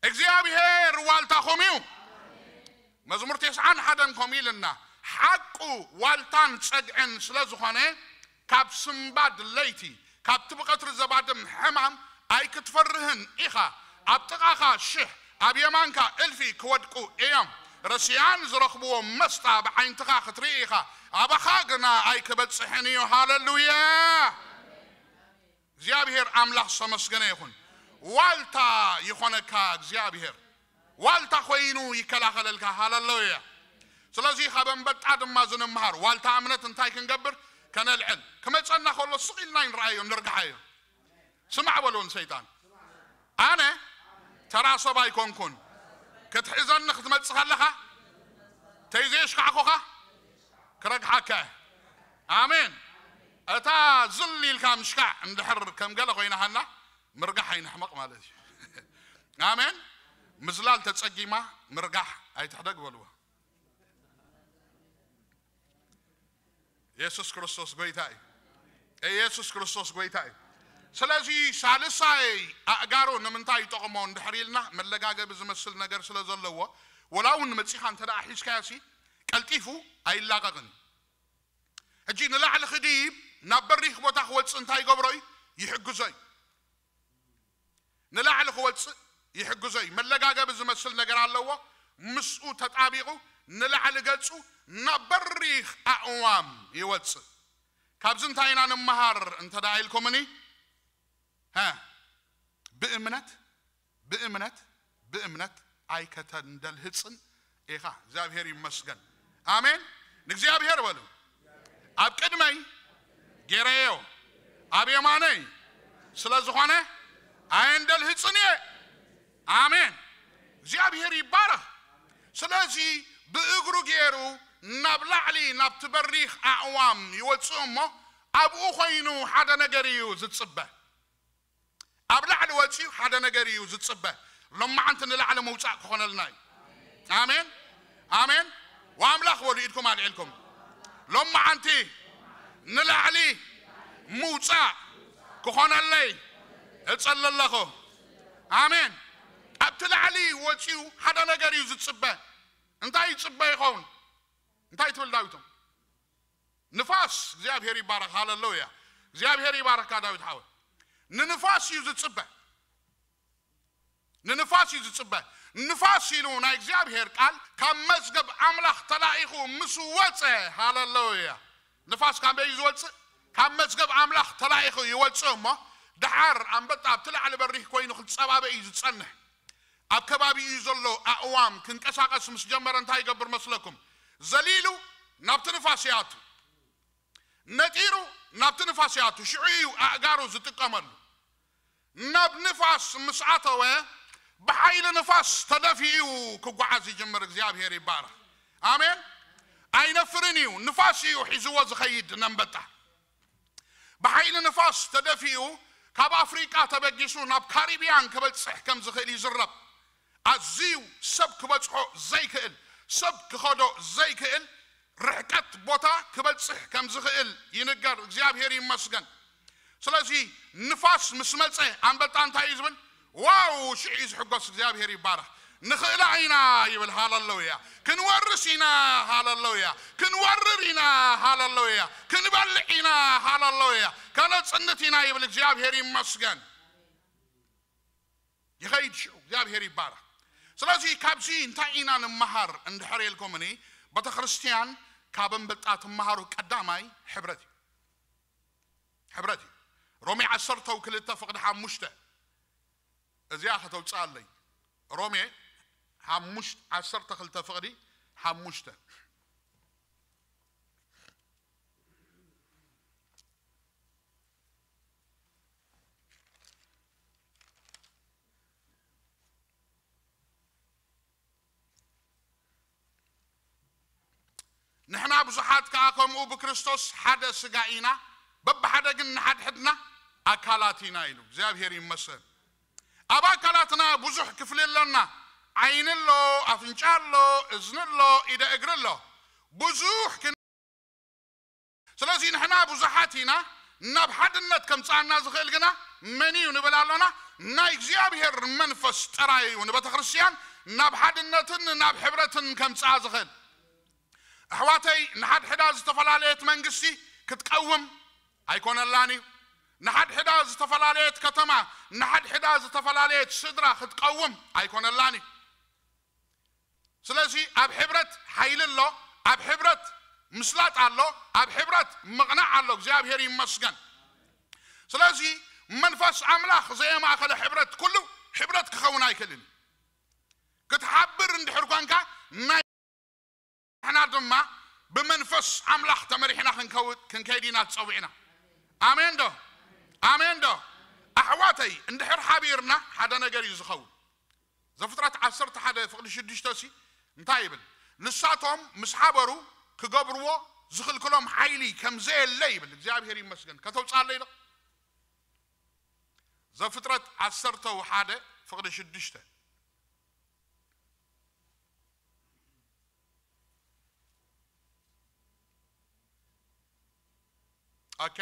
እግዚኣብሔር ዋልታኹም እዩ። መዝሙር ተስዓን ሓደን ከምኡ ኢልና፣ ሓቁ ዋልታን ጸግዕን ስለ ዝኾነ፣ ካብ ስንባድ ለይቲ፣ ካብቲ ብቐትሪ ዘባድም ሕማም ኣይክትፈርህን ኢኻ። ኣብ ጥቓኻ ሽሕ፣ ኣብ የማንካ እልፊ ክወድቁ እዮም። ረሲኣን ዝረኽብዎ መስጣ ብዓይንትኻ ክትርኢ ኢኻ፣ ኣባኻ ግና ኣይክበጽሕን እዩ። ሃለሉያ! እግዚኣብሔር ኣምላኽ ዝተመስገነ ይኹን። ዋልታ ይኾነካ እግዚኣብሔር። ዋልታ ኮይኑ ይከላኸለልካ። ሃለሉያ! ስለዚ ካብ ኣንበጣ ድማ ዝንምሃር ዋልታ እምነት እንታይ ክንገብር? ከነልዕል። ክመጸና ከሎ ስቕ ኢልና ይንረኣዮ፣ ንርግሓዮ። ስማዕ በሎ ንሰይጣን፣ ኣነ ተራ ሰብ ኣይኮንኩን። ክትሕዘኒ ክትመጽእ ከለኻ፣ ተይዘየሽካዕኩኻ ክረግሓካ እየ። ኣሜን። እታ ዝል ኢልካ ምሽካዕ እንድሕር ከም ገለ ኮይና ሃና፣ ምርጋሕ ኣይንሕመቕ ማለት እዩ። ኣሜን። ምዝላል ተጸጊማ ምርጋሕ ኣይትሕደግ በልዎ። የሱስ ክርስቶስ ጎይታ እዩ። የሱስ ክርስቶስ ጎይታ እዩ። ስለዚ ሳልሳይ ኣእጋሩ ንምንታይ ይጠቕሞ እንድሕር ኢልና፣ መለጋገቢ ዝመስል ነገር ስለ ዘለዎ፣ ወላ እውን መጺኻ እንተ ደኣ ሒዝካዮ ሲ፣ ቀልጢፉ ኣይላቐቕን። ሕጂ ንላዕሊ ክድይብ፣ ናብ በሪኽ ቦታ ክወጽእ እንታይ ይገብሮ እዩ? ይሕግዞ እዩ። ንላዕሊ ክወጽእ ይሕግዞ እዩ። መለጋገቢ ዝመስል ነገር ኣለዎ። ምስኡ ተጣቢቑ ንላዕሊ ገጹ ናብ በሪኽ ኣእዋም ይወጽእ። ካብዚ እንታይ ኢና ንመሃር እንተ ደኣ ኢልኩምኒ? ሃ፣ ብእምነት፣ ብእምነት፣ ብእምነት ኣይከተንደልህጽን ኢኻ። እግዚኣብሔር ይመስገን። ኣሜን። ንእግዚኣብሔር በሉ። ኣብ ቅድመይ ገይረዮ፣ ኣብ የማነይ ስለ ዝኾነ ኣየንደልህጽን እየ። ኣሜን። እግዚኣብሔር ይባረኽ። ስለዚ ብእግሩ ገይሩ ናብ ላዕሊ ናብቲ በሪኽ ኣእዋም ይወጽእ እሞ ኣብኡ ኮይኑ ሓደ ነገር እዩ ዝጽበ። ኣብ ላዕሊ ወጺኡ ሓደ ነገር እዩ ዝጽበ። ሎማዓንቲ ንላዕሊ ምውጻእ ክኾነልና እዩ። ኣሜን፣ ኣሜን። ወኣምላኽ በሉ ኢድኩም ኣልዒልኩም። ሎማዓንቲ ንላዕሊ ምውጻእ ክኾነለይ እጸሊ ኣለኹ። ኣሜን። ኣብቲ ላዕሊ ወጺኡ ሓደ ነገር እዩ ዝጽበ። እንታይ ይጽበ ይኸውን? እንታይ ትብል ዳዊቶም? ንፋስ። እግዚኣብሔር ይባረክ። ሃለሉያ። እግዚኣብሔር ይባረካ ዳዊት ሓወ። ንንፋስ እዩ ዝጽበ። ንንፋስ እዩ ዝጽበ። ንፋስ ኢሉ ናይ እግዚኣብሔር ቃል ካብ መዝገብ ኣምላኽ ተላኢኹ ምስ ወጸ፣ ሃለሉያ። ንፋስ ካብ በይ እዩ ዝወጽእ? ካብ መዝገብ ኣምላኽ ተላኢኹ ይወጽእ እሞ፣ ደሓር ኣንበጣ ኣብቲ ላዕሊ በሪኽ ኮይኑ ክጸባበ እዩ ዝጸንሕ። ኣብ ከባቢኡ ዘሎ ኣእዋም ክንቀሳቐስ ምስ ጀመረ እንታይ ይገብር መስለኩም? ዘሊሉ ናብቲ ንፋስ ይኣቱ። ነጢሩ ናብቲ ንፋስ ይኣቱ። ሽዑ እዩ ኣእጋሩ ዝጥቀመሉ። ናብ ንፋስ ምስ ኣተወ፣ ብሓይሊ ንፋስ ተደፊኡ ክጓዓዝ ይጅምር። እግዚኣብሔር ይባረኽ። ኣሜን። ኣይነፍርን እዩ። ንፋስ እዩ ሒዝዎ ዝኸይድ ነንበጣ። ብሓይሊ ንፋስ ተደፊኡ ካብ ኣፍሪቃ ተበጊሱ ናብ ካሪብያን ክበጽሕ ከም ዝኽእል ይዝረብ። ኣዝዩ ሰብ ክበጽሖ ዘይክእል፣ ሰብ ክኸዶ ዘይክእል ርሕቀት ቦታ ክበጽሕ ከም ዝኽእል ይንገር። እግዚኣብሔር ይመስገን። ስለዚ ንፋስ ምስ መጸ ኣንበጣ እንታይ እዩ ዝብል? ዋው! ሽዑ እዩ ዝሕጎስ። እግዚኣብሔር ይባረኽ። ንኽእላ ኢና ይብል። ሃለሉያ። ክንወርስ ኢና። ሃለሉያ። ክንወርር ኢና። ሃለሉያ። ክንበልዕ ኢና። ሃለሉያ። ከነጽንት ኢና ይብል። እግዚኣብሔር ይመስገን። ይኸይድ ሽዑ እግዚኣብሔር ይባረኽ። ስለዚ ካብዚ እንታይ ኢና ንመሃር እንድሕር ኢልኩምኒ፣ ቤተክርስትያን ካብ እንብልጣ ትመሃሩ ቀዳማይ ሕብረት እዩ። ሕብረት እዩ። ሮሜ ዓሰርተ ክልተ ፍቕዲ ሓሙሽተ፣ እዚኣ ከተውፅኣለይ። ሮሜ ሓሙሽተ፣ ዓሰርተ ክልተ ፍቕዲ ሓሙሽተ። ንሕና ብዙሓት ከኣ ከምኡ ብክርስቶስ ሓደ ስጋ ኢና፣ በብሓደ ግን ንሓድሕድና ኣካላት ኢና ኢሉ። እግዚኣብሔር ይመስገን። ኣብ ኣካላትና ብዙሕ ክፍሊ ኣለና። ዓይኒ ኣሎ፣ ኣፍንጫ ኣሎ፣ እዝኒ ኣሎ፣ ኢደ እግሪ ኣሎ። ብዙሕ ክን-፣ ስለዚ ንሕና ብዙሓት ኢና። ናብ ሓድነት ከምጽኣና ዝኽእል ግና መን እዩ ንብል ኣሎና? ናይ እግዚኣብሔር መንፈስ ጥራይ እዩ ንቤተ ክርስቲያን ናብ ሓድነትን ናብ ሕብረትን ከምጽኣ ዝኽእል። ኣሕዋተይ፣ ንሓድሕዳ ዝተፈላለየት መንግስቲ ክትቀውም ኣይኮነላን እዩ። ንሓድሕዳ ዝተፈላለየት ከተማ፣ ንሓድሕዳ ዝተፈላለየት ስድራ ክትቀውም ኣይኮነላን እዩ። ስለዚ ኣብ ሕብረት ሓይሊ ኣሎ፣ ኣብ ሕብረት ምስላጥ ኣሎ፣ ኣብ ሕብረት ምቕናዕ ኣሎ። እግዚኣብሔር ይመስገን። ስለዚ መንፈስ ኣምላኽ ዘየማእኸለ ሕብረት ኩሉ ሕብረት ክኸውን ኣይክእልን። ክትሓብር እንድሕር ኮንካ ናይ ንሕና ድማ ብመንፈስ ኣምላኽ ተመሪሕና ክንከው-፣ ክንከይድ ኢና ተጸዊዕና። ኣሜን ዶ? ኣሜን ዶ? ኣሕዋተይ፣ እንድሕር ሓቢርና ሓደ ነገር እዩ ዝኸውን። ዘፍጥረት ዓሰርተ ሓደ ፍቕዲ ሽዱሽተ ሲ እንታይ ይብል? ንሳቶም ምስ ሓበሩ ክገብርዎ ዝኽልክሎም ሓይሊ ከም ዘየለ ይብል። እግዚኣብሔር ይመስገን። ከተውፅኣለይ ዶ? ዘፍጥረት ዓሰርተ ሓደ ፍቕዲ ሽዱሽተ። ኦኬ።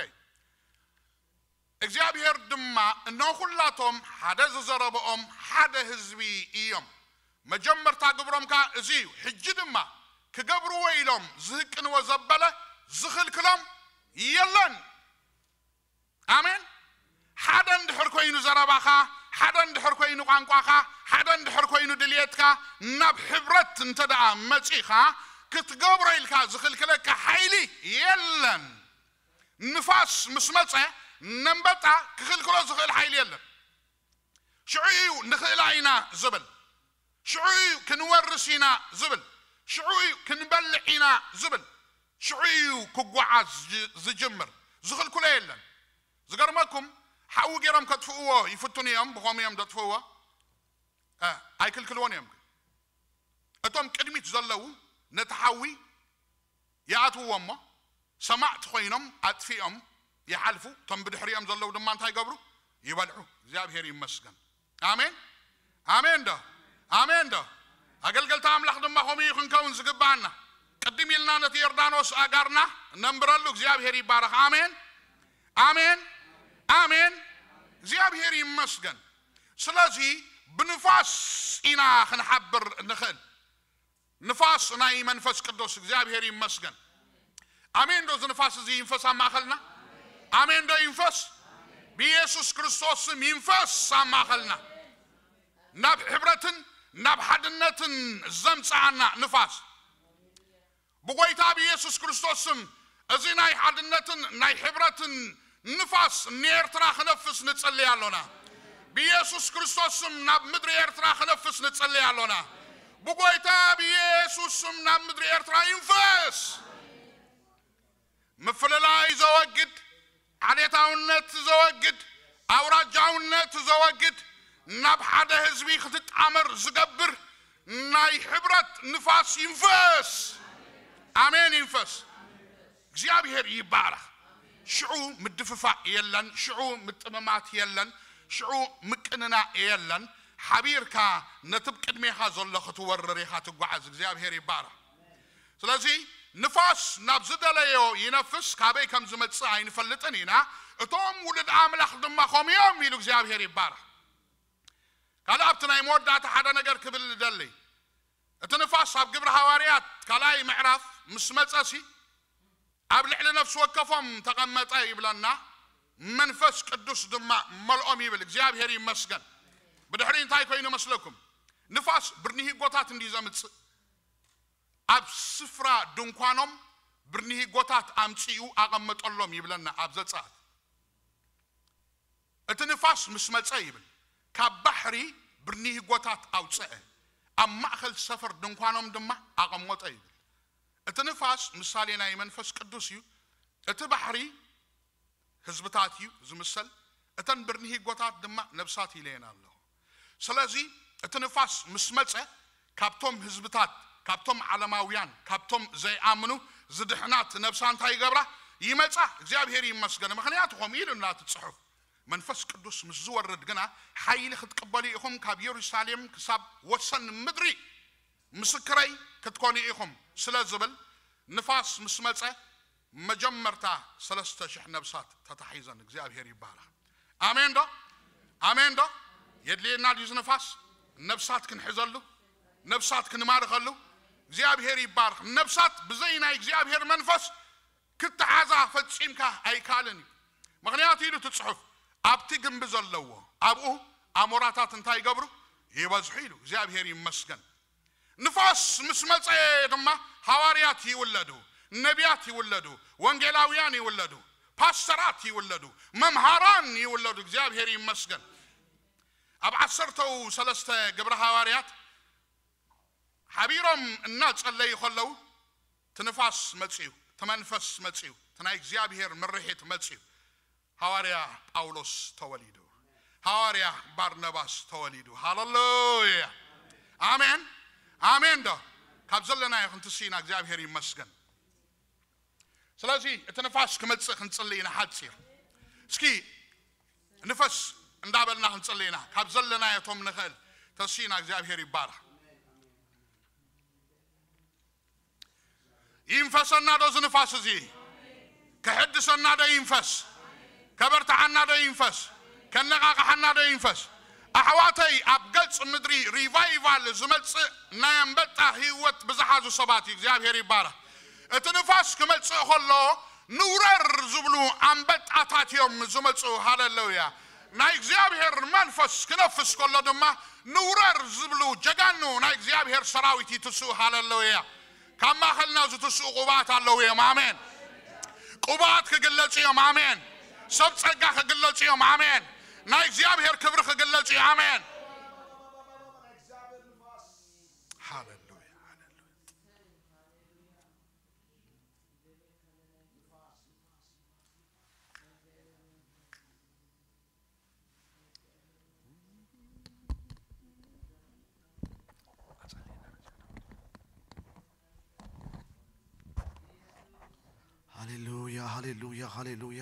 እግዚኣብሔር ድማ፣ እነሆ ኩላቶም ሓደ ዝዘረበኦም ሓደ ህዝቢ እዮም። መጀመርታ ግብሮም ከኣ እዚ እዩ። ሕጂ ድማ ክገብርዎ ኢሎም ዝህቅንዎ ዘበለ ዝኽልክሎም የለን። ኣሜን። ሓደ እንድሕር ኮይኑ ዘረባኻ፣ ሓደ እንድሕር ኮይኑ ቋንቋኻ፣ ሓደ እንድሕር ኮይኑ ድልየትካ፣ ናብ ሕብረት እንተ ደኣ መጺኻ ክትገብሮ ኢልካ ዝኽልክለካ ሓይሊ የለን። ንፋስ ምስ መጸ ነንበጣ ክኽልክሎ ዝኽእል ሓይሊ የለን። ሽዑ እዩ ንኽእላ ኢና ዝብል። ሽዑ እዩ ክንወርስ ኢና ዝብል። ሽዑ እዩ ክንበልዕ ኢና ዝብል። ሽዑ እዩ ክጓዓዝ ዝ-፣ ዝጅምር። ዝኽልክሎ የለን። ዝገርመኩም፣ ሓዊ ገይሮም ከጥፍእዎ ይፍትኑ እዮም። ብኸምኡ እዮም ዘጥፍእዎ። እ፣ ኣይክልክልዎን እዮም። ግን እቶም ቅድሚት ዘለዉ ነቲ ሓዊ ይኣትውዎ እሞ፣ ሰማዕቲ ኮይኖም ኣጥፊኦም ይሓልፉ። እቶም ብድሕሪኦም ዘለዉ ድማ እንታይ ይገብሩ? ይበልዑ። እግዚኣብሔር ይመስገን። ኣሜን፣ ኣሜን ዶ? ኣሜን ዶ? ኣገልገልቲ ኣምላኽ ድማ ከምኡ እዩ ክንከውን ዝግባኣና። ቅድም ኢልና ነቲ ዮርዳኖስ ኣጋርና ነንብረሉ። እግዚኣብሔር ይባረኽ። ኣሜን፣ ኣሜን፣ ኣሜን። እግዚኣብሔር ይመስገን። ስለዚ ብንፋስ ኢና ክንሓብር ንኽእል። ንፋስ ናይ መንፈስ ቅዱስ። እግዚኣብሔር ይመስገን። ኣሜን ዶ? እዚ ንፋስ እዚ ይንፈስ ኣብ ማእኸልና። ኣሜን ዶ? ይንፈስ። ብኢየሱስ ክርስቶስ ስም ይንፈስ ኣብ ማእኸልና። ናብ ሕብረትን ናብ ሓድነትን ዘምጽኣና ንፋስ። ብጎይታ ብኢየሱስ ክርስቶስ ስም እዚ ናይ ሓድነትን ናይ ሕብረትን ንፋስ ንኤርትራ ክነፍስ ንጽልይ ኣሎና። ብኢየሱስ ክርስቶስ ስም ናብ ምድሪ ኤርትራ ክነፍስ ንጽልይ ኣሎና። ብጎይታ ብኢየሱስ ስም ናብ ምድሪ ኤርትራ ይንፈስ። ምፍልላይ ዘወግድ፣ ዓሌታውነት ዘወግድ፣ ኣውራጃውነት ዘወግድ፣ ናብ ሓደ ህዝቢ ክትጣመር ዝገብር ናይ ሕብረት ንፋስ ይንፈስ። ኣሜን። ይንፈስ። እግዚኣብሔር ይባረኽ። ሽዑ ምድፍፋእ የለን፣ ሽዑ ምጥምማት የለን፣ ሽዑ ምቅንናእ የለን። ሓቢርካ ነቲ ቅድሜኻ ዘሎ ክትወርር ኢኻ ትጓዓዝ። እግዚኣብሔር ይባረኽ። ስለዚ ንፋስ ናብ ዝደለዮ ይነፍስ፣ ካበይ ከም ዝመጽእ ኣይንፈልጥን ኢና። እቶም ውሉድ ኣምላኽ ድማ ከምኡ እዮም ኢሉ እግዚኣብሔር ይባረኽ። ካልእ ኣብቲ ናይ መወዳእታ ሓደ ነገር ክብል እደሊ። እቲ ንፋስ ኣብ ግብሪ ሃዋርያት ካልኣይ ምዕራፍ ምስ መጸሲ ኣብ ልዕሊ ነፍሲ ወከፎም ተቐመጠ ይብለና፣ መንፈስ ቅዱስ ድማ መልኦም ይብል። እግዚኣብሔር ይመስገን። ብድሕሪ እንታይ ኮይኑ መስለኩም? ንፋስ ብርኒሂጎታት እንዲ ዘምጽእ ኣብ ስፍራ ድንኳኖም ብርኒሂጎታት ኣምጺኡ ኣቐመጠሎም ይብለና ኣብ ዘጸኣት። እቲ ንፋስ ምስ መጸ ይብል፣ ካብ ባሕሪ ብርኒሂጎታት ኣውጸአ፣ ኣብ ማእከል ሰፈር ድንኳኖም ድማ ኣቐመጠ ይብል። እቲ ንፋስ ምሳሌ ናይ መንፈስ ቅዱስ እዩ። እቲ ባሕሪ ህዝብታት እዩ ዝምሰል፣ እተን ብርኒሂጎታት ድማ ነብሳት ኢለየን ኣለኹ። ስለዚ እቲ ንፋስ ምስ መጸ ካብቶም ህዝብታት፣ ካብቶም ዓለማውያን፣ ካብቶም ዘይኣምኑ ዝድሕናት ነብሳ እንታይ ይገብራ? ይመጻ። እግዚኣብሔር ይመስገን። ምኽንያቱ ከምኡ ኢሉ እናቲ ጽሑፍ መንፈስ ቅዱስ ምስ ዝወርድ ግና ሓይሊ ክትቅበሉ ኢኹም፣ ካብ የሩሳሌም ክሳብ ወሰን ምድሪ ምስክረይ ክትኮኑ ኢኹም ስለ ዝብል ንፋስ ምስ መጸ መጀመርታ ሰለስተ ሽሕ ነብሳት ተታሒዘን። እግዚኣብሔር ይባረኽ። ኣሜን ዶ? ኣሜን ዶ? የድልየና ድዩ እዚ ንፋስ? ነብሳት ክንሕዘሉ፣ ነብሳት ክንማርኸሉ። እግዚኣብሔር ይባረኽ። ነብሳት ብዘይ ናይ እግዚኣብሔር መንፈስ ክትሓዛ ፈጺምካ ኣይካልን እዩ። ምኽንያቱ ኢሉ እቲ ጽሑፍ፣ ኣብቲ ግንቢ ዘለዎ ኣብኡ ኣሞራታት እንታይ ይገብሩ? ይበዝሑ ኢሉ። እግዚኣብሔር ይመስገን። ንፋስ ምስ መጸ ድማ ሃዋርያት ይውለዱ፣ ነቢያት ይውለዱ፣ ወንጌላውያን ይውለዱ፣ ፓስተራት ይውለዱ፣ መምሃራን ይውለዱ። እግዚኣብሔር ይመስገን። ኣብ ዓሰርተው ሰለስተ ግብረ ሃዋርያት ሓቢሮም እናጸለዩ ከለዉ እቲ ንፋስ መጽዩ፣ እቲ መንፈስ መጽዩ፣ እቲ ናይ እግዚኣብሔር ምርሒት መጽዩ። ሃዋርያ ጳውሎስ ተወሊዱ። ሃዋርያ ባርነባስ ተወሊዱ። ሃሌሉያ! ኣሜን! ኣሜን ዶ? ካብ ዘለናዮ ክንትስኢና እግዚኣብሔር ይመስገን። ስለዚ እቲ ንፋስ ክመጽእ ክንጽሊ ኢና። ሓጺር እስኪ ንፈስ እንዳበልና ክንጽሊ ኢና። ካብ ዘለናዮ ቶም ንኽእል ተስኢና እግዚኣብሔር ይባረኽ። ይንፈሰና ዶ እዚ ንፋስ እዚ? ከሕድሰና ዶ ይንፈስ? ከበርትዓና ዶ ይንፈስ? ከነቓቕሓና ዶ ይንፈስ? ኣሕዋተይ፣ ኣብ ገጽ ምድሪ ሪቫይቫል ዝመጽእ ናይ ኣንበጣ ህይወት ብዝሓዙ ሰባት እዩ። እግዚኣብሔር ይባረኽ። እቲ ንፋስ ክመጽእ ከሎ ንውረር ዝብሉ ኣንበጣታት እዮም ዝመጽኡ። ሃሌሉያ። ናይ እግዚኣብሔር መንፈስ ክነፍስ ከሎ ድማ ንውረር ዝብሉ ጀጋኑ ናይ እግዚኣብሔር ሰራዊት ይትስኡ። ሃሌሉያ። ካብ ማእኸልና ዝትስኡ ቅብኣት ኣለዉ እዮም። ኣሜን። ቅብኣት ክግለጹ እዮም። ኣሜን። ሰብ ጸጋ ክግለጹ እዮም። ኣሜን። ናይ እግዚኣብሔር ክብሪ ክግለጹ እዩ። ኣሜን። ሃሌሉያ፣ ሃሌሉያ። ሃሌሉያ፣ ሃሌሉያ፣ ሃሌሉያ።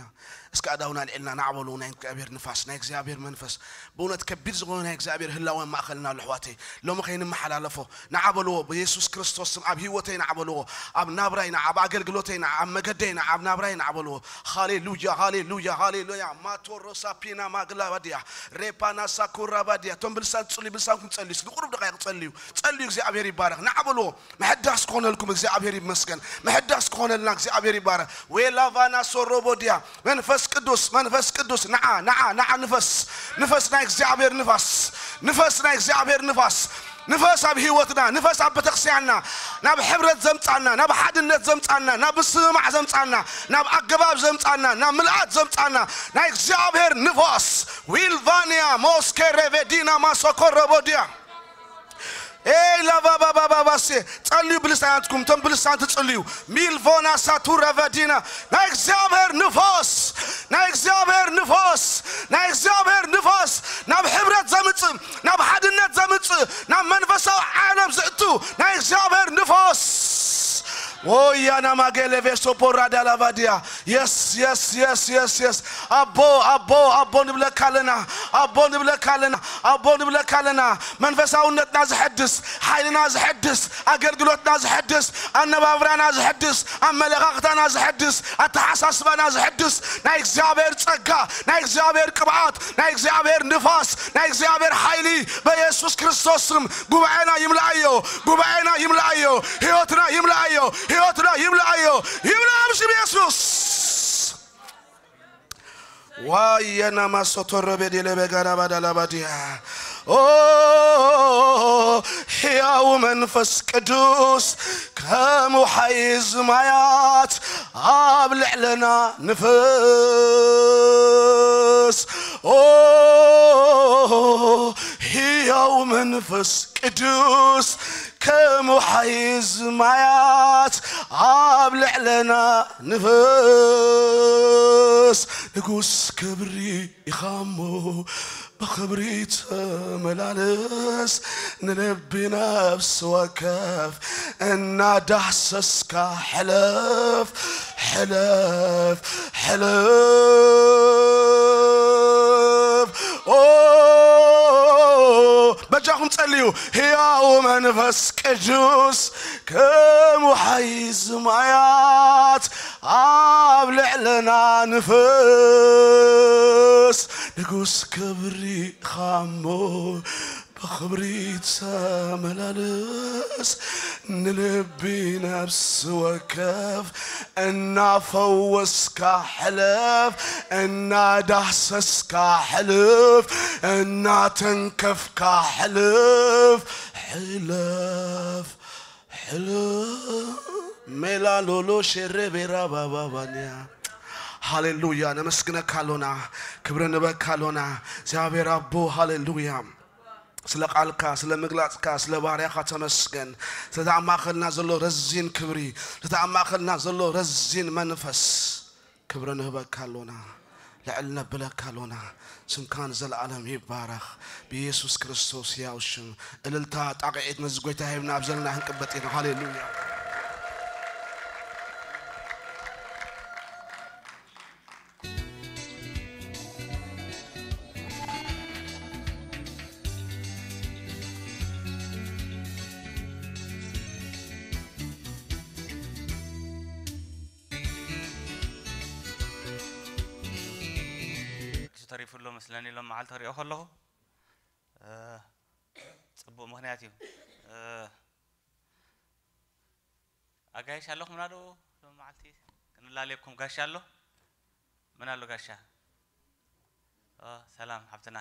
እስከ ኣእዳውና ኣልዒልና ናዕበሉ። ናይ እግዚኣብሔር ንፋስ፣ ናይ እግዚኣብሔር መንፈስ፣ ብእውነት ከቢድ ዝኾነ ናይ እግዚኣብሔር ህላወ ኣብ ማእከልና ኣሎ፣ ኣሕዋተይ። ሎሚ ከይንመሓላለፎ፣ ናዕበልዎ። ብየሱስ ክርስቶስ ስም ኣብ ህይወተይ ናዕበልዎ፣ ኣብ ናብራይ፣ ኣብ ኣገልግሎተይ፣ ኣብ መገደይ፣ ኣብ ናብራይ ናዕበልዎ። ሃሌሉያ፣ ሃሌሉያ፣ ሃሌሉያ። ማቶሮሳ ፒና ማግላባድያ፣ ሬፓና ሳኩራባድያ። እቶም ብልሳን ትጽልዩ፣ ብልሳንኩም ጸልዩ። እስኪ ንቁሩብ ደቃይቕ ጸልዩ። ጸልዩ፣ እግዚኣብሔር ይባረኽ። ናዕበልዎ። ምሕዳስ ክኾነልኩም እግዚኣብሔር ይመስገን። ምሕዳስ ክኾነልና እግዚኣብሔር ይባረኽ። ዌላቫና ሶሮቦድያ። መንፈስ ቅዱስ፣ መንፈስ ቅዱስ፣ ንዓ፣ ንዓ፣ ንዓ፣ ንፈስ። ንፈስ ናይ እግዚኣብሔር ንፋስ። ንፈስ ናይ እግዚኣብሔር ንፋስ። ንፈስ ኣብ ህይወትና፣ ንፈስ ኣብ ቤተክርስትያንና፣ ናብ ሕብረት ዘምጻና፣ ናብ ሓድነት ዘምጻና፣ ናብ ምስምማዕ ዘምጻና፣ ናብ ኣገባብ ዘምጻና፣ ናብ ምልኣት ዘምጻና ናይ እግዚኣብሔር ንፋስ። ዊልቫንያ ሞስኬ ሬቬዲና ማሶኮ ረቦድያ። ኤይ ላባባባባባሴ። ጸልዩ ብልሳናትኩም፣ እቶም ብልሳን ትጽልዩ። ሚልቮና ሳቱራ ቫዲና። ናይ እግዚኣብሔር ንፋስ፣ ናይ እግዚኣብሔር ንፋስ፣ ናይ እግዚኣብሔር ንፋስ ናብ ሕብረት ዘምጽእ፣ ናብ ሓድነት ዘምጽእ፣ ናብ መንፈሳዊ ዓለም ዝእቱ ናይ እግዚኣብሔር ንፋስ። ወያና ማጌሌ ቬሶፖራ ዳላቫዲያ። የስ፣ የስ፣ የስ፣ የስ፣ የስ። ኣቦ፣ ኣቦ፣ ኣቦ ንብለካ ኣለና። ኣቦ ንብለካ ኣለና ኣቦ ንብለካ ኣለና። መንፈሳውነትና ዝሐድስ፣ ኃይልና ዝሐድስ፣ ኣገልግሎትና ዝሐድስ፣ ኣነባብራና ዝሐድስ፣ ኣመለኻኽታና ዝሐድስ፣ ኣተሓሳስባና ዝሐድስ ናይ እግዚኣብሔር ጸጋ፣ ናይ እግዚኣብሔር ቅብኣት፣ ናይ እግዚኣብሔር ንፋስ፣ ናይ እግዚኣብሔር ኃይሊ በኢየሱስ ክርስቶስ ስም ጉባኤና ይምልኣዮ። ጉባኤና ይምልኣዮ። ሕይወትና ይምልኣዮ። ሕይወትና ይምልኣዮ። ይምልኣ ብስም ኢየሱስ። ዋየና ማሶቶሮ ቤዴለ በጋራ ባዳላ ባዲያ። ኦ ሕያው መንፈስ ቅዱስ ከም ውሓይዝ ማያት ኣብ ልዕለና ንፍስ። ኦ ሕያው መንፈስ ቅዱስ ከም ውሓይዝ ማያት ኣብ ልዕለና ንፍስ። ንጉስ ክብሪ ኢኻሞ ብኽብሪ ተመላለስ። ንልቢ ነፍስ ወከፍ እናዳህሰስካ ሕለፍ ሕለፍ ሕለፍ። ኦ በጃኹም ጸልዩ። ሕያው መንፈስ ቅዱስ ከም ውሓይዝ ማያት ኣብ ልዕለና ንፍስ። ንጉስ ክብሪ ኢኻሞ ብኽብሪ ተመላለስ። ንልቢ ነፍስ ወከፍ እናፈወስካ ሕለፍ። እናዳህሰስካ ሕልፍ። እናተንከፍካ ሕልፍ። ሕለፍ ሕለፍ። ሜላሎሎ ሸሬቤራ ባባባንያ። ሃሌሉያ። ነመስግነካ ኣሎና። ክብሪ ንበካ ኣሎና። እግዚኣብሔር ኣቦ፣ ሃሌሉያ። ስለ ቃልካ፣ ስለ ምግላጽካ፣ ስለ ባርያኻ ተመስገን። ስለቲ ኣብ ማእከልና ዘሎ ረዚን ክብሪ፣ ስለቲ ኣብ ማእከልና ዘሎ ረዚን መንፈስ ክብሪ ንህበካ ኣሎና። ልዕል ነብለካ ኣሎና። ስምካ ንዘለኣለም ይባረኽ። ብኢየሱስ ክርስቶስ ሕያው ሽም። እልልታ፣ ጣቕዒት ነዚ ጎይታ ሂብና ኣብ ዘለና ክንቅበጥ ኢና። ሃሌሉያ። ተሪፉ ኣሎ መስለኒ ሎም መዓልቲ ክሪኦ ከለኹ። እ፣ ጽቡቕ ምኽንያት እዩ። እ፣ ኣጋይሽ ኣለኹም ና ዶ ሎም መዓልቲ? ክንላለየኩም ጋሻ ኣሎ? መን ኣሎ ጋሻ? ኦ፣ ሰላም ሓፍትና።